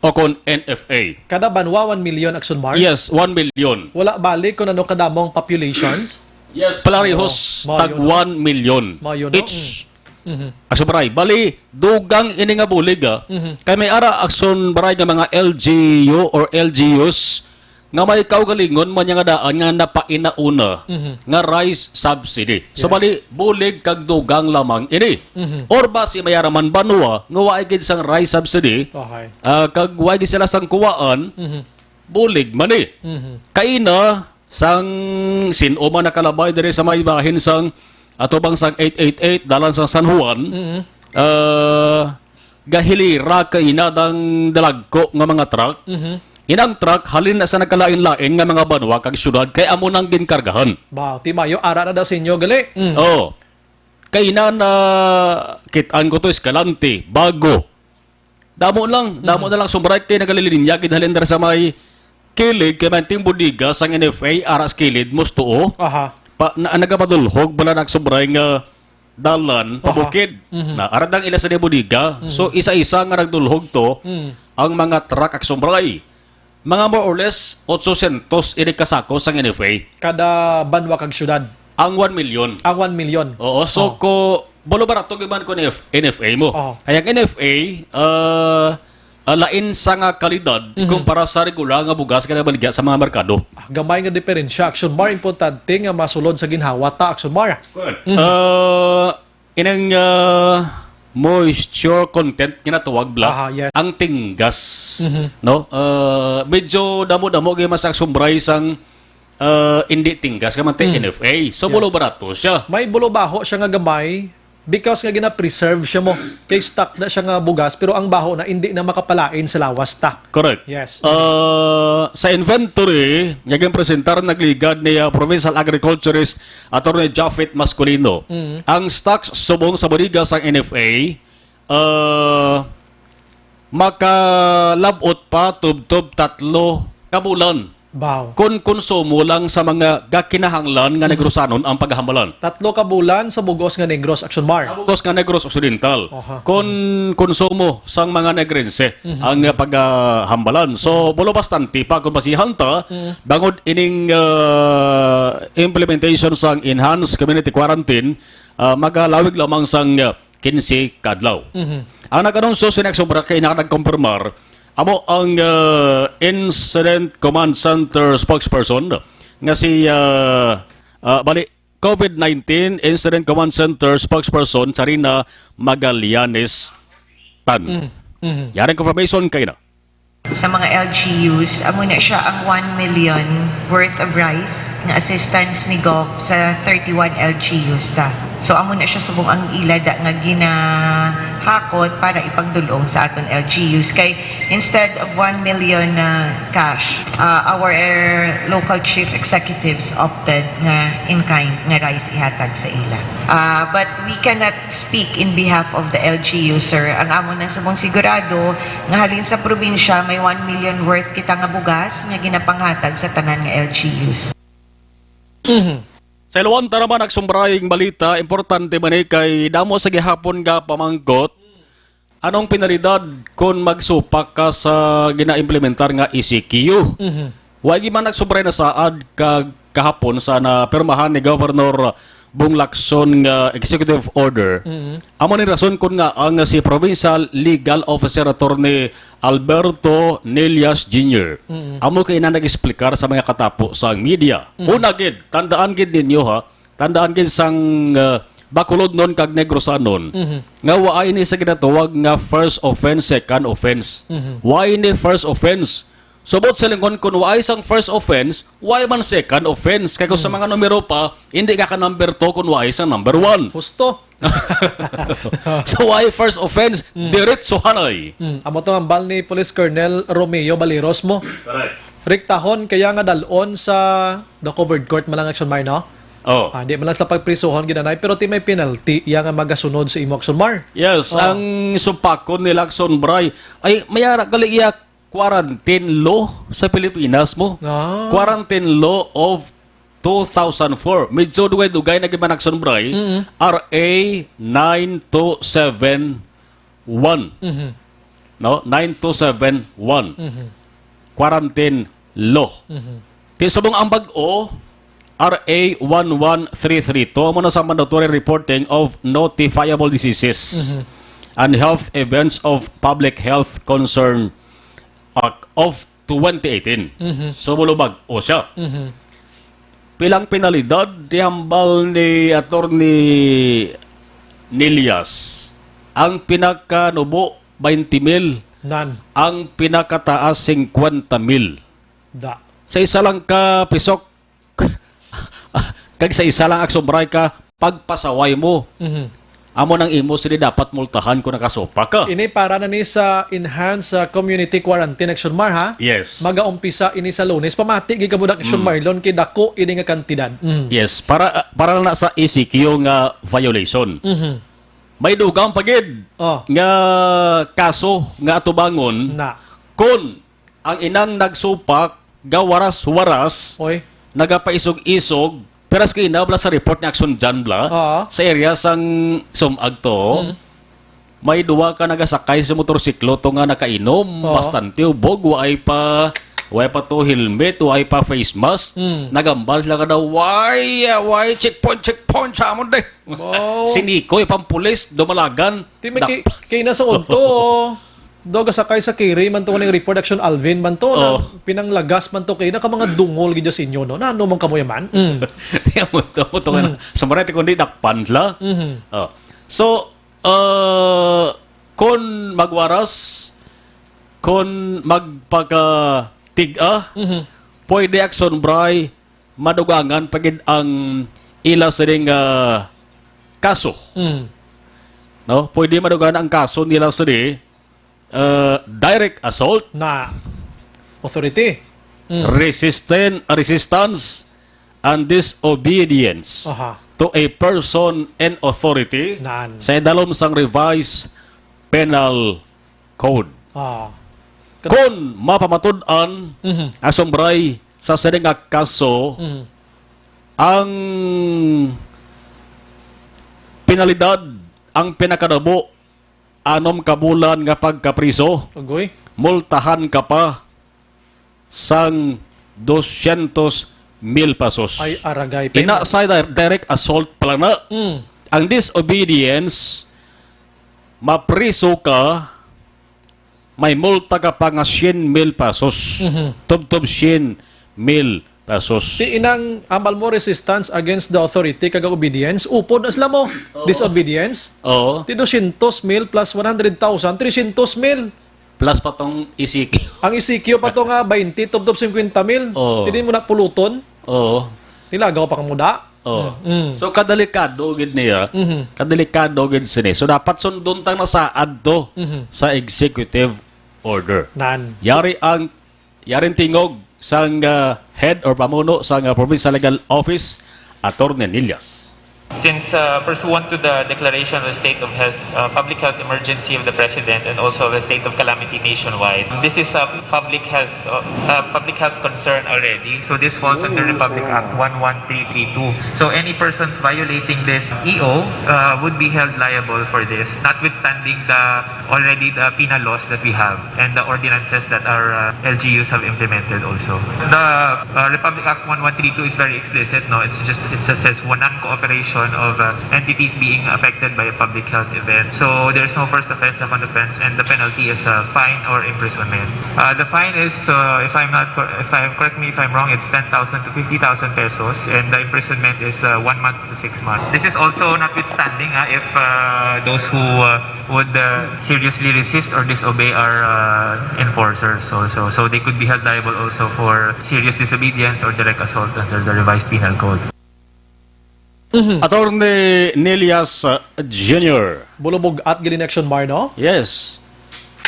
o kon N F A. Kada banwa, one million, Akson Mar? Yes, one million. Wala balik kung ano kadamo ang population? Yes, parehos, Oo, mao tag yun. one million Mao yun, no? Each. Mm. Mhm. Akson Bray, bali, dugang ini nga bulig, ah. Mhm. Kay may ara, Akson Bray, nga mga L G U or L G Us nga may kaugalingon man niya nga daan nga napainauna Mhm. nga rice subsidy. So, Yes. bali, bulig kag dugang lamang ini. Mhm. Or basi may ara man banwa nga waay gid sang rice subsidy, Okay. ah, kag waay gid sila sang kuwaan, Mhm. bulig man ni. Mhm. Kaina, sang sin-o man nakalabay diri sa may bahin sang atubang sang eight eight eight, dalan sang San Juan, Mhm. ah, gahilira kaina dang dalagko nga mga truck. Mhm. Inang truck halin na sa nagkalain-lain nga mga banwa kag syudad kay amo nang ginkargahan. Ba, ti mayo, ara na daw sa inyo, gali. Mm. Oh. Kaina na kit-an ko to, Escalante, Bago. Damo lang, damo Mhm. na lang, Akson Bray, kay nagalilinya gid halin dira sa may kilid, kay may ting bodega sang N F A, ara sa kilid, musto, oh. Aha. Pa, na, nagapadulhog bala na, Akson Bray, nga dalan, Aha. pabukid. Mhm. Na, ara dang ila sa bodega. Mhm. So, isa-isa nga nagdulhog to, Mm. ang mga truck, Akson Bray. Mga more or less, otsosyentos ini ka sako sang N F A. Kada banwa kag syudad. Ang one million. Ang one million. Oo, so Oh. ko, bolo barato gyud man ko N F, N F A mo. Oh. Kaya ang N F A, ah, ah, lain sa nga kalidad Mhm. kumpara sa regular nga bugas nga nabaligya sa mga merkado. Ah, gamay nga diferensya. Akson Mar, importante nga masulod sa ginhawa ta, Akson Mar. Correct. Mhm. Ah, inang, ah, moisture content nga natawag bala, Aha, yes. ang tinggas, Mhm. no? Ah, medyo damo-damo gyud mas, Akson Bray, sang, ah, indi tinggas ka man, Mm. N F A. So, Yes. bulo barato siya. May bulo baho siya nga gamay because nga gina-preserve siya mo. Kay stock na siya nga bugas, pero ang baho na indi na makapalain sa lawas ta. Correct. Yes. Ah, sa inventory nga ginpresentar nagligad ni, ah, Provincial Agriculturist Attorney Japhet Masculino, Mm. ang stocks subong sa bodega sang N F A, ah, makalab-ot pa tubtob tatlo ka bulan Baw. kon konsumo lang sa mga gakinahanglan nga Mhm. Negrosanon ang paghambalan. Tatlo ka bulan sa bugos nga Negros, Akson Mar. Sa bugos nga Negros Occidental. Aha. Kon konsumo sang mga Negrense Mhm. ang, ah, paghambalan. So, Mhm. bulo bastante pa kung basihan ta, Mhm. bangod ining, ah, implementation sang enhanced community quarantine, ah, magalawig lamang sang, ah, quince ka adlaw. Mhm. Ang nag-anunsyo sini, Akson Bray, kay naka-, nagkumpirmar, amo ang, ah, Incident Command Center spokesperson nga si, ah, ah, bali, COVID nineteen Incident Command Center spokesperson Sarina Magallanes Tan. Mm, mhm. Yaring confirmation kay na. Sa mga L G Us, amo na siya ang one million worth of rice nga assistance ni Gov sa thirty-one L G Us ta. So, amo na siya subong ang ila da nga ginahakot para ipagdul-ong sa aton L G Us. Kay instead of one million na cash, uh, our local chief executives opted nga in kind nga rice ihatag sa ila. Uh, but we cannot speak in behalf of the L G U, sir. Ang amo na subong sigurado nga halin sa probinsya may one million worth kita nga bugas nga ginapanghatag sa tanan nga L G Us. Mhm. Sa iluwan ta naman, Akson Bray, ang balita, importante man ni kay damo sa gihapon nga pamangkot. Anong penalidad kon magsupak ka sa ginaimplementar nga E C Q? Mhm. Wa gyud man nagsobra na saad ka kahapon sa napirmahan ni Governor Bong Lacson nga executive order, Mm-hmm. amo ni rason kun nga ang si Provincial Legal Officer Attorney Alberto Nelias Junior Mm-hmm. amo kay na nag-explicar sa mga katapo sa media. Mm-hmm. Una gid, tandaan gid ninyo ha, tandaan gid sang, ah, Bacolodnon kag Negrosanon Mm-hmm. nga waay ni sa ginatawag nga first offense, second offense. Mm-hmm. Waay ni first offense. Subot sa lingon, kun waay sang first offense, waay man second offense. Kay kung sa Mm. mga numero pa, hindi ka ka number two kun waay sang number one. Husto. So, waay first offense, Mm. diretso hanay. Mm. Amo to ang bal ni Police Colonel Romeo Baliros mo. Correct. Riktahon kaya nga dalon sa the covered court malang Action Mar, no? Oh. Ah, di man lang sila pagprisuhon, ginanay, pero ti may penalty iya nga magasunod sa imo, Action Mar. Yes, Oh. ang supakon ni Lacson Bray, ay, may ara gali iya quarantine law sa Pilipinas mo. Ah. Quarantine law of two thousand four. Medyo dugay-dugay na gid man, Action Bray, Mm-mm. R A nine two seven one. Mhm. No? Nine two seven one. Mhm. Quarantine law. Mhm. Ti subong ang bag-o, R A one one three three two, amo na sa mandatory reporting of notifiable diseases Mhm. and health events of public health concern Act of twenty eighteen. Mhm. So, mulo bag-o siya. Mhm. Pilang penalidad di hambal ni Attorney Nelias? Ang pinakanubo, twenty mil. Nan. Ang pinakataas, fifty mil. Da. Sa isa lang ka pisok, kag sa isa lang, Action Bray, ka pagpasaway mo. Mhm. Amo nang imo sini dapat multahan kung nakasupak ka. Ini para na ni sa enhanced, ah, community quarantine, Action Mar, ha? Yes. Magaumpisa ini sa Lunes. Pamati gid kamo, Action Mm. Marlon, kay dako ini nga kantidad. Mm. Yes, para, para na sa E C Q nga violation. Mhm. May dugang pa gid Oh. nga kaso nga atubangon Na. kon ang inang nagsupak, gawaras-waras, Oy. nagapaisog-isog, piras ka inabla sa report ni Action Jan Bla, Oo. sa area sang Sumag to, Mm. may duwa ka nagasakay sa motorsiklo to nga nakainom, Oo. bastante ubog, waay pa, waay pa to helmet, waay pa face mask, Mm. nagambal sila ka daw, "Why, uh, why checkpoint, checkpoint sa amon, de?" Wow. Sinikoy pang pulis, dumalagan. Ti may Dak- ki-, kay nasa unto, do gasakay sa Kiri man to, ning report, Action Alvin man to, na Oh. pinanglagas man to, kay naka mga dungol gid sa inyo, no? Na ano man kamo yaman? Mm. Amo to, amo to nga na. Mm. Sa maray, kundi dakpan la. Mhm. Oh. So, uh, kon magwaras, kon magpakatig-a, Mhm. pwede, Action Bray, madugangan pa gid ang ila sining, ah, kaso. Mm. No? Pwede madugangan ang kaso nila sini, ah, direct assault, Na. Authority. Mm. resisten-, resistance and disobedience Aha. to a person in authority Nan. sa idalom sang revised penal code. Ah. Kon mapamatud-an Mhm. Action Bray sa sini nga kaso, Mhm. ang penalidad, ang pinakanubo, anom ka bulan nga pagkapriso, Agoy. multahan ka pa sang dosyentos mil pesos. Ay, aragay. Ina sa di-, direct assault pala na. Mm. Ang disobedience, mapriso ka, may multa ka pa nga syen mil pesos. Mhm. Tubtob syen mil pesos. Ti inang ambal mo resistance against the authority kag obedience, upod na sila mo. Oo. Disobedience. Oo. Ti dosyentos mil plus one hundred thousand, tresyentos mil. Plus pa tong E C Q. Ang E C Q pa to nga twenty, tubtob fifty mil. Oo. Ti di mo na puluton. Oo. Nilagaw pa kamo da. Oh. Mm. So, kadelikado gid niya. Mhm. Kadelikado gid sini. So, dapat sundon tang nasaad to Mhm. sa executive order. Nan. Yari ang, yari ang tingog sang, ah, head or pamuno sang, ah, Provincial Legal Office, Attorney Nillas. Since, uh, pursuant to the declaration of the state of health, uh, public health emergency of the President and also the state of calamity nationwide, this is a public health, uh, uh, public health concern already. So this falls under Republic Act one one three three two. So any persons violating this E O, uh, would be held liable for this, notwithstanding the already the penal laws that we have and the ordinances that our, uh, L G Us have implemented also. The, uh, Republic Act one one three two is very explicit, no? It's just, it just says, "Wanan ko operation of uh, entities being affected by a public health event. So there's no first offense, second offense, and the penalty is a fine or imprisonment. Uh, the fine is, uh, if I'm not, cor- if I'm correct me if I'm wrong, it's ten thousand to fifty thousand pesos, and the imprisonment is uh, one month to six months. This is also notwithstanding uh, if uh, those who uh, would uh, seriously resist or disobey are uh, enforcers also. So they could be held liable also for serious disobedience or direct assault under the revised penal code. Attorney Nelias uh, Junior. Bulubog at gid ni Action Mar, no? Yes.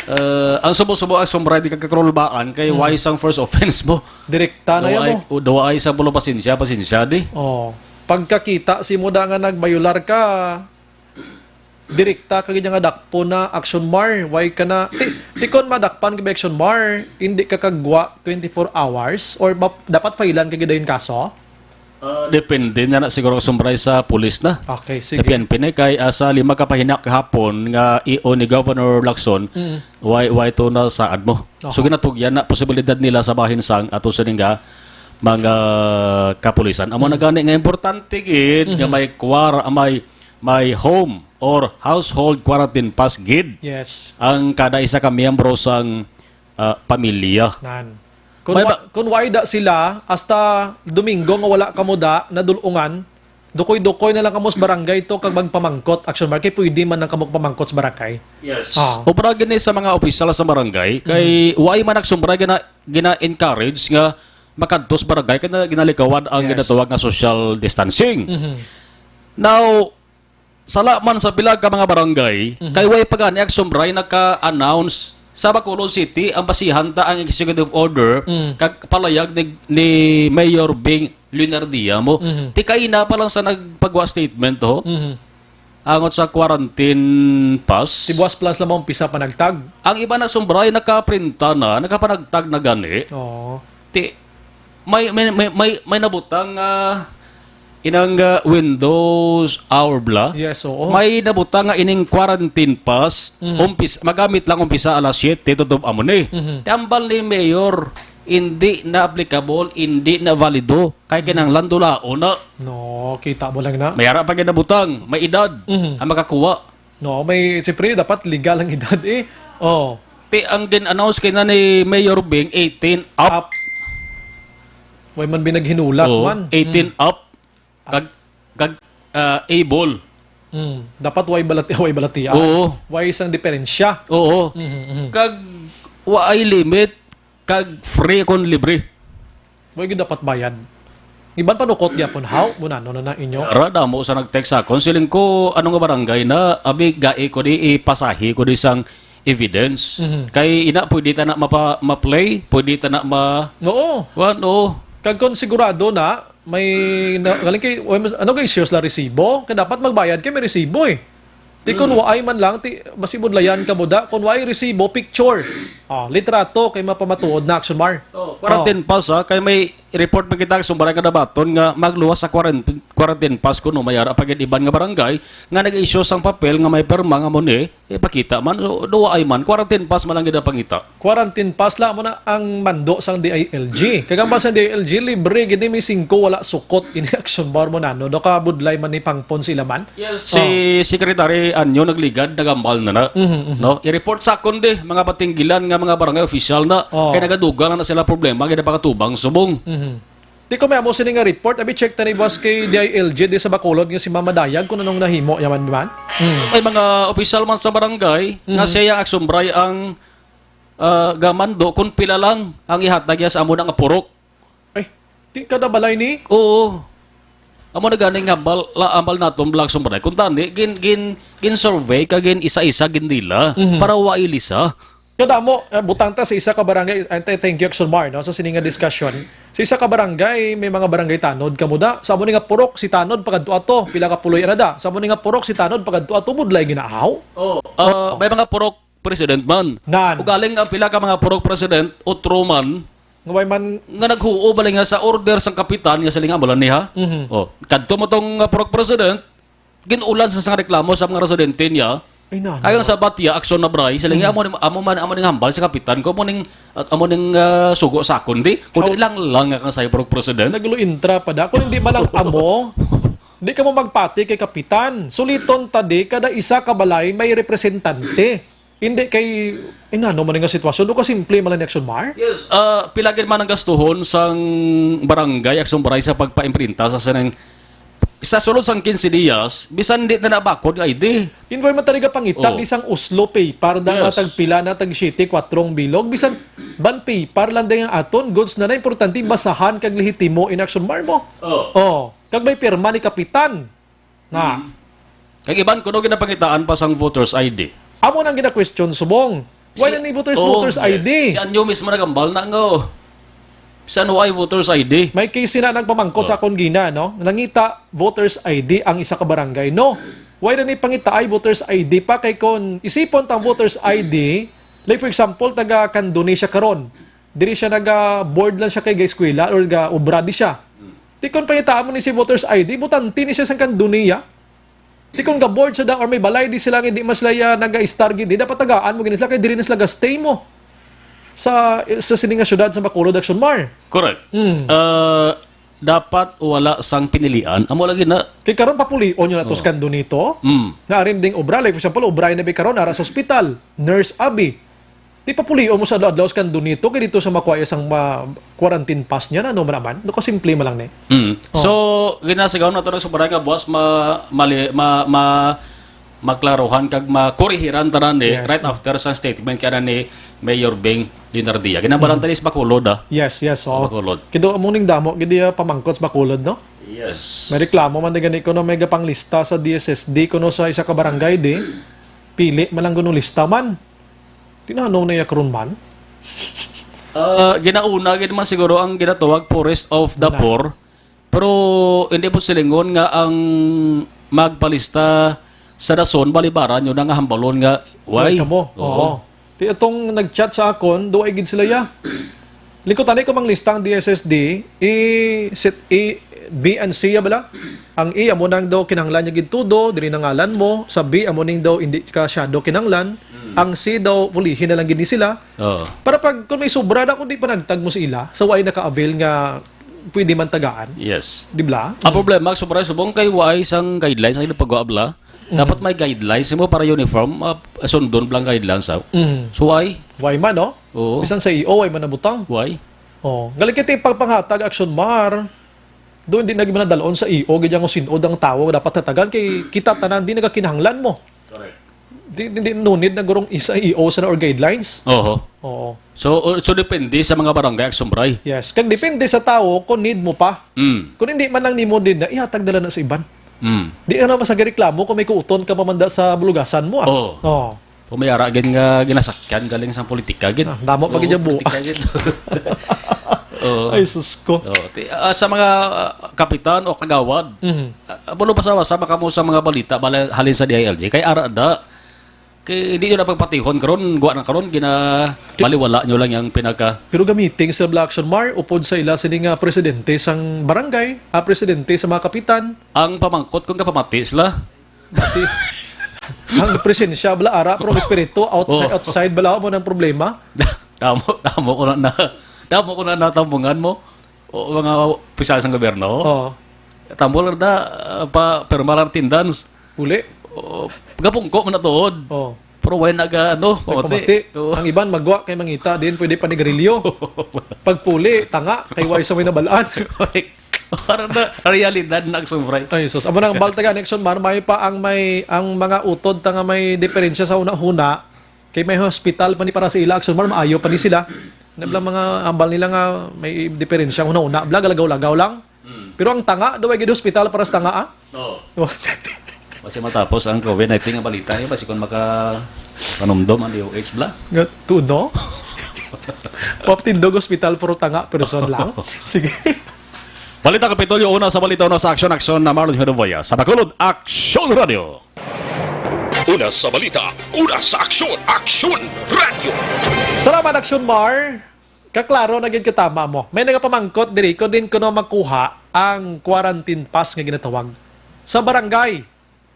Uh, ang subo-subo ang sombra di kagkakrulbaan kay why sang first offense mo? Direkta na yan Duwaay, mo. Duwaay sa bulo pasensya, pasensya di. Oh. Pagkakita si mo da nga nagbayular ka, direkta ka gid nga dakpon na Action Mar. Why ka na? Ti, ti kon madakpan ka ba Action Mar, hindi ka kagwa twenty-four hours or ba, dapat failan ka gid dayon kaso? Uh, depende na na siguro sumbray sa pulis na. Okay, Sa sige. P N P na kay asa lima ka pahinak kahapon nga io ni Governor Lacson, why why to na saad mo. So Aha. Ginatugyan na posibilidad nila sa bahin sang ato sining nga mga kapulisan. Amo na gani nga importante gid nga may kwar may may home or household quarantine pass gid Yes. ang kada isa ka miyembro sang ah, pamilya. Nan. Kung, May wa, ba- kung why da sila, hasta Domingo nga wala ka mo da, nadulungan, dukoy-dukoy na lang kamo sa barangay to kag magpamangkot, Action Mar, kay pwede man lang kamo pamangkot sa barangay. Yes. Ah. Obra gani sa mga opisyal sa barangay kay why man nagsumbray gina gina-encourage nga makadto sa barangay kay na- ginalikawan ang Yes. ginatawag nga social distancing. Mhm. Now, sala man sa pila ka mga barangay, kay way pa gani ang sumbray naka-announce sa Bacolod City ang basihan ta ang executive order Mm. kag palayag ni, ni Mayor Bing Leonardia mo. Mhm. Ti kaina pa lang sa nagpagwa statement ho. Mhm. Angot sa quarantine pass. Tibuas plus lamang umpisa panagtag. Ang iba na sumbray nakaprinta na, nakapanagtag na gani. Oo. Ti may may may may, may nabutang nga inang ah, Windows hour bla. Yes, oo. May nabutang nga ining quarantine pass, Mm. umpis, magamit lang umpisa alas siyete tutob amo ni. Mhm. Tambal ni Mayor, hindi na applicable, hindi na valido. Kay kinahanglan dulaon na. No, kita mo lang na. May ara pa gid nabutang, may edad Mhm. ang makakuha. No, may siyempre dapat legal ang edad eh. Oh. Ti ang gin-announce kay na ni Mayor Bing eighteen up. Up. Way man binaghinulat Oo, man. eighteen up. Kag kag ah, able. Mm. Dapat way balati way balatian. Oo. Way isang diferensya. Oo. Mhm, mhm. Kag waay limit kag free kon libre. Way gid dapat bayad. Iban panukot gyapon, how? Muna, no, na, na inyo? Ara damo sa nag-text sa akon, siling ko, ano nga barangay na, abi, gai ko di, ipasahi ko di sang evidence. Mhm. Kay ina, pwede ta na mapa, ma-play, pwede ta na ma, Oo. Wan, oo. Kag kung sigurado na, may, na, galing kay, way mas- ano kay issues la resibo? Kaya dapat magbayad kay may resibo eh. Ti kung waay man lang, ti, basi budlayan ka mo da. Kung waay resibo, picture. Oh, litrato kay mapamatuod na Action Mar. Oh, quarantine pass ha, kay may report pa kita sa Barangay Dabaton nga magluwas sa quarantine, quarantine pass kuno may ara pa gid iban nga barangay nga nag-issue sang papel nga may pirma nga mo ni ipakita man, so duwaay man quarantine pass man lang gid ang pangita. Quarantine pass lang mo na ang mando sang D I L G. Kagamba sa D I L G, libre gid ni may singko wala sukot ini Action Mar mo na no. Do ka budlay man ni pangpon sila man. Si Secretary Anyo nagligad, nagambal na na. Mhm, mhm. No? I-report sa akon di, mga patinggilan nga mga barangay official na. Oh. Kay nagadugang na sila problema, kay napakatubang subong. Mhm. Di ko may amo sini nga report, abi check tani boss kay D I L G di sa Bacolod nga si Mama Dayag kung anong nahimo yaman man. Mm. May mga opisyal man sa barangay nga siya ang aksumbray ang ah, gamando kung pila lang ang ihatag niya sa amo na nga purok. Ay, di kada balay ni? Oo. Amo na ganing hambal, la, hambal naton, Black Sombray. Kung tani, gin, gin, gin survey ka, gin isa-isa, gin nila, Mhm. para wa ilisa. Kada mo, eh, butang ta sa isa ka barangay, and th- thank you, Action Mar, no? Sa sining nga discussion, sa isa ka barangay, may mga barangay tanod, kamuda, sa amo ni nga purok, si tanod, pagadto ato, pila ka puloy, ano da? Sa amo ni nga purok, si tanod, pagadto ato, budlay ginahaw. Oh, ah, may mga purok president man. Nan. Ugaling ang pila ka mga purok president, utro man, Nga way man, nga naghuo bali nga sa order sang kapitan nga siling amo lang niya. Mhm. Oh, kadto mo tong uh, purok president, ginulan sa sang reklamo sa mga residente niya. Ay, na, Kaya sa Batya, aksyon na bray, sila nga amo, amo man, amo ning hambal sa kapitan ko, amo ning, at amo ning uh, sugo sa akon, di? Kung di lang lang nga kang sa purok president. Nagluintra pa da. Kung hindi man lang amo, Di ka mo magpati kay kapitan. Suliton ta di, kada isa ka balay may representante. Hindi kay, inano man nga sitwasyon, o kasimple man lang ni Action Mar? Yes. Ah, pila gid man ang gastuhon sang barangay, Action Mar, sa pagpaimprinta sa sining, sa sulod sang quince dias, bisan di na nabakod nga I D. Invoy man talaga pangita, Oh. di sang Oslo paper, da nga Yes. tagpila na, tag siyete, kwatro ang bilog, bisan bond paper lang din ang aton, goods na na, importante, basahan kag lehitimo in Action Mar mo. Oh. Oh, kag may pirma ni kapitan. Nga. Mm. Kag iban kuno ginapangitaan pa sang voters I D. Amo nang gina-question subong. Why Si na ni voters, Oh, voters yes. I D? Si Anyo mismo nagambal na nga, oh. Bisan why voters I D? May case na nagpamangkot Oh. sa akon gina, no? Nangita voters I D ang isa ka barangay, no? Why na ni pangitaay voters I D pa? Kay kon isipon tang voters I D, like for example, taga Candoni siya karon. Diri siya naga-board lang siya kay ga-eskwela or ga-obra di siya. Di kon pangitaan mo ni si voters I D, butante ni siya sang Candoni, ah. Di kon ga-board siya da or may balay di sila nga di man sila ya naga-estar gid, di dapat tagaan mo gini sila kay diri na sila ga-stay mo sa, sa sini nga syudad sa Bacolod, Action Mar. Correct. Mm. Ah, dapat wala sang pinilian. Amo lagi na. Kay karon papulion yun na to Oh. sa Candoni to. Mm. Nga arin ding obra, like for example, obra na bi karon ara sa ospital, nurse abi. Di papulion mo sa adlaw-adlaw sa Candoni to, kay dito sa makuha sang ma-, quarantine pass niya, ano man naman? No, kasimple man lang ni. Mm. Oh. So, ginasigaw na to ng sobra nga buwas ma-, mali-, ma-, ma-, maklaruhan kag makurihiran tanan ni Yes. right after sa statement kana ni Mayor Beng Leonardia. Ginambalan Mm. tayo sa Bacolod, ah. Yes, yes, oo. Bacolod. Kido among ning damo, gid iya pamangkot sa Bacolod, no? Yes. May reklamo man di gani kuno may gapanglista sa D S S D kuno sa isa ka barangay di. Pili man lang kuno lista man. Tinanong na iya karon man. Ah, ginauna gid man siguro ang ginatawag Forest of the Na. Poor. Pero hindi po silingon nga ang magpalista sa dason, balibaran yun ang hambalon nga, Why why? kamo? Oo. Oo. Ti atong nag-chat sa akon, duwa gid sila ya. Lingkod ani ko mang lista ang D S S D, i, sit, i, B and C ya bala? Ang A amo nang daw kinahanglan niya gid todo, diri na ngalan mo. Sa B amo ning daw hindi ka siya daw kinahanglan. Mm. Ang C daw, pulihin na lang gid ni sila. Oo. Para pag, kung may sobra na, kung di pa nagtag mo sa ila, sa way naka-avail nga pwede man tagaan. Yes. Di ba? Ang Mm. problema, sobra subong kay way sang guidelines ang ginapagawa bala. Mm. Dapat may guidelines mo para uniform, ah, sundon bala ang guidelines, ah. Mm. So, why? Why man, no? Oo. Bisan sa E O, why man nabutang? Why? Oh, galing kita yung pagpanghatag, Action Mar. Doon, di na gid manadalon sa E O, gid ang sinod ang tawo dapat hatagan kay kita tanan di nagakinahanglan mo. Correct. Di, di, di, no need na gurong isa E O sa na or guidelines. Oho. Oo. So, uh, so depende sa mga barangay, Action Mar. Yes. Kag depende sa tawo kung need mo pa. Mm. Kung hindi man lang nimo din na, ihatag na lang na sa iban. Mm. Di ka naman sa reklamo kung may kuuton ka mamanda sa bulugasan mo, ah. Oo. Oo. Kung may ara gid nga ginasakyan galing sa politika gid. Ah, damo pa Oo, gid yung buo. politika gid. Oo. Ay, sus ko. Oo. Ti-, ah, sa mga, ah, kapitan o kagawad, Mhm. ah, bulo basa-basa ba kamo sa mga balita bala-, halin sa D I L G? Kay ara da, kay hindi nyo na pagpatihon karon, guwa na karon, gina-, baliwala nyo lang yung pinaka- Pero gamiting sa Black Action Mar, upod sa ila sini nga presidente sang barangay, ah, presidente sa mga kapitan. Ang pamangkot kung kapamati sila. Kasi, ang presensya, bala, ara, pero ang espiritu, outside, Oh. outside, bala, mo ng problema. Damo, damo ko na, na, damo ko na natambungan mo. O, mga opisyal sa gobyerno. Oo. Tambol na, ah, pa, pirma lang attendance. Uli? O, gapungko mo na tuod. Oo. Pero why naga, ano, May pamati? pamati. Oo. Ang iban, magwa kay mangita, din pwede panigarilyo. Pagpuli, tanga, kay why sa may nabalaan. Correct. Para na, realidad na, Action Mar. Ay, sus. Amo nang balta gani, Action Mar, may pa ang may, ang mga utod ta nga may diferensya sa huna-huna, kay may hospital pa ni para sa ila, Action Mar, maayo pa ni sila. Na bala mga ambal nila nga may diferensya huna-huna, bala, galagaw-lagaw lang. Mm. Pero ang tanga, daw ay gid hospital para sa tanga, ah? Oo. Oh. Basi matapos ang COVID nineteen nga balita niya, basi kung maka panumdom ang D O H, bala. Nga, tuod, no? Wap tindog hospital, pero tanga, person lang. Sige. Balita Kapitolyo, una sa balita, una sa aksyon, aksyon na Marlon Hiruboya. Sa Bacolod, Aksyon Radio. Una sa balita, una sa aksyon, Aksyon Radio. Salamat, Aksyon Mar. Kaklaro na gid katama mo. May nagapamangkot diri kung din kuno makuha ang quarantine pass nga ginatawag sa barangay.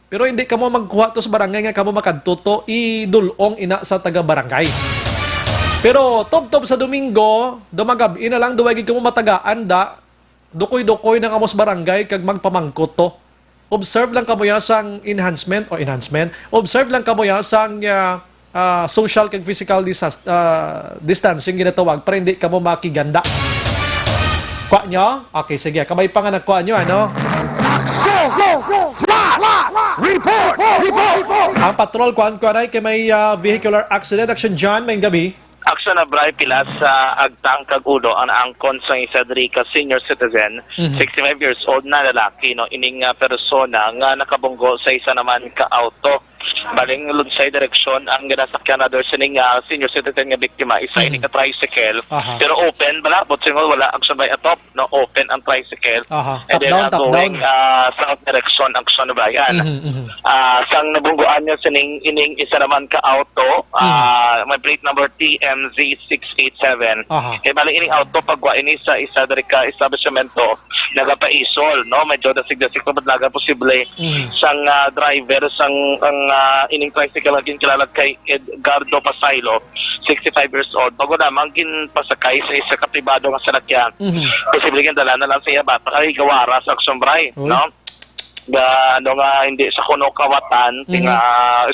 Pero hindi kamo magkuha to sa barangay nga kamo makadto to, idul-ong ina sa taga-barangay. Pero tubtob sa Domingo, dumagab-i na lang, duway gid kamo matagaan da, dukoy-dukoy na kamo sa barangay kag magpamangkot to. Observe lang kamo ya sang enhancement o enhancement. Observe lang kamo ya sang, ah, ah, social kag physical disas-, ah, distancing ginatawag para hindi kamo makiganda. Kwa nyo? Okay, sige. Kabay pa nga nagkwa nyo, ano? Action! Flash! Report! Report! Ang patrol, kuan, kuan ay kay may, ah, vehicular accident. Action, John, may gabi. Action na, Bri, pilas sa agtang kag ulo ang naangkon sang isa diri ka senior citizen, Mhm. sixty-five years old na lalaki, no? Ining, ah, persona nga nakabunggo sa isa naman ka auto. Baling lunsay direksyon ang ginasakyan, rather, sining, ah, senior citizen nga biktima. Isa Mhm. ini ka tricycle, Aha. pero open bala, but single wala action by atop, no? Open ang tricycle. Aha. And Top then, down, ah, top going, down. ah, south direction, action, Bri, yan. Mhm, mhm. Ah, sang nabungguan niya sining ining isa naman ka auto, Mhm. ah, may plate number T M Z six eight seven. Aha. Kay bali ining auto pagwa ini sa isa diri ka establishmento, nagapaisol, no? Medyo dasig-dasig pa badlagan posible Mhm. sang, ah, driver sang ang, ah, ining tricycle nga ginkilala kay Edgardo Pasaylo, sixty-five years old. Bago lamang ginpasakay sa isa ka pribado nga salakyan. Mhm. Posible gindala na lang sa iya bata kay gawara sa aksyon, Bri, Uy. no? Nga, ano nga, hindi sa kuno kawatan, ti Mhm. nga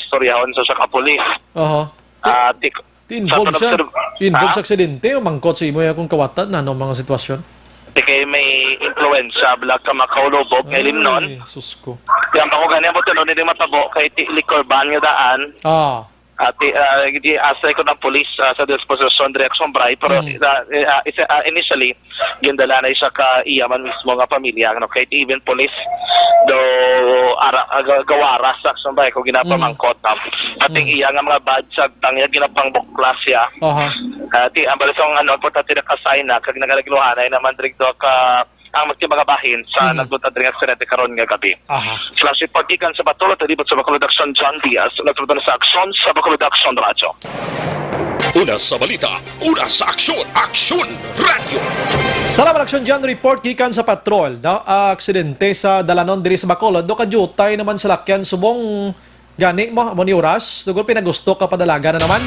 istoryahon sa siya ka pulis. Aha. Ah, ti-, Ti involved sa sa, pag-observe, involved ha? sa aksidente, o mangkot sa imo ya kung kawatan na, ano mga sitwasyon? Ti kay may influensya, bala ka makaulubog, kay limnon. Ay, sus ko. Kaya ang pangugani mo, tuno, hindi matabo, kay ti liquor ban nga daan. Ah. Ati, ah, di, asay ko ng pulis, ah, sa disposisyon, direksyon, Bri, pero, Mm. ah, eh, ah, isa, ah, initially, gindala na siya ka iya man mismo nga pamilya, no? Kay even police do ara, ah, ga-, gawara sa action ba, eh, kung ginapamangkot, Mm. no? Pati Mm. iya nga mga badge sa tangya ginapangbuklas siya. Aha. Ah, ti, ang balisong, ano, importante na ka-sign na, kag nagalagiluhanay naman diri do ka, ang magti mga bahin sa Mm. nagdutad ring aksidente karon nga gabi. Aha. Flash report gikan sa Batolo, Talibot sa Bacolod Action, John Diaz. Nagtubod na sa aksyon sa Bacolod Action Radyo. Una sa balita, una sa aksyon, Aksyon Radyo. Salamat, Aksyon John. Report gikan sa patrol. Da, ah, aksidente sa dalanon diri sa Bacolod. Do ka jutay naman sa lakyan subong gani mo, amo ni oras. Dugo pinagusto ka padalaga na naman.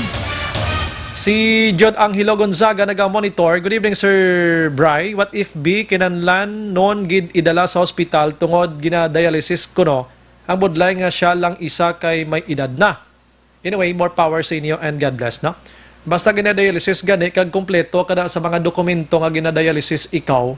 Si Jod Angelo Gonzaga naga-monitor. Good evening, Sir Bry. What if B kinanlan non gid idala sa hospital tungod gina-dialysis kuno? Ang budlay nga siya lang isa kay may edad na. Anyway, more power sa inyo and God bless, no? Basta gina-dialysis gani kag kompleto kada sa mga dokumento nga gina-dialysis ikaw,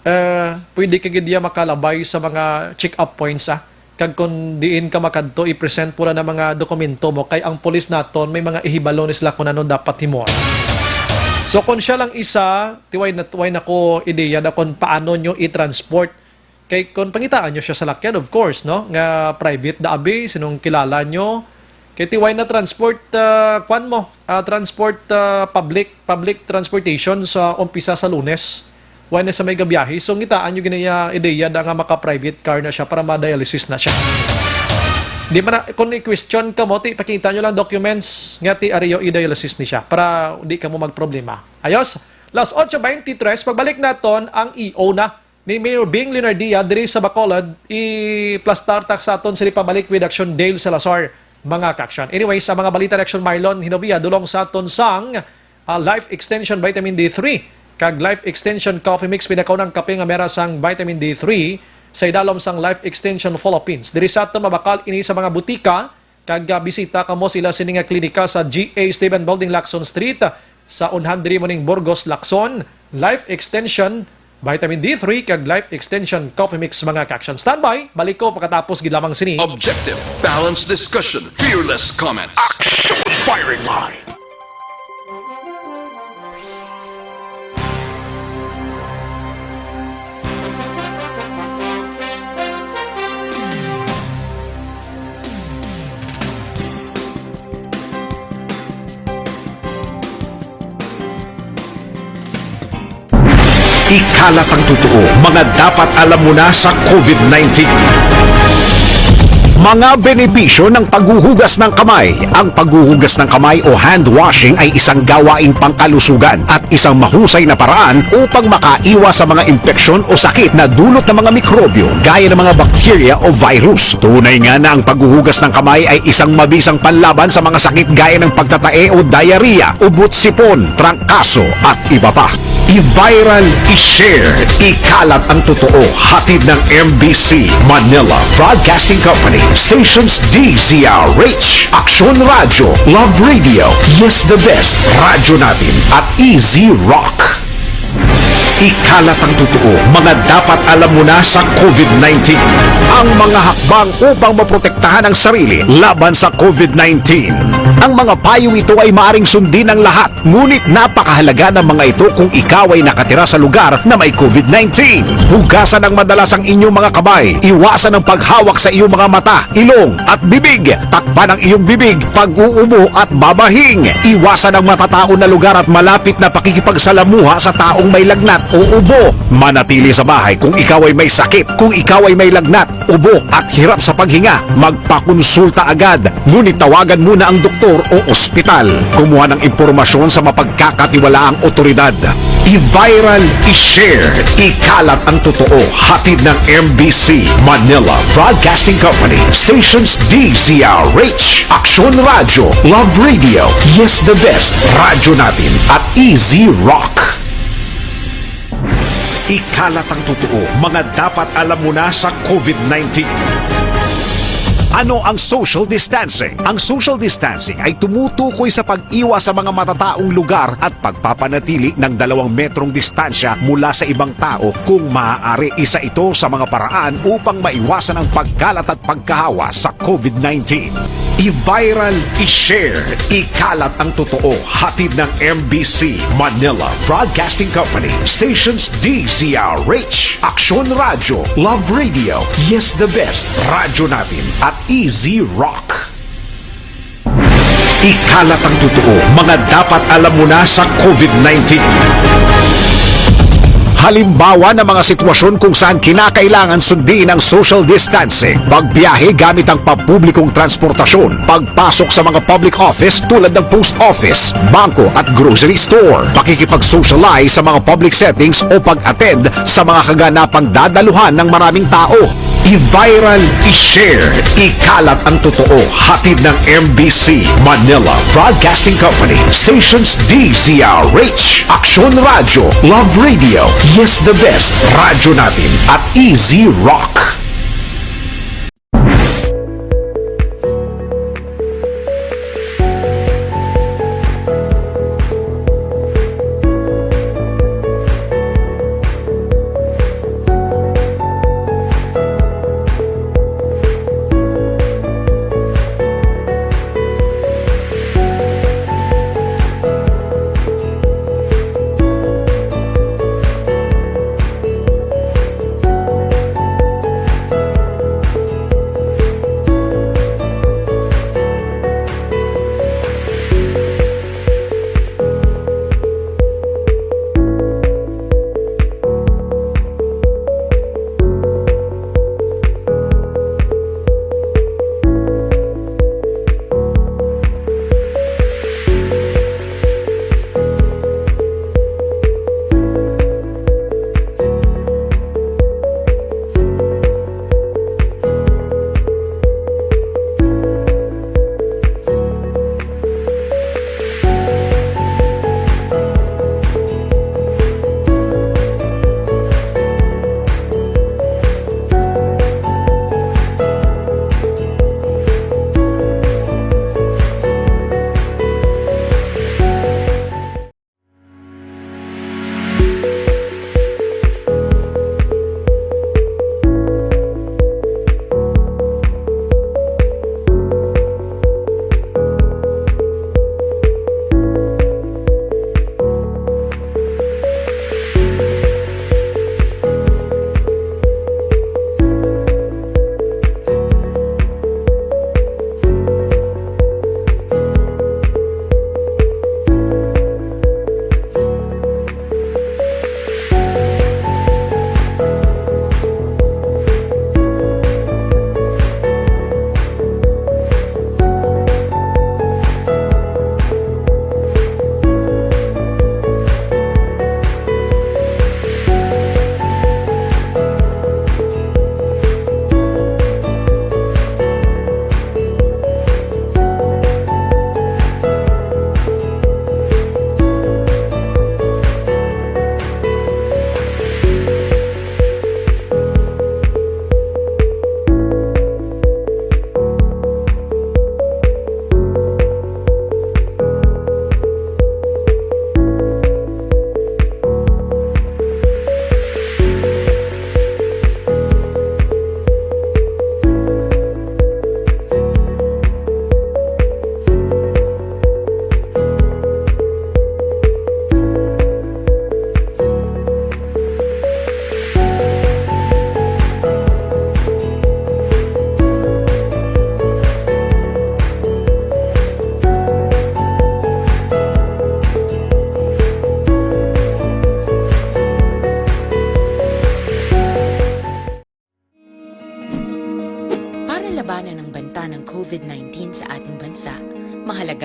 eh, pwede ka gid iya makalabay sa mga check-up points, ah. Kag kung diin ka makadto, i-present mo lang ang mga dokumento mo kay ang pulis naton may mga ihibalo ni sila kung ano dapat himuon. So kung siya lang isa, ti way na, way na ko ideya na kung paano nyo i-transport. Kay kung pangitaan nyo siya sa lakyan, of course, no? Nga private da abi, sinong kilala nyo. Kay ti way na transport, ah, kwan mo, ah, transport, ah, public, public transportation sa umpisa sa Lunes. Way na sa may gabiyahe. So, ngitaan nyo ginaya ideya da nga maka-private car na siya para ma-dialysis na siya. Di man na, kung i-question ka mo, ti, pakita nyo lang documents nga ti ariyo i-dialysis ni siya para di ka mo magproblema. Ayos? Las ocho veintitrés, pagbalik naton ang E O na ni Mayor Bing Leonardia diri sa Bacolod, iplastar ta sa aton sini pabalik with Action Dale Salazar, mga ka-action. Anyway, sa mga balita ni Action Marlon Hinovia, dulong sa aton sang, ah, Life Extension Vitamin D three, kag Life Extension Coffee Mix, pinakaunang kape nga mera sang Vitamin D three, sa idalom sang Life Extension Philippines. Diri sa aton mabakal ini sa mga butika, kag, ah, bisita kamo sila sini nga klinika sa G A Stephen Building, Lacson Street, sa unhan diri mo ning Burgos, Lacson, Life Extension, Vitamin D three, kag Life Extension Coffee Mix, mga ka-action. Standby, balik ko pagkatapos gid lamang sini. Objective, balanced discussion, fearless comment. Action Firing Line. Ikalat ang totoo, mga dapat alam mo na sa COVID nineteen. Mga benepisyo ng paghuhugas ng kamay. Ang paghuhugas ng kamay o hand washing ay isang gawaing pangkalusugan at isang mahusay na paraan upang makaiwas sa mga impeksyon o sakit na dulot ng mga mikrobyo gaya ng mga bakterya o virus. Tunay nga na ang paghuhugas ng kamay ay isang mabisang panlaban sa mga sakit gaya ng pagtatae o diarrhea, ubot sipon, trangkaso, at iba pa. I-viral, i-share, ikalat ang totoo. Hatid ng M B C Manila Broadcasting Company, stations D Z R H, Aksyon Radyo, Love Radio, Yes the Best, Radyo Natin, at Easy Rock. Ikalat ang totoo, mga dapat alam mo na sa COVID nineteen. Ang mga hakbang upang maprotektahan ang sarili laban sa COVID nineteen. Ang mga payong ito ay maaring sundin ng lahat, ngunit napakahalaga ng mga ito kung ikaw ay nakatira sa lugar na may COVID nineteen. Hugasan ng madalas ang inyong mga kamay. Iwasan ang paghawak sa iyong mga mata, ilong, at bibig. Takpan ang iyong bibig pag uubo at babahing. Iwasan ang matataon na lugar at malapit na pakikipagsalamuha sa taong may lagnat o ubo. Manatili sa bahay kung ikaw ay may sakit, kung ikaw ay may lagnat, ubo, at hirap sa paghinga. Magpakonsulta agad, ngunit tawagan muna ang doktor o ospital. Kumuha ng impormasyon sa mapagkakatiwalaang otoridad. I-viral, i-share, ikalat ang totoo. Hatid ng M B C Manila Broadcasting Company, stations D Z R H, Aksyon Radyo, Love Radio, Yes the Best, Radyo Natin, at Easy Rock. Ikalat ang totoo, mga dapat alam mo na sa COVID nineteen. Ano ang social distancing? Ang social distancing ay tumutukoy sa pag-iwas sa mga matataong lugar at pagpapanatili ng dalawang metrong distansya mula sa ibang tao kung maaari. Isa ito sa mga paraan upang maiwasan ang pagkalat at pagkahawa sa COVID nineteen. I-viral, i-share, ikalat ang totoo. Hatid ng M B C Manila Broadcasting Company, stations D Z R H, Aksyon Radyo, Love Radio, Yes the Best, Radyo Natin, at Easy Rock. Ikalat ang totoo, mga dapat alam mo na sa COVID nineteen. Halimbawa ng mga sitwasyon kung saan kinakailangan sundin ang social distancing: pagbiyahe gamit ang pampublikong transportasyon, pagpasok sa mga public office tulad ng post office, bangko, at grocery store, pakikipag-socialize sa mga public settings, o pag-attend sa mga kaganapang dadaluhan ng maraming tao. I-viral, i-share, ikalat ang totoo. Hatid ng M B C Manila Broadcasting Company, stations D Z R H, Aksyon Radyo, Love Radio, Yes the Best, Radyo Natin, at Easy Rock.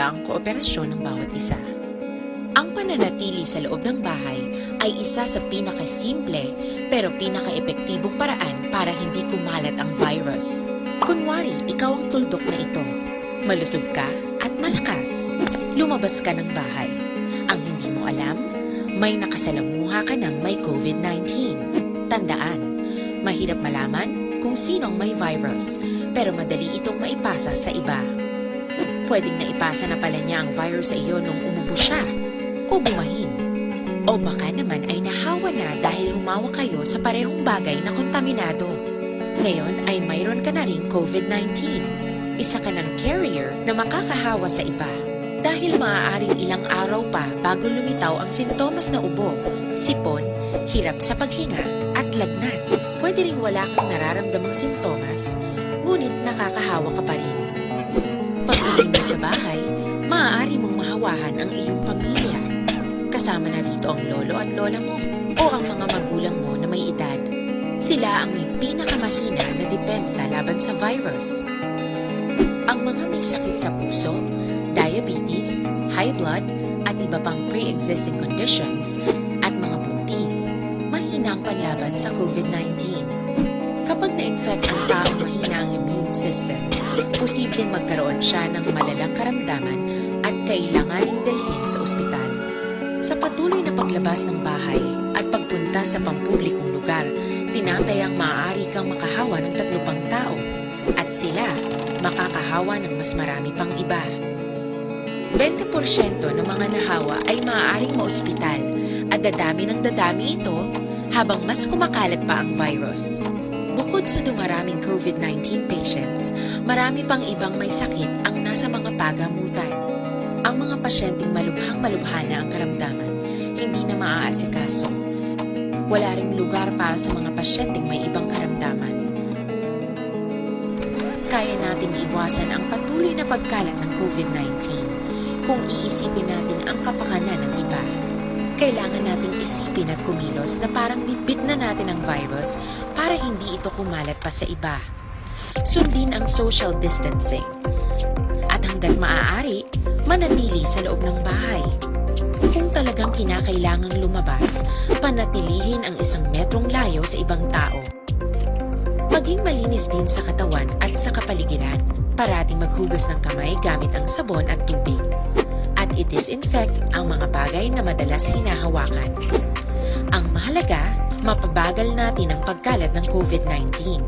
ang kooperasyon ng bawat isa. Ang pananatili sa loob ng bahay ay isa sa pinakasimple pero pinakaepektibong paraan para hindi kumalat ang virus. Kunwari, ikaw ang tuldok na ito. Malusog ka at malakas. Lumabas ka ng bahay. Ang hindi mo alam, may nakasalamuha ka ng may covid nineteen. Tandaan, mahirap malaman kung sino ang may virus, pero madali itong maipasa sa iba. Pwedeng naipasa na pala niya ang virus sa iyo nung umubo siya o bumahin. O baka naman ay nahawa na dahil humawak kayo sa parehong bagay na kontaminado. Ngayon ay mayroon ka na ring covid nineteen. Isa ka ng carrier na makakahawa sa iba. Dahil maaaring ilang araw pa bago lumitaw ang sintomas na ubo, sipon, hirap sa paghinga, at lagnat. Pwede ring wala kang nararamdamang sintomas, ngunit nakakahawa ka pa rin. Pag-uwi mo sa bahay, maaari mong mahawahan ang iyong pamilya. Kasama na rito ang lolo at lola mo o ang mga magulang mo na may edad. Sila ang may pinakamahina na depensa laban sa virus. Ang mga may sakit sa puso, diabetes, high blood, at iba pang pre-existing conditions, at mga buntis, mahina ang panlaban sa covid nineteen. Kapag na-infect ang taong mahina ang immune system, posibleng magkaroon siya ng malalang karamdaman at kailanganing dalhin sa ospital. Sa patuloy na paglabas ng bahay at pagpunta sa pampublikong lugar, tinatayang maaari kang makahawa ng tatlo pang tao, at sila makakahawa ng mas marami pang iba. Bente porsyento ng mga nahawa ay maaaring maospital at dadami ng dadami ito habang mas kumakalat pa ang virus. Bukod sa dumaraming covid nineteen patients, marami pang ibang may sakit ang nasa mga pagamutan. Ang mga pasyenteng malubhang-malubha na ang karamdaman, hindi na maaasikaso. Wala ring lugar para sa mga pasyenteng may ibang karamdaman. Kaya nating iwasan ang patuloy na pagkalat ng covid nineteen kung iisipin natin ang kapakanan ng iba. Kailangan nating isipin at kumilos na parang bitbit na natin ang virus para hindi ito kumalat pa sa iba. Sundin ang social distancing. At hanggat maaari, manatili sa loob ng bahay. Kung talagang kinakailangang lumabas, panatilihin ang isang metrong layo sa ibang tao. Maging malinis din sa katawan at sa kapaligiran. Parating maghugas ng kamay gamit ang sabon at tubig. At i-disinfect ang mga bagay na madalas hinahawakan. Ang mahalaga, mapabagal natin ang pagkalat ng covid nineteen.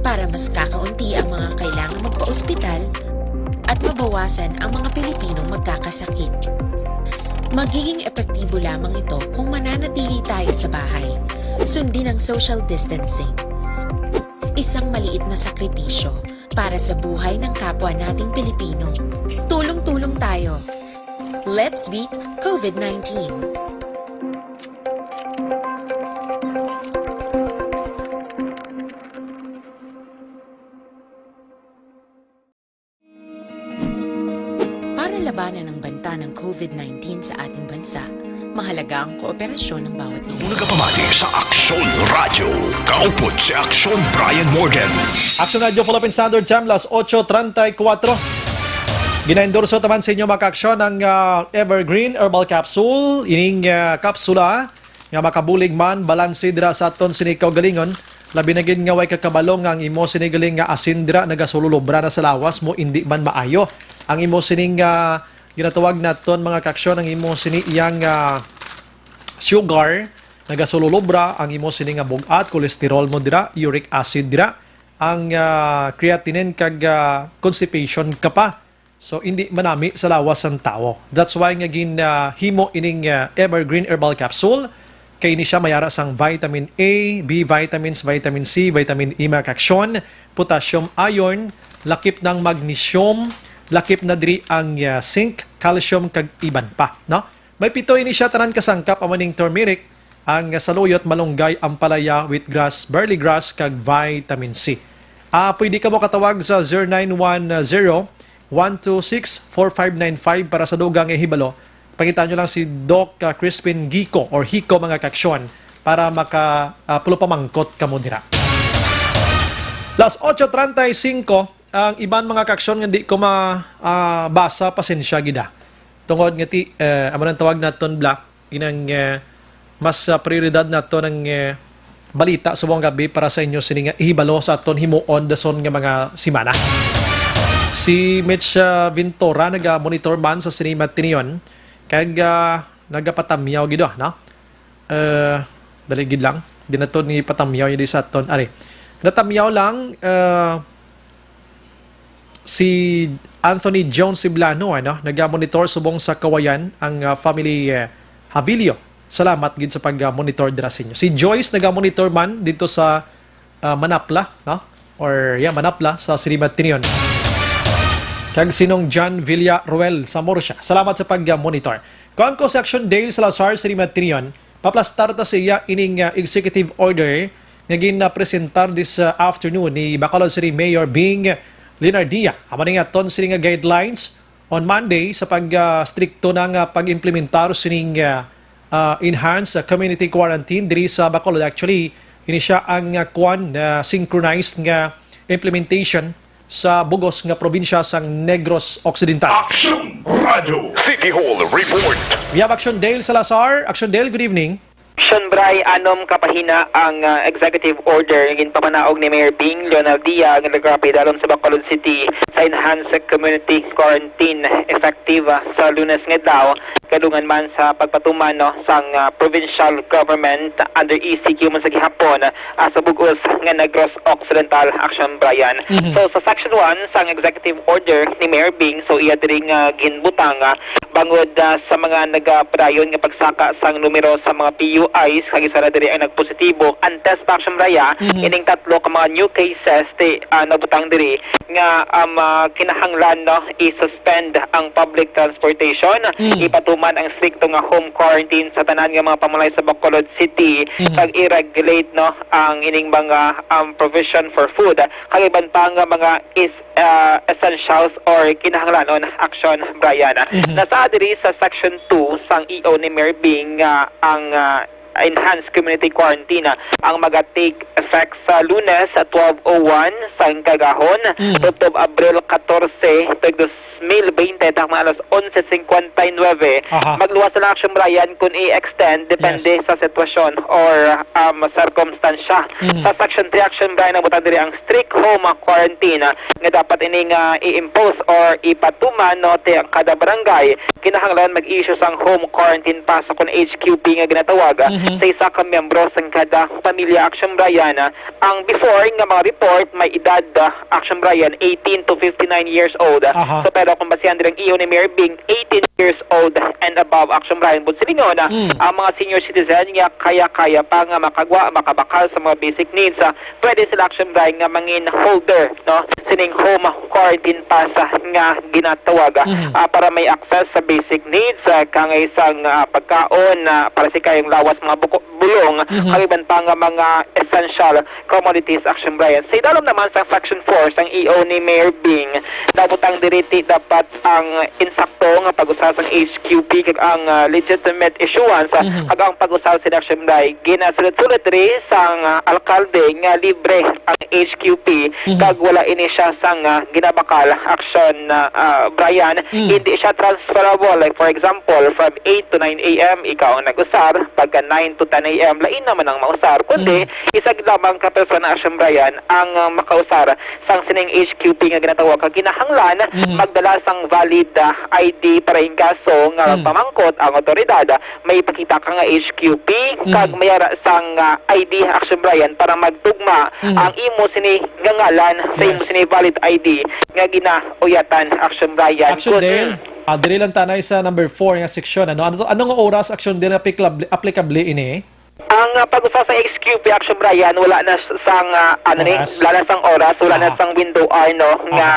Para mas kakaunti ang mga kailangang magpa-ospital at mabawasan ang mga Pilipinong magkakasakit. Magiging epektibo lamang ito kung mananatili tayo sa bahay. Sundin ang social distancing. Isang maliit na sakripisyo para sa buhay ng kapwa nating Pilipino. Tulong-tulong tayo. Let's beat covid nineteen. Para labanan ang banta ng covid nineteen sa ating bansa, mahalaga ang kooperasyon ng bawat isa. Nagapamati sa Aksyon Radyo, kaupod si Aksyon Brian Morgan. Aksyon Radyo Philippine Standard Time, las ocho treinta y cuatro. Ginaendorso taman sa inyo, mga kaaksyon, ang, ah, Evergreen Herbal Capsule. Ining, ah, kapsula nga makabulig man, balanse dira sa aton sini kaugalingon. Labi na gid nga way kakabalo nga ang imo sini galing nga asin dira nagasululobra na sa lawas mo, indi man maayo. Ang imo sini nga ginatawag naton, mga kaaksyon, ang imo sini iyang, ah, sugar nagasululobra, ang imo sini nga bug-at, cholesterol mo dira, uric acid dira, ang, ah, creatinine kag, ah, constipation ka pa. So, hindi manami sa lawas sang tawo. That's why nga gin, ah, himo ining, ah, Evergreen Herbal Capsule. Kay ini siya may ara sang vitamin A, B vitamins, vitamin C, vitamin E, mga kaaksyon, potassium, iron, lakip ng magnesium, lakip na diri ang, ah, zinc, calcium, kag iban pa, no? May pito ini siya tanan kasangkap, amo ning turmeric, ang saluyot, malunggay, ampalaya, wheatgrass, barley grass, kag vitamin C. Ah, pwede kamo katawag sa zero nine one zero, one two six, four five nine five para sa dugang nga hibalo. Pangita nyo lang si Doc, ah, Crispin Gico or Hico, mga kaaksyon, para maka, ah, pulopamangkot kamo dira. Las ocho treinta y cinco, Ang iban mga kaaksyon nga di ko ma-, ah, basa, pasensya gid, ah. Tungod nga ti-, eh, amo nang tawag naton, Bla, inang, eh, mas, ah, prioridad nato ang, eh, balita subong gabi para sa inyo sini nga ihibalo sa aton himuon dason nga mga semana. Si Mitch, ah, Ventura naga-monitor man sa sini matinion kag, ah, nagapatamyaw gid, ah, no? Eh, dali gid lang. Di na to ni patamyaw yun sa aton. Ari. Natamyaw lang, eh, si Anthony John Siblano, ano, naga-monitor subong sa Kawayan ang, ah, family, eh, Havilio. Salamat gid sa pag-monitor dira sa inyo. Si Joyce naga-monitor man dito sa, ah, Manapla, no? Or, yeah, Manapla sa Sirimat Tinion. Kag sinong John Villaruel sa Murcia. Salamat sa pag-monitor. Kuan ko si Action Dale Salazar, Sirimat Tinion, paplastar ta sa iya ining, ah, executive order nga ginapresentar this, ah, afternoon ni Bacolod City Mayor Bing Leonardia. Amo ni nga aton sini nga guidelines on Monday sa pag, ah, strikto na nga pag-implementar sining, ah, ah, enhanced, ah, community quarantine diri sa Bacolod. Actually, ini siya ang, ah, kuan, ah, synchronized nga implementation sa bugos nga probinsya sang Negros Occidental. Action Radio City Hall Report. We have Action Dale Salazar. Action Dale, good evening. Action Bray, anom ka pahina ang, ah, executive order nga ginpamanaog ni Mayor Bing Leonardia nga nagapidalom sa Bacolod City sa enhanced community quarantine effective, ah, sa Lunes nga adlaw, kadungan man sa pagpatuman, no, sang, ah, provincial government under E C Q man sa gihapon, ah, sa bug-os nga Negros Occidental, Action Brian. Mhm. So, sa Section one sang executive order ni Mayor Bing, so iya diri nga ginbutang, ah, bangod, ah, sa mga nagapadayon nga pagsaka sang numero sa mga P U Is, kag isa na diri ang nagpositibo. Antes pa, Action Brian, Mhm. ining tatlo ka mga new cases ti, ah, nabutang diri nga, um, ah, kinahanglan, no, i-suspend ang public transportation, Mm. ipatuman ang strikto nga home quarantine sa tanan nga mga pamulay sa Bacolod City, Mhm. kag i-regulate, no, ang ining mga, um, provision for food, kag iban pa nga mga is, ah, essentials or kinahanglanon, Action Brian. Mhm. Nasa diri sa Section two sang E O ni Mayor Bing nga ang, ah, enhanced community quarantine, ah, ang maga-take effect sa Lunes sa twelve oh one sang kagahon, Mm. tubtob Abril katorse, tuig dos mil bente, takman alas onse cincuenta y nueve. Aha. Magluwas na lang, Action Brian, kung i-extend, depende Yes. sa sitwasyon or, um, sirkumstansya. Mhm. Sa Section three, Action Brian, nabutang diri ang strict home quarantine, ah, nga dapat ini nga i-impose or ipatuman, no, ti ang kada barangay. Kinahanglan mag-issue sang home quarantine pass kon H Q P nga ginatawag, ah, Mhm. sa isa ka miyembro sang kada pamilya, Action Brian. Ah, ang before nga mga report, may edad, ah, Action Brian, eighteen to fifty-nine years old. Aha. So, pero kung basihan diri ang E O ni Mayor Bing, eighteen years old and above, Action Brian, but silingon, ah, Mm. ang mga senior citizen nga kaya-kaya pa nga makagwa, makabakal sa mga basic needs, ah, pwede sila, Action Brian, nga mangin holder, no, sining home quarantine pass, ah, nga ginatawag, ah, Mhm. ah, para may access sa basic needs, ah, kangay sang, ah, pagkaon, ah, para sa kayong lawas, mga buko-, bulong, Mhm. kag iban pa nga mga essential commodities, Action Brian. Sa idalom naman sang Section four sang E O ni Mayor Bing, nabutang diri ti dapat ang insakto nga pag-usar sang H Q P kag ang, ah, legitimate issuance, ah, Mhm. kag ang pag-usar sa Action Brian, ginasulat-sulat diri sang, ah, alkalde nga libre ang H Q P, Mhm. kag wala ini siya sang, ah, ginabakal, Action, ah, ah, Brian. Mm. Hindi siya transferable. Like, for example, from eight to nine A M, ikaw ang nag-usar, pagka nine to ten A M, lain naman ang mausar. Kundi, Mm. isa gid lamang ka persona, Action Brian, ang, ah, makausar sang sining H Q P nga ginatawag, kag kinahanglan Mm. magdala sang valid, ah, I D para in kaso nga Mm. magpamangkot ang awtoridad, ah, may ipakita ka nga H Q P, Mm. kag may ara sang, ah, I D, Action Brian, para magtugma Mm. ang imo sini nga ngalan sa imo Yes. sini valid I D nga ginauyatan, Action Brian. Action Kun- Dale, Mm. ah, diri lang tanay sa number four nga seksyon. Ano, ano, ano nga oras, Action Dale, nga applicable, applicable ini? Ang, ah, pag-usar sa H Q P, Action Brian, wala na s-, sang, ah, ano ni, Oras. wala na sang oras, wala na Aha. sang window hour, no, nga,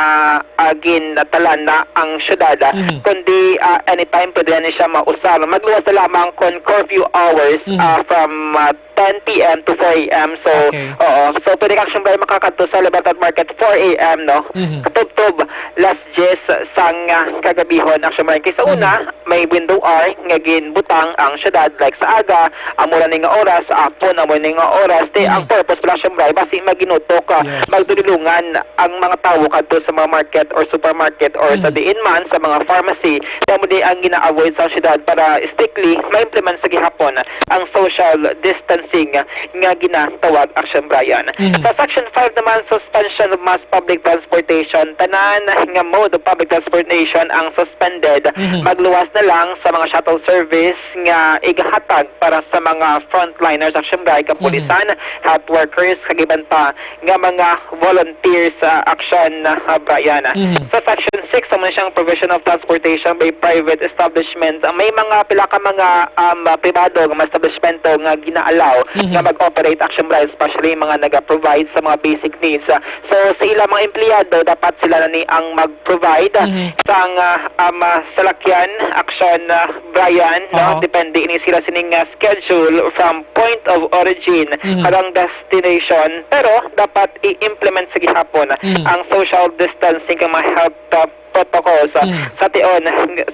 Aha. ah, gintalan na ang syudad, ah. Mhm. Kundi, ah, anytime pwede na siya mausar. Magluwas na lamang kon curfew hours, Mhm. ah, from, ah, ten p m to four a m. So, Okay. oo. So, pwede ka, Action Brian, makakadto sa Libertad Market four a m, no? Mhm. Katubtob, las diyes sang, ah, kagabihon, Action Brian. Kay sa una, Mhm. may window hour nga ginbutang ang syudad, like sa aga, amo ra ni nga oras, sa hapon, amo ni nga oras. Te, ang Mhm. purpose pala, Action Brian, basi maginutok, ah, Yes. magtulungan ang mga tawo kadto sa mga market or supermarket or sa Mhm. diin man, sa mga pharmacy. Kaya mo di ang gina-avoid sa syudad para strictly ma-implement sa gihapon ang social distancing nga ginatawag, Action Brian. Mhm. Sa Section five naman, suspension of mass public transportation. Tanan nga mode of public transportation ang suspended. Mhm. Magluwas na lang sa mga shuttle service nga igahatag para sa mga frontliners, Action Brian, Mhm. kapulisan, health workers, kag iban pa nga mga volunteers sa Action, ah, Brian. Mhm. Sa Section six, amo na siyang provision of transportation by private establishment. Ah, may mga pila ka mga, um, ah, pribado nga mga establishmento nga gina-allow Mhm. nga mag-operate, Action Brian, especially mga naga-provide sa mga basic needs. Ah, so, sa ilang mga empleyado, dapat sila na ni ang mag-provide Mhm. sang, ah, um, ah, salakyan, Action, ah, Brian, no? Oo. Depende ini sila sining, ah, schedule from point of origin Mhm. karang destination, pero dapat i-implement sa gihapon Mhm. ang social distancing kag mga health, uh, protocols, uh, Mhm. sa tion,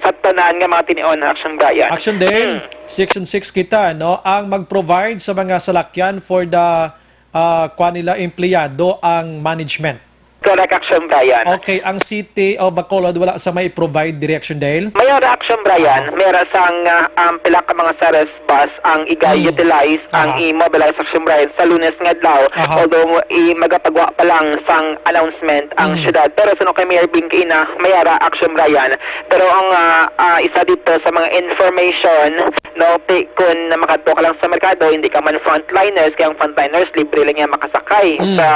sa tanan nga mga tinion, Action Brian. Action din, Mm. Section six kita, no? Ang mag-provide sa mga salakyan for the, uh, kuan nila, empleyado ang management. Correct, Action Brian. Okay, ang City of Bacolod wala sa may provide direction, Dale? May ara, Action Brian, Aha. may ara sang, uh, um, pila ka mga Ceres bus ang iga-utilize, Mm. ang Aha. i-mobilize, Action Brian, sa Lunes nga adlaw. Aha. Although, i-, magapagwa pa lang sang announcement ang Mm. syudad. Pero sa kay Mayor Bing kaina, may ara, Action Brian. Pero ang, ah, ah, isa dito sa mga information, no, ti-, kung makadto ka lang sa merkado, hindi ka man frontliners, kaya ang frontliners, libre lang yan makasakay Mm. sa,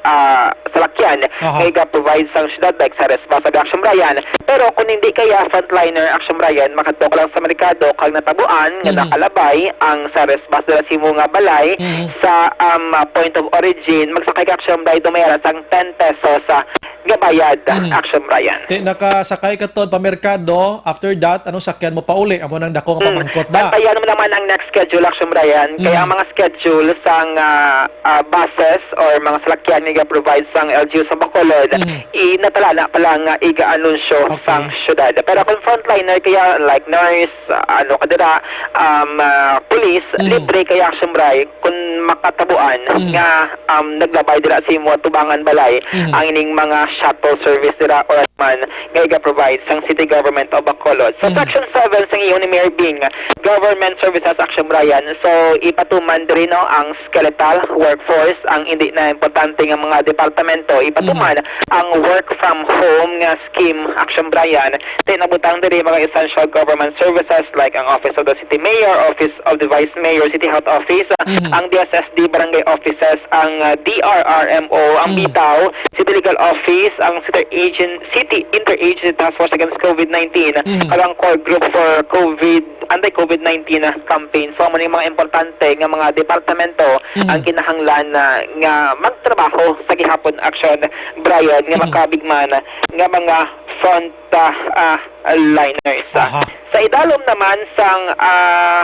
ah, salakyan Aha. nga iga-provide sang syudad, like Ceres bus, sabi, Action Brian. Pero kung hindi kaya frontliner, Action Brian, makadto ka lang sa merkado, kag natabuan nga Mhm. nakalabay ang Ceres bus dira sa imo nga balay Mhm. sa, um, point of origin, magsakay ka, Action Brian, dumayara sang ten pesos, ah, nga bayad, Mhm. Action Brian. Ti, nakasakay ka to pa merkado, after that, anong sakyan mo pauli? Amo nang dako nga Mm. pamangkot da. Bantayan mo naman ang next schedule, Action Brian. Kaya Mm. ang mga schedule sang, ah, ah, buses or mga salakyan nga provide sang L G U sa Bacolod, Mm. i-, natalana pa lang nga iga-anunsyo Okay. sang syudad. Pero kung frontliner kaya, like nurse, ah, ano ka dira, um, ah, police, Mm. libre kaya, Action Brian, kung makatabuan Mm. nga, um, naglabay dira sa imo tubangan balay, Mm. ang ining mga shuttle service dira or man nga iga-provide sang City Government of Bacolod. Sa Mm. Section seven sang iyo ni Mayor Bing, Government Services, Action Brian. So, ipatuman diri, no, ang skeletal workforce, ang hindi na importante nga mga departamento. Ipatuman Mm. ang work from home nga scheme, Action Brian. Ti nabutang diri mga essential government services like ang Office of the City Mayor, Office of the Vice Mayor, City Health Office, Mm. ang D S S D barangay offices, ang, uh, D R R M O, ang Mm. bitaw, City Legal Office, ang City Agent, City Interagency Task Force Against COVID nineteen, Mm. kag ang Core Group for COVID, Anti-COVID nineteen, uh, Campaign. So, amo ni mga importante nga mga departamento Mm. ang kinahanglan na nga magtrabaho sa gihapon, Action Brian, nga Mm. makabig man nga mga front, uh, uh, liners. Aha. Sa idalom naman sang, uh,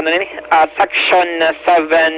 ano ni, uh, Section seven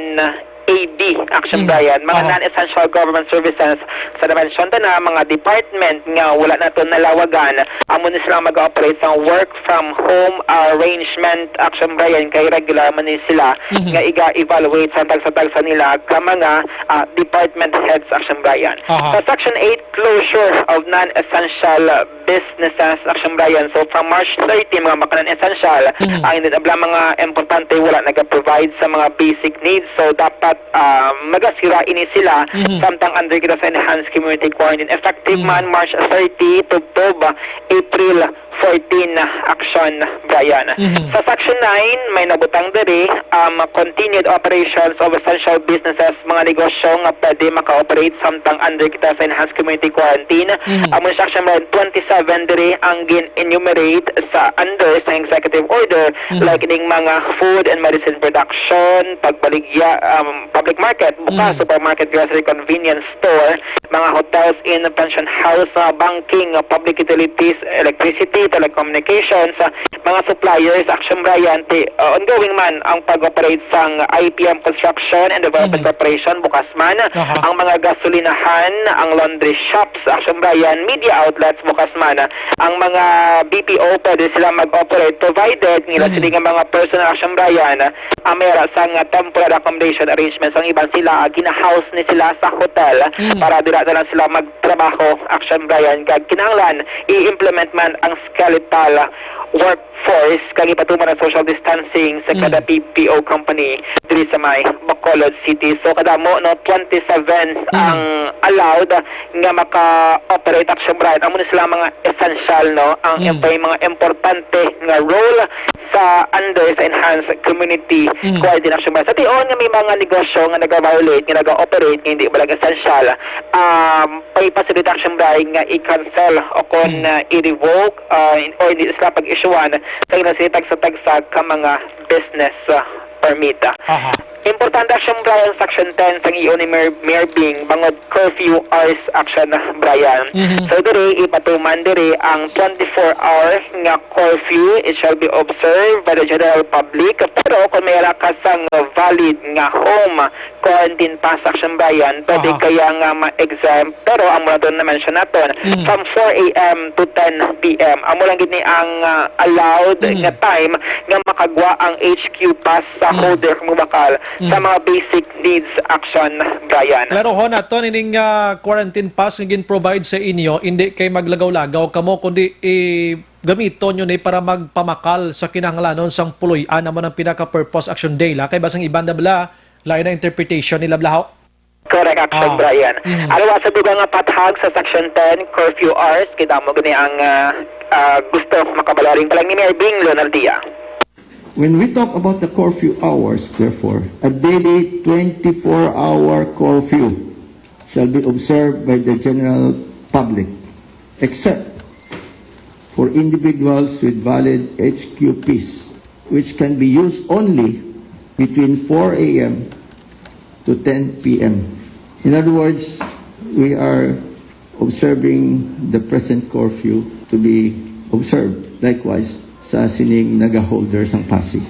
A B, Action Mm. Brian, mga Aha. non-essential government services, sa na-mention ta na, mga department nga wala nato nalawagan, amo ni sila mag-operate sa work from home arrangement, Action Brian, kay regular man ni sila Mhm. nga iga-evaluate sa tagsa-tagsa nila ka mga, ah, department heads, Action Brian. Aha. Sa Section eight, closure of non-essential businesses, Action Brian. So, from March thirty, mga makanan essential, Mhm. ang hindi na bala mga importante wala nag-provide sa mga basic needs. So, dapat, ah, magasira ini sila Mhm. samtang under kita sa enhanced community quarantine. Effective Mhm. man March thirty, tubtob April fourteen, Action Brian. Mhm. Sa Section nine, may nabutang diri, um, continued operations of essential businesses, mga negosyo nga pwede maka-operate samtang under kita sa enhanced community quarantine. Mhm. Amo sa Section twenty-seven diri ang gin-enumerate sa under sa executive order, Mhm. like ning mga food and medicine production, pagbaligya, um, public market, bukas, Mm. supermarket, grocery, convenience store, mga hotels, inn, pension house, ah, banking, ah, public utilities, electricity, telecommunications, ah, mga suppliers, Action Brian, ti, ah, ongoing man ang pag-operate sang I P M Construction and Development Mm. Corporation, bukas man, Aha. ang mga gasolinahan, ang laundry shops, Action Brian, media outlets, bukas man, ang mga B P O, pwede sila mag-operate provided nila Mm. sila nga mga personal, Action Brian, ah, may ara sang temporary accommodation arrangements. Ang iban sila, ah, gina-house ni sila sa hotel Mm. para dira na lang sila magtrabaho, Action Brian. Kag kinahanglan i-implement man ang skeletal workforce kag ipatuman ang social distancing sa Mm. kada B P O company diri sa may Bacolod City. So, kadamo, no, twenty-seven Mm. ang allowed nga maka-operate, Action Brian. Amo ni sila mga essential, no? Ang Mm. im-, mga importante nga role sa under sa enhanced community Mm. quarantine, Action Brian. Sa tion nga may mga negosyo nga naga-violate, nga naga-operate, nga hindi ba lang essential, um, may possibility, Action Brian, nga i-cancel o kon, Mm. uh, i-revoke, uh, or hindi sila pag-issuean sa ilang sini tagsa-tagsa ka mga business, uh, permit. Aha. Importante, Action Brian, Section ten sang E O ni Mayor, Mayor Bing bangod curfew hours, Action Brian. Mhm. So, diri, ipatuman diri ang twenty-four hours nga curfew. It shall be observed by the general public. Pero kung may ara ka sang valid nga home quarantine pass, Action Brian, pwede Aha. kaya nga ma-exempt. Pero ang muna doon na-mention naton, Mm. from four A M to ten P M. Amo lang gid ni ang, ah, allowed Mm. nga time nga makagwa ang H Q pass sa Mm. holder kung mabakal sa Mm. mga basic needs, Action Brian. Klaro ho naton ining, ah, quarantine pass nga gin-provide sa inyo, hindi kay maglagaw-lagaw kamo, kundi i-, gamiton nyo ni para magpamakal sa kinahanglanon sang puloy-an. Amo nang pinaka-purpose, Action Day, la. Kay basang iban na bala, lain ang interpretation nila, bala, ho. Correct, Action Ah. Brian. Mm. Aliwa sa dugang nga pathag sa Section ten, curfew hours, kita mo gani ang, ah, ah, gusto makabalaring pa lang ni Mayor Bing Leonardia. When we talk about the curfew hours, therefore, a daily twenty-four hour curfew shall be observed by the general public, except for individuals with valid H Q Ps, which can be used only between four A M to ten P M. In other words, we are observing the present curfew to be observed likewise sa sining nagaholder sang pasi.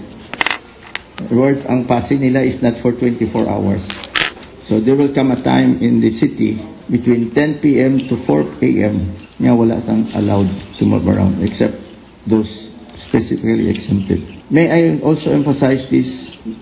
In other words, ang pasi nila is not for twenty-four hours. So there will come a time in the city between ten P M to four A M nga wala sang allowed to move around except those specifically exempted. May I also emphasize this,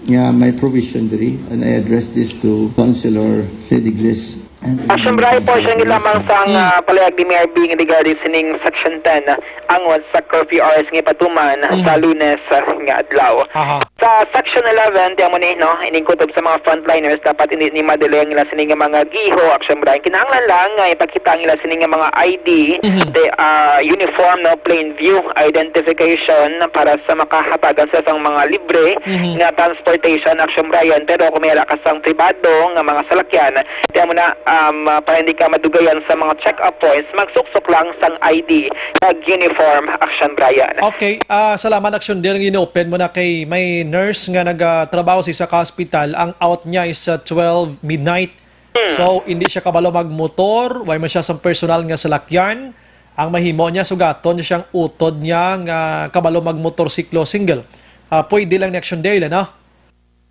nga may provision diri, and I address this to Councilor Sediglis. Action Brian, portion gid lamang sang, Mm. ah, palihag ni Mayor Bing regarding sining Section ten, ah, angot sa curfew hours nga ipatuman Mm. sa Lunes, ah, nga adlaw. Aha. Sa Section eleven, tiyan mo ni, no, ining kutob sa mga frontliners, dapat hindi ni madala ang ila sini nga mga giho, Action Brian. Kinahanglan lang nga ipakita ang ila sini nga mga I D, Mhm. the, ah, uniform, no, plain view identification para sa makahatagan sila sang mga libre Mhm. nga transportation, Action Brian. Pero kung may ka sang pribado nga mga salakyan, tiyan mo na, um, para hindi ka madugayan sa mga check-up points, magsuksok lang sang I D kag uniform, Action Brian. Okay, ah, salamat, Action Day, nga gin-open mo na kay may nurse nga nagatrabaho sa isa ka hospital. Ang out niya is, ah, twelve midnight. Hmm. So, hindi siya kabalo magmotor, way man siya sa personal nga salakyan. Ang mahimo niya, sugaton niya siyang utod niya nga kabalo magmotorsiklo single. Ah, pwede lang ni Action Day, no?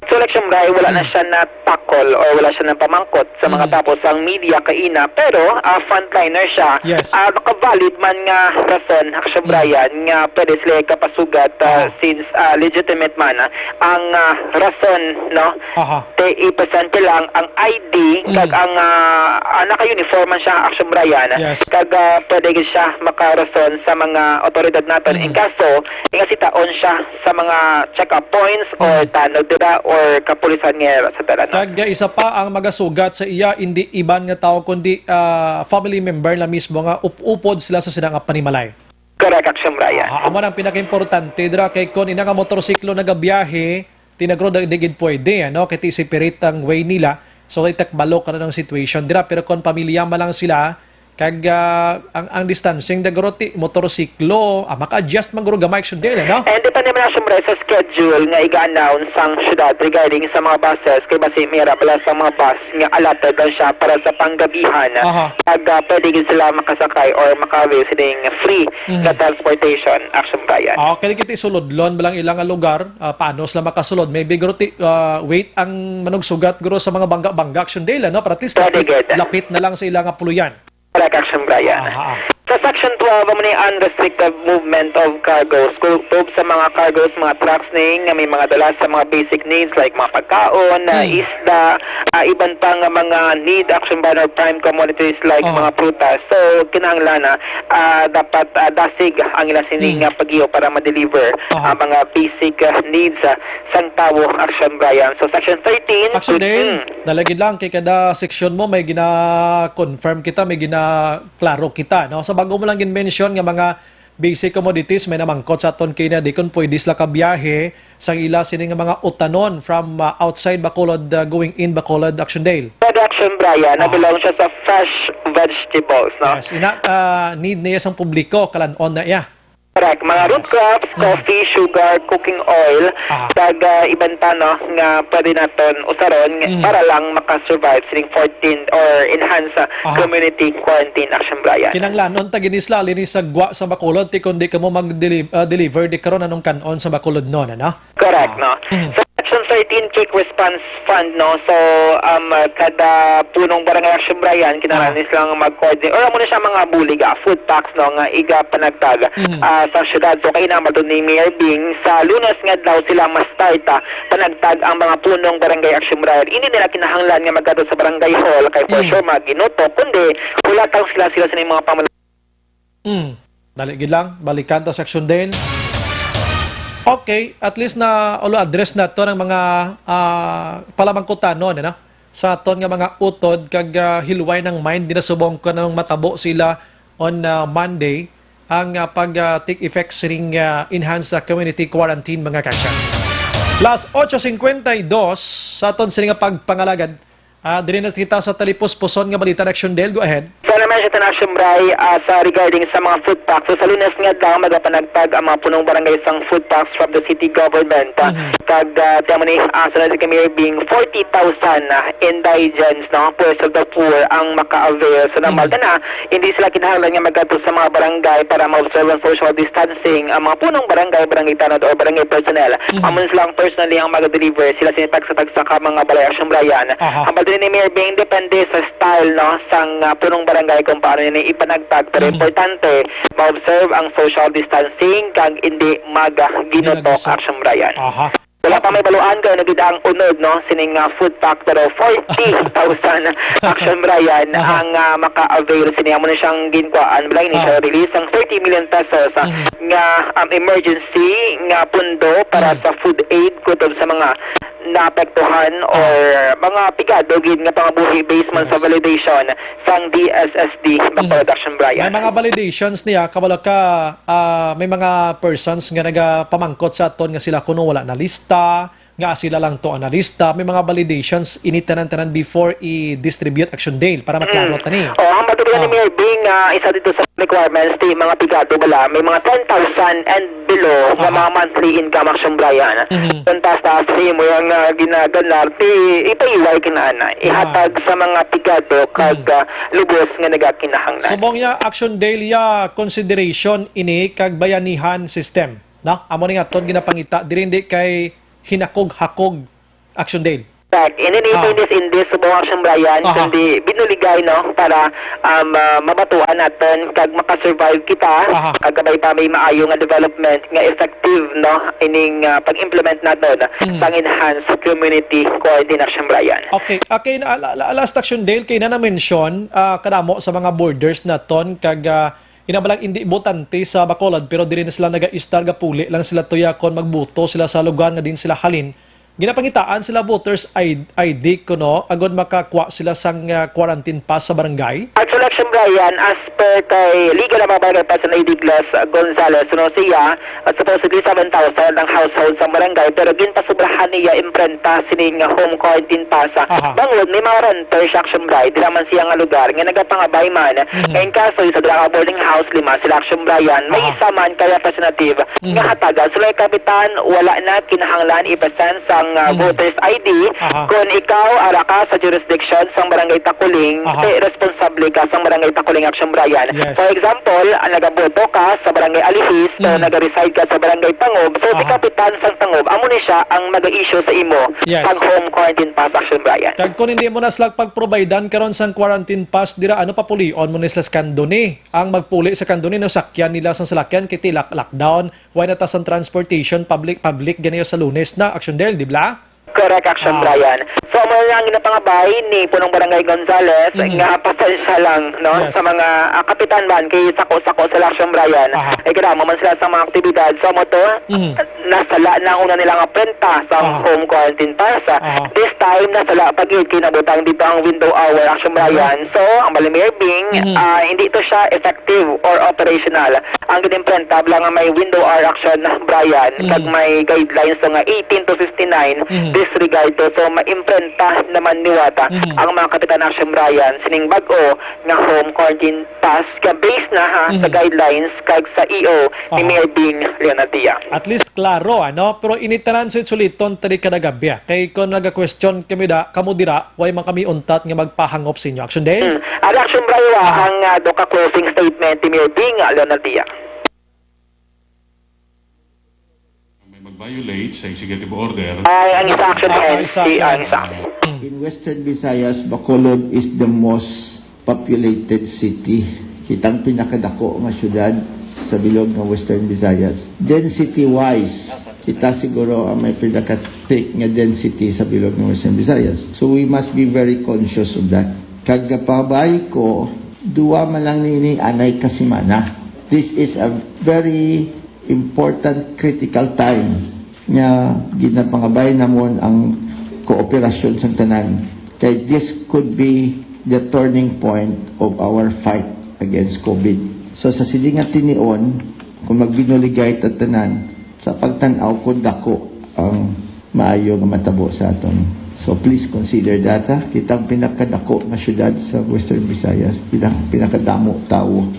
So, Action Brian, wala na Hmm. siya na-tackle or wala siya napamangkot sa mga Hmm. tawo sang media kaina, pero, ah, frontliner siya. Yes. Ah, nakavalid man nga rason, Action Hmm. Brian, nga pwede sila ikapasugat, ah, Ah. since, ah, legitimate man, ah, ang, ah, rason, no? Aha. Te, i-present lang ang I D, Hmm. kag ang, ah, ah, naka-uniform man siya, Action Brian. Yes. Kag, ah, pwede gid siya makarason sa mga otoridad naton Hmm. in kaso nga sitaon siya sa mga check-up points or Mm. tanod dira or kapulisan nga sa dalanan. Kag, ah, isa pa ang magasugat sa iya, indi iban nga tawo, kundi, ah, family member na mismo nga up-upod sila sa sina nga panimalay. Correct, Action Brian. Ah, amo nang pinakaimportante dira kay kon ina nga motorsiklo nagabiyahe, tinagro di, di gid pwede, ano, kay ti separate ang way nila. So, itakbalo ka na ng situation dira. Pero kon pamilya man lang sila, Kag, ah, ang, ang distancing da guro ti motorsiklo, ah, maka-adjust man guro gamay, Action Dale, no? And depende man, Action Bray, sa schedule nga iga-announce sang syudad regarding sa mga buses, kay basi may ra bala sa mga bus nga allotted lang siya para sa panggabihan. Aha. Kag, ah, pwede gid sila makasakay or maka-avail sining free Mhm. nga transportation, Action Brian. Ah, okay, kita isulodlon ba lang ilang lugar, ah, paano sila makasulod? Maybe guro ti, ah, wait ang manugsugat guro sa mga bangga-bangga, Action Dale, ano? Para at least Pwede lapit, gid. lapit na lang sa ilang puloyan. Correct, Action Brian. Aha, ah. Sa Section twelve, amo ni unrestricted movement of cargos. Ku-, tub sa mga cargos, mga trucks ni nga may mga dala sa mga basic needs like mga pagkaon, ah, Hmm. isda, ah, iban pa nga mga need, Action Brian, or prime commodities like Aha. mga prutas. So, kinahanglan na, ah, dapat, ah, dasig ang ila sini Hmm. nga pagyo para ma-deliver Aha. ang mga basic, ah, needs, ah, sang tawo, Action Brian. So, Section thirteen, Action Dale, Hmm. dalagid lang kay kada section mo may gina-confirm kita, may gina-, klaro kita, no? Sa bago mo lang gin-mention nga mga basic commodities, may namangkot sa aton kina di kon pwede sila kabiyahe sa ila sini nga mga utanon from, uh, outside Bacolod, uh, going in Bacolod, Action Dale. Production, Brian, na Ah. belong siya sa fresh vegetables, no? Yes, ina, uh, need niya sang publiko, kalan-on na iya. Correct. Mga Yes. root crops, Mm. coffee, sugar, cooking oil, Ah. kag, uh, iban pa, no, nga pwede naton usaron nga Mm. para lang maka-survive sining fourteen or enhance, uh, Aha. community quarantine, Action Brian. Kinahanglanon ta gini sila, linis sa gwa sa Bacolod, ti kundi kamo mag-deli-, ah, deliver di karon anong kan-on sa Bacolod, no, ano? Correct, Ah. no? Mhm. Sa Section thirteen Quick Response Fund, no? So, um, uh, kada punong barangay, Action Brian, kinahanglan Ah. silang mag-coordinate. Or amo na siya mga bulig, ah, food packs, no, nga iga panagtag, Mhm. ah, sa syudad. So, kay naman ni Mayor Bing, sa Lunes nga adlaw sila mas start, ah, panagtag ang mga punong barangay, Action Brian. Hindi nila kinahanglan nga magkadto sa barangay hall kay for Mm. sure maginutok, kundi hulat lang sila, sila sa mga pamala- Mm. Dali gid lang, balikan ta sa Action Dale. Okay, at least na ulo address na to ng mga, ah, palamangkutan, no, ano? Sa aton nga mga utod kag, ah, hilway ng mind, di na subong ko nang matabo sila on, ah, Monday ang, ah, pag, ah, take effect sining, ah, enhanced, ah, community quarantine, mga kasya. Las ocho cincuenta y dos sa aton sini nga pagpangalagad. Ah, diri na kita sa talipuspuson nga balita, Action Dale. Go ahead. Sa naman siya, Action Bray, ah, sa regarding sa mga food packs. So, sa Lunes nga adlaw, magapanagtag ang mga punong barangay sang food packs from the city government. Ah, Mhm. kag, ah, tiyan mo ni, ah, sa City Mayor Bing, forty thousand, ah, indigents, no, poorer of the poor ang maka-avail. So, normal Mhm. na na, hindi sila kinahanglan nga magkadto sa mga barangay para ma-observe ang social distancing. Ang mga punong barangay, barangay tanod, o barangay personnel, Mhm. amo na silang personally ang mag-deliver. Sila sini tagsa-tagsa ka mga balay, Action Brian. Aha. Ang pagdili ni Mayor Bing, depende sa style, no, sang, ah, punong barangay kung paano nila ipanagtag. Pero Mhm. importante, ma-observe ang social distancing kag hindi mag-, ah, Hindi ginutok, nagusok. Action Brian. Aha. Wala pa Okay. may baluan kay ano gid ang unod, no, sining, ah, food pack, pero forty thousand, Action Brian, Aha. ang, ah, maka-avail sini. Amo na siyang ginkuhaan, wala, initial Ah. release ang thirty million pesos, ah, Mhm. nga, um, emergency nga pundo para Mhm. sa food aid kutob sa mga naapektuhan Ah. or mga pigado gid nga pangabuhi based man sa Yes. validation sang D S S D, Bacolod, Mm. Action Brian. May mga validations niya, kabalo ka, ah, may mga persons nga nagapamangkot sa aton nga sila kuno wala na lista, nga sila lang to ang nalista, may mga validations ini tanan-tanan before i-distribute, Action Dale, para maklaro Mm. ta ni. Oh, ang matutunan ni Ah. Mayor Bing, ah, isa dito sa requirements, ti mga pigado bala, may mga ten thousand and below nga Aha. mga monthly income, Action Brian. Mhm. Kung taas-taas sa imo yung, ah, ginaganar, ti ipaiway kinana. Ah. Ihatag sa mga pigado kag, Mhm. ah, lubos nga nagakinahanglan. Subong ya, Action Dale, ya consideration ini kag bayanihan system, no? Amo ni nga aton ginapangita, diri hindi kay hinakog-hakog, Action Dale. Correct. Hindi ni Ah. Indis, Indis, subong, Action Brian, Aha. kundi binuligay, no, para, um, ah, mabatuan naton kag makasurvive kita, Aha. kag kabay pa may maayo nga development nga effective, no, ining, ah, pag-implement naton Mm. sang enhanced community coordination, Brian. Okay. Okay, na, la, la, last, Action Dale, kay na na-mention, ah, kadamo sa mga borders naton kag, ah, ina ba lang hindi botante sa Bacolod, pero diri na sila naga-istar, gapuli lang sila tuya kon magbuto sila sa lugar nga din sila halin. Ginapangitaan sila voters I D, I D kuno, agod makakuha sila sang, ah, quarantine pass sa barangay? At Correct, Action Brian, as per kay Liga ng mga Barangay President Lady Gles Gonzalez, no, siya, at supposedly seven thousand ang household sa barangay, pero ginpasubrahan niya imprenta sining home quarantine pass. Aha. Bangod may mga renter siya, Action Brian, dira man siya nga lugar, nga nagapangabay man. Mhm. Nga in kaso, isa dira ka boarding house, lima sila, Action Brian, may Aha. isa man ka representative Mhm. nga hatagan. So, like, kapitan, wala na kinahanglan i-present sang, ah, Mhm. voter's I D. Aha. Kung ikaw, ara ka sa jurisdiction sang Barangay Takuling, Aha. te, responsable ka sang Barangay Takuling, Action Brian. Yes. For example, ah, nagaboto ka sa Barangay Alihis, pero Mhm. nag-reside ka sa Barangay Pangob, so, si Aha. kapitan sang Pangob, amo ni siya ang mag-issue sa imo Yes. sang home quarantine pass, Action Brian. Kag kung hindi mo na sila pag-providean karon sang quarantine pass, dira, ano, papulion mo ni sila sa kandoni? Ang magpuli sa kandoni, no, sakyan nila sang salakyan, kay ti lock-, lockdown. Why not sang transportation, public, public gani sa Lunes na, Action Del, di ba? Correct, Action Ah. Brian. So, amo na ang ginapangabay ni Punong Barangay Gonzales Mhm. nga pasensya lang, no, Yes. sa mga, ah, kapitan man, kay sako-sako sila, Action Brian. Aha. Eh, kadamo man sila sa mga aktibidad. So, amo to, Mhm. nasala na una nila nga prenta sa Aha. home quarantine pass. Aha. This time, nasala pa gid kay nabutang dito ang window hour, Action Brian. Aha. So, ang Mayor Bing, Mhm. ah, hindi to siya effective or operational. Ang ginimprenta lang nga may window hour, Action Brian, Mhm. kag may guidelines to nga eighteen to fifty-nine, Mhm. disregard to. So, maimprenta naman ni Wata Mhm. ang mga kapitan, Action Brian, sining bag-o nga home quarantine pass nga based na, ha, sa Mhm. guidelines kag sa E O ni Aha. Mayor Bing Leonardia. At least klaro, ano? Pero ini tanan sulit-suliton tadi kada gabi, ah. Kay kung naga-question kami da, kamo dira, way man kami untat nga magpahangop sa inyo. Action Del? Hmm. Ari, Action Brian, Aha. ang, ah, do ka closing statement ni Mayor Bing Leonardia. May mag-violate sa executive order. Ay, ang isa, Action Ah, Brian, isa, si, isa, ang isa. isa. In Western Visayas, Bacolod is the most populated city. Kita ang pinakadako nga syudad sa bilog nga Western Visayas. Density-wise, kita siguro ang may pinaka-thick nga density sa bilog nga Western Visayas. So we must be very conscious of that. Kag pabay ko, duwa man lang nini anay ka semana. This is a very important, critical time nga ginapangabay namon ang kooperasyon sang tanan, kay this could be the turning point of our fight against COVID. So, sa sini nga tinion, kung magbinuligay ta tanan, sa pagtan-aw ko, dako ang maayo nga matabo sa aton. So, please consider that, ha? Kita ang pinakadako nga syudad sa Western Visayas, kita ang pinakadamo tawo.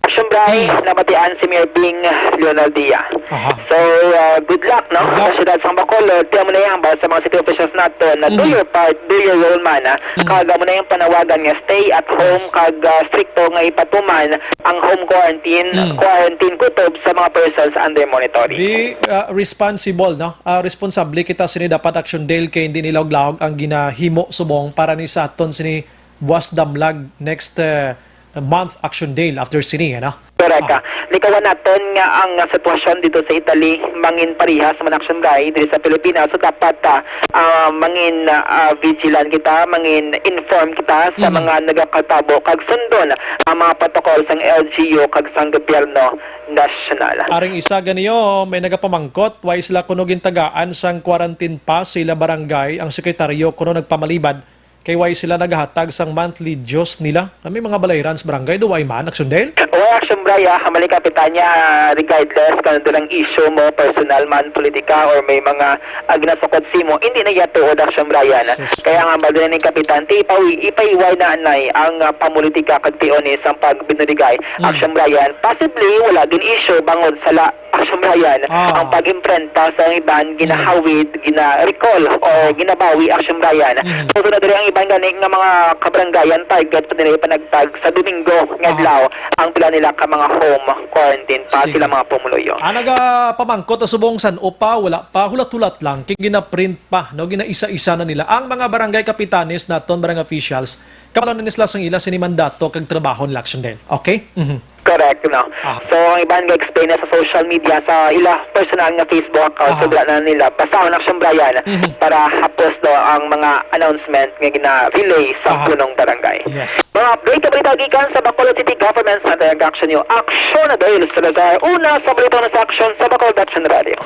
Action Brian, Hmm. nabatian si Mayor Bing Leonardia. Aha. So, uh, good luck, no? Good luck. Sa siyudad sang Bacolod, tiyan mo na yan, para sa mga city officials nato, na do Mhm. your part, do your role man, ah. Mhm. Kag amo na yung panawagan nga stay at home, Yes. kag, uh, stricto nga ipatuman ang home quarantine, Mhm. quarantine kutob sa mga persons under monitoring. Be, uh, responsible, no? Uh, responsable kita sini dapat, Action Del, kay hindi nilawag-lawag ang ginahimo subong para ni sa aton sini buwas damlag next, uh, month, Action Del, after sini, ano? Correct, Ah. ah. Likawan naton nga ang, ah, sitwasyon dito sa Italy mangin parihas man, Action Brian, diri sa Pilipinas. So, dapat, ah, ah, mangin, ah, vigilant kita, mangin inform kita sa Mhm. mga nagakatabo kag sundon ang mga protocol sang L G U kag sang gobyerno nasyonal. Aring isa ganiyo, may nagapamangkot, why sila kuno gintagaan sang quarantine pass sa ila barangay, ang sekretaryo kuno nagpamalibad kay why sila nagahatag sang monthly dues nila? Nga may mga balayran sa barangay, do why man, Action Del? Why, Action Brian, ah, mali, Kapitanya, ah, regardless kung ano lang issue mo, personal man, politika, or may mga, ah, ginasukod simo, hindi na iya tuod, Action Brian. Sus. Kaya nga, bali na ning Kapitan, ti ipawi-, ipaiway na anay ang, ah, pamulitika kag tion ni sang pagbinuligay, Mm. Action Brian. Possibly, wala gin issue bangod sa la-, Action Brian, Ah. ang pag-imprenta sa iban, Mm. ginahawid, gina-recall, or Ah. ginabawi, Action Brian. Mm. So, na diri ang iban gani nga mga kabarangayan, target pa nila ipanagtag sa Domingo nga Ah. adlaw ang pila nila ka mga home quarantine pa Sige. sila mga pumuluyo. Ah, nagapamangkot na subong san-o pa, wala pa, hulat-hulat lang, kay ginaprint pa, no, ginaisa-isa na nila ang mga barangay kapitanes naton, barangay officials, kabalo na ni sila sang ila sini mandato kag trabaho nila, Action Del. Okay? Mhm. Correct, no? Ah. So, ang iban ga-explain na sa social media, sa ila personal nga Facebook account, Aha. so dira na nila basahon, Action Brian, Mhm. para hapos, no, ang mga announcement nga gina-relay sa Aha. punong barangay. Yes. Mga update, kabalita gikan sa Bacolod City Government Center, ang Action News. Action na dahil sa lugar. Una sa balita, una sa aksyon sa Bacolod Action Radio.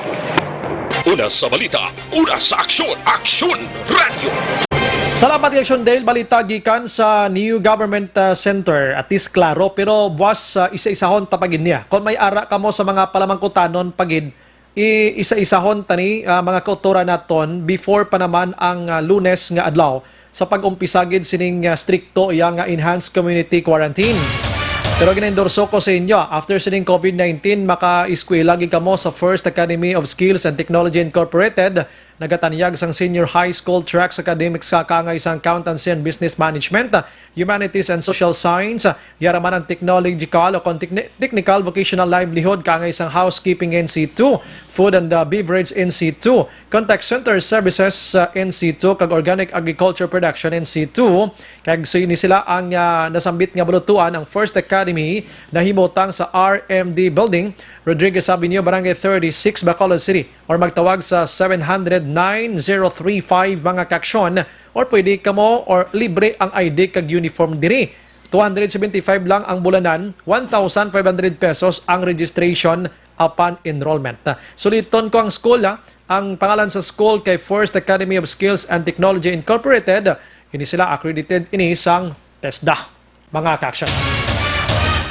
Una sa balita, una sa aksyon, Action Radio. Salamat, Action Dale. Balita gikan sa New Government, ah, Center. At least klaro, pero buwas, ah, isa-isahon ta pa gid niya. Kung may ara kamo sa mga palamangkutanon pa gid, i-isa-isahon ta ni, ah, mga kautoran naton before pa naman ang, ah, Lunes nga adlaw sa pag-umpisa gid sining, ah, strikto iya nga enhanced community quarantine. Pero ginaendorso ko sa inyo, after sining COVID nineteen, maka-eskwela gid kamo sa First Academy of Skills and Technology Incorporated. Nagatanyag sang senior high school tracks academics sa kaangay sang accountancy and business management, humanities and social science, yara man ang technological o kon techni-, technical vocational livelihood kaangay sang housekeeping N C two, food and, uh, beverage N C two, contact center services, uh, N C two, kag organic agriculture production N C two. Kag so ini sila ang, uh, nasambit nga balutuan ang First Academy na himutang sa R M D Building, Rodriguez Avenue, Barangay thirty-six, Bacolod City, or magtawag sa seven hundred nine zero three five, mga kaaksyon, or pwede kamo or libre ang I D kag uniform diri. Two hundred seventy-five lang ang bulanan, one thousand five hundred pesos ang registration upon enrollment. Suliton ko ang school, ha. Ang pangalan sa school kay First Academy of Skills and Technology Incorporated. Ini sila, accredited ini sang TESDA, mga kaaksyon.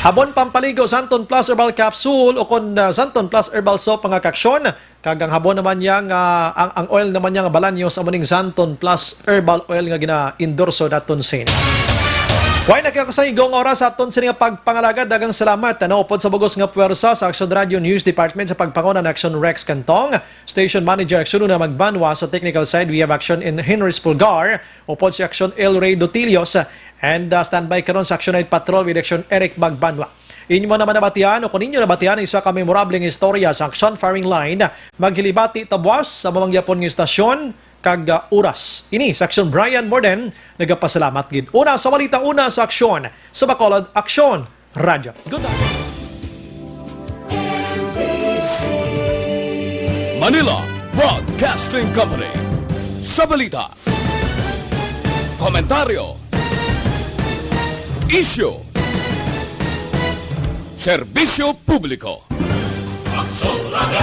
Habon pampaligo, Santon Plus Herbal Capsule o kon, ah, Santon Plus Herbal Soap, mga kaaksyon. Kag ang habon naman niya nga, ang, ang oil naman niya nga balanyo sa muning Santon Plus Herbal Oil nga gina-endorso naton sin. Way na kaya kasaygo nga oras sa aton sini nga pagpangalagad. Daghang salamat, ano, upod sa bugos nga puwersa sa Action Radio News Department sa pagpanguna ni Action Rex Cantong, Station Manager Action Una Magbanwa. Sa technical side, we have Action in Henry's Pulgar, upod si Action El Rey Dotilios, and, uh, standby karon sa Action Night Patrol with Action Eric Magbanwa. Inyo man naman nabatian o kung inyo nabatian ang isa ka memorableng istorya sa Action Firing Line, maghilibati ta buwas sa mamangyapon nga istasyon kag, ah, oras. Ini sa Action Brian Morden, nagapasalamat gid. Una sa balita, una sa aksyon, sa Bacolod Aksyon Radyo. Good night. Manila Broadcasting Company. Sa balita, komentaryo, isyu, serbisyo publiko.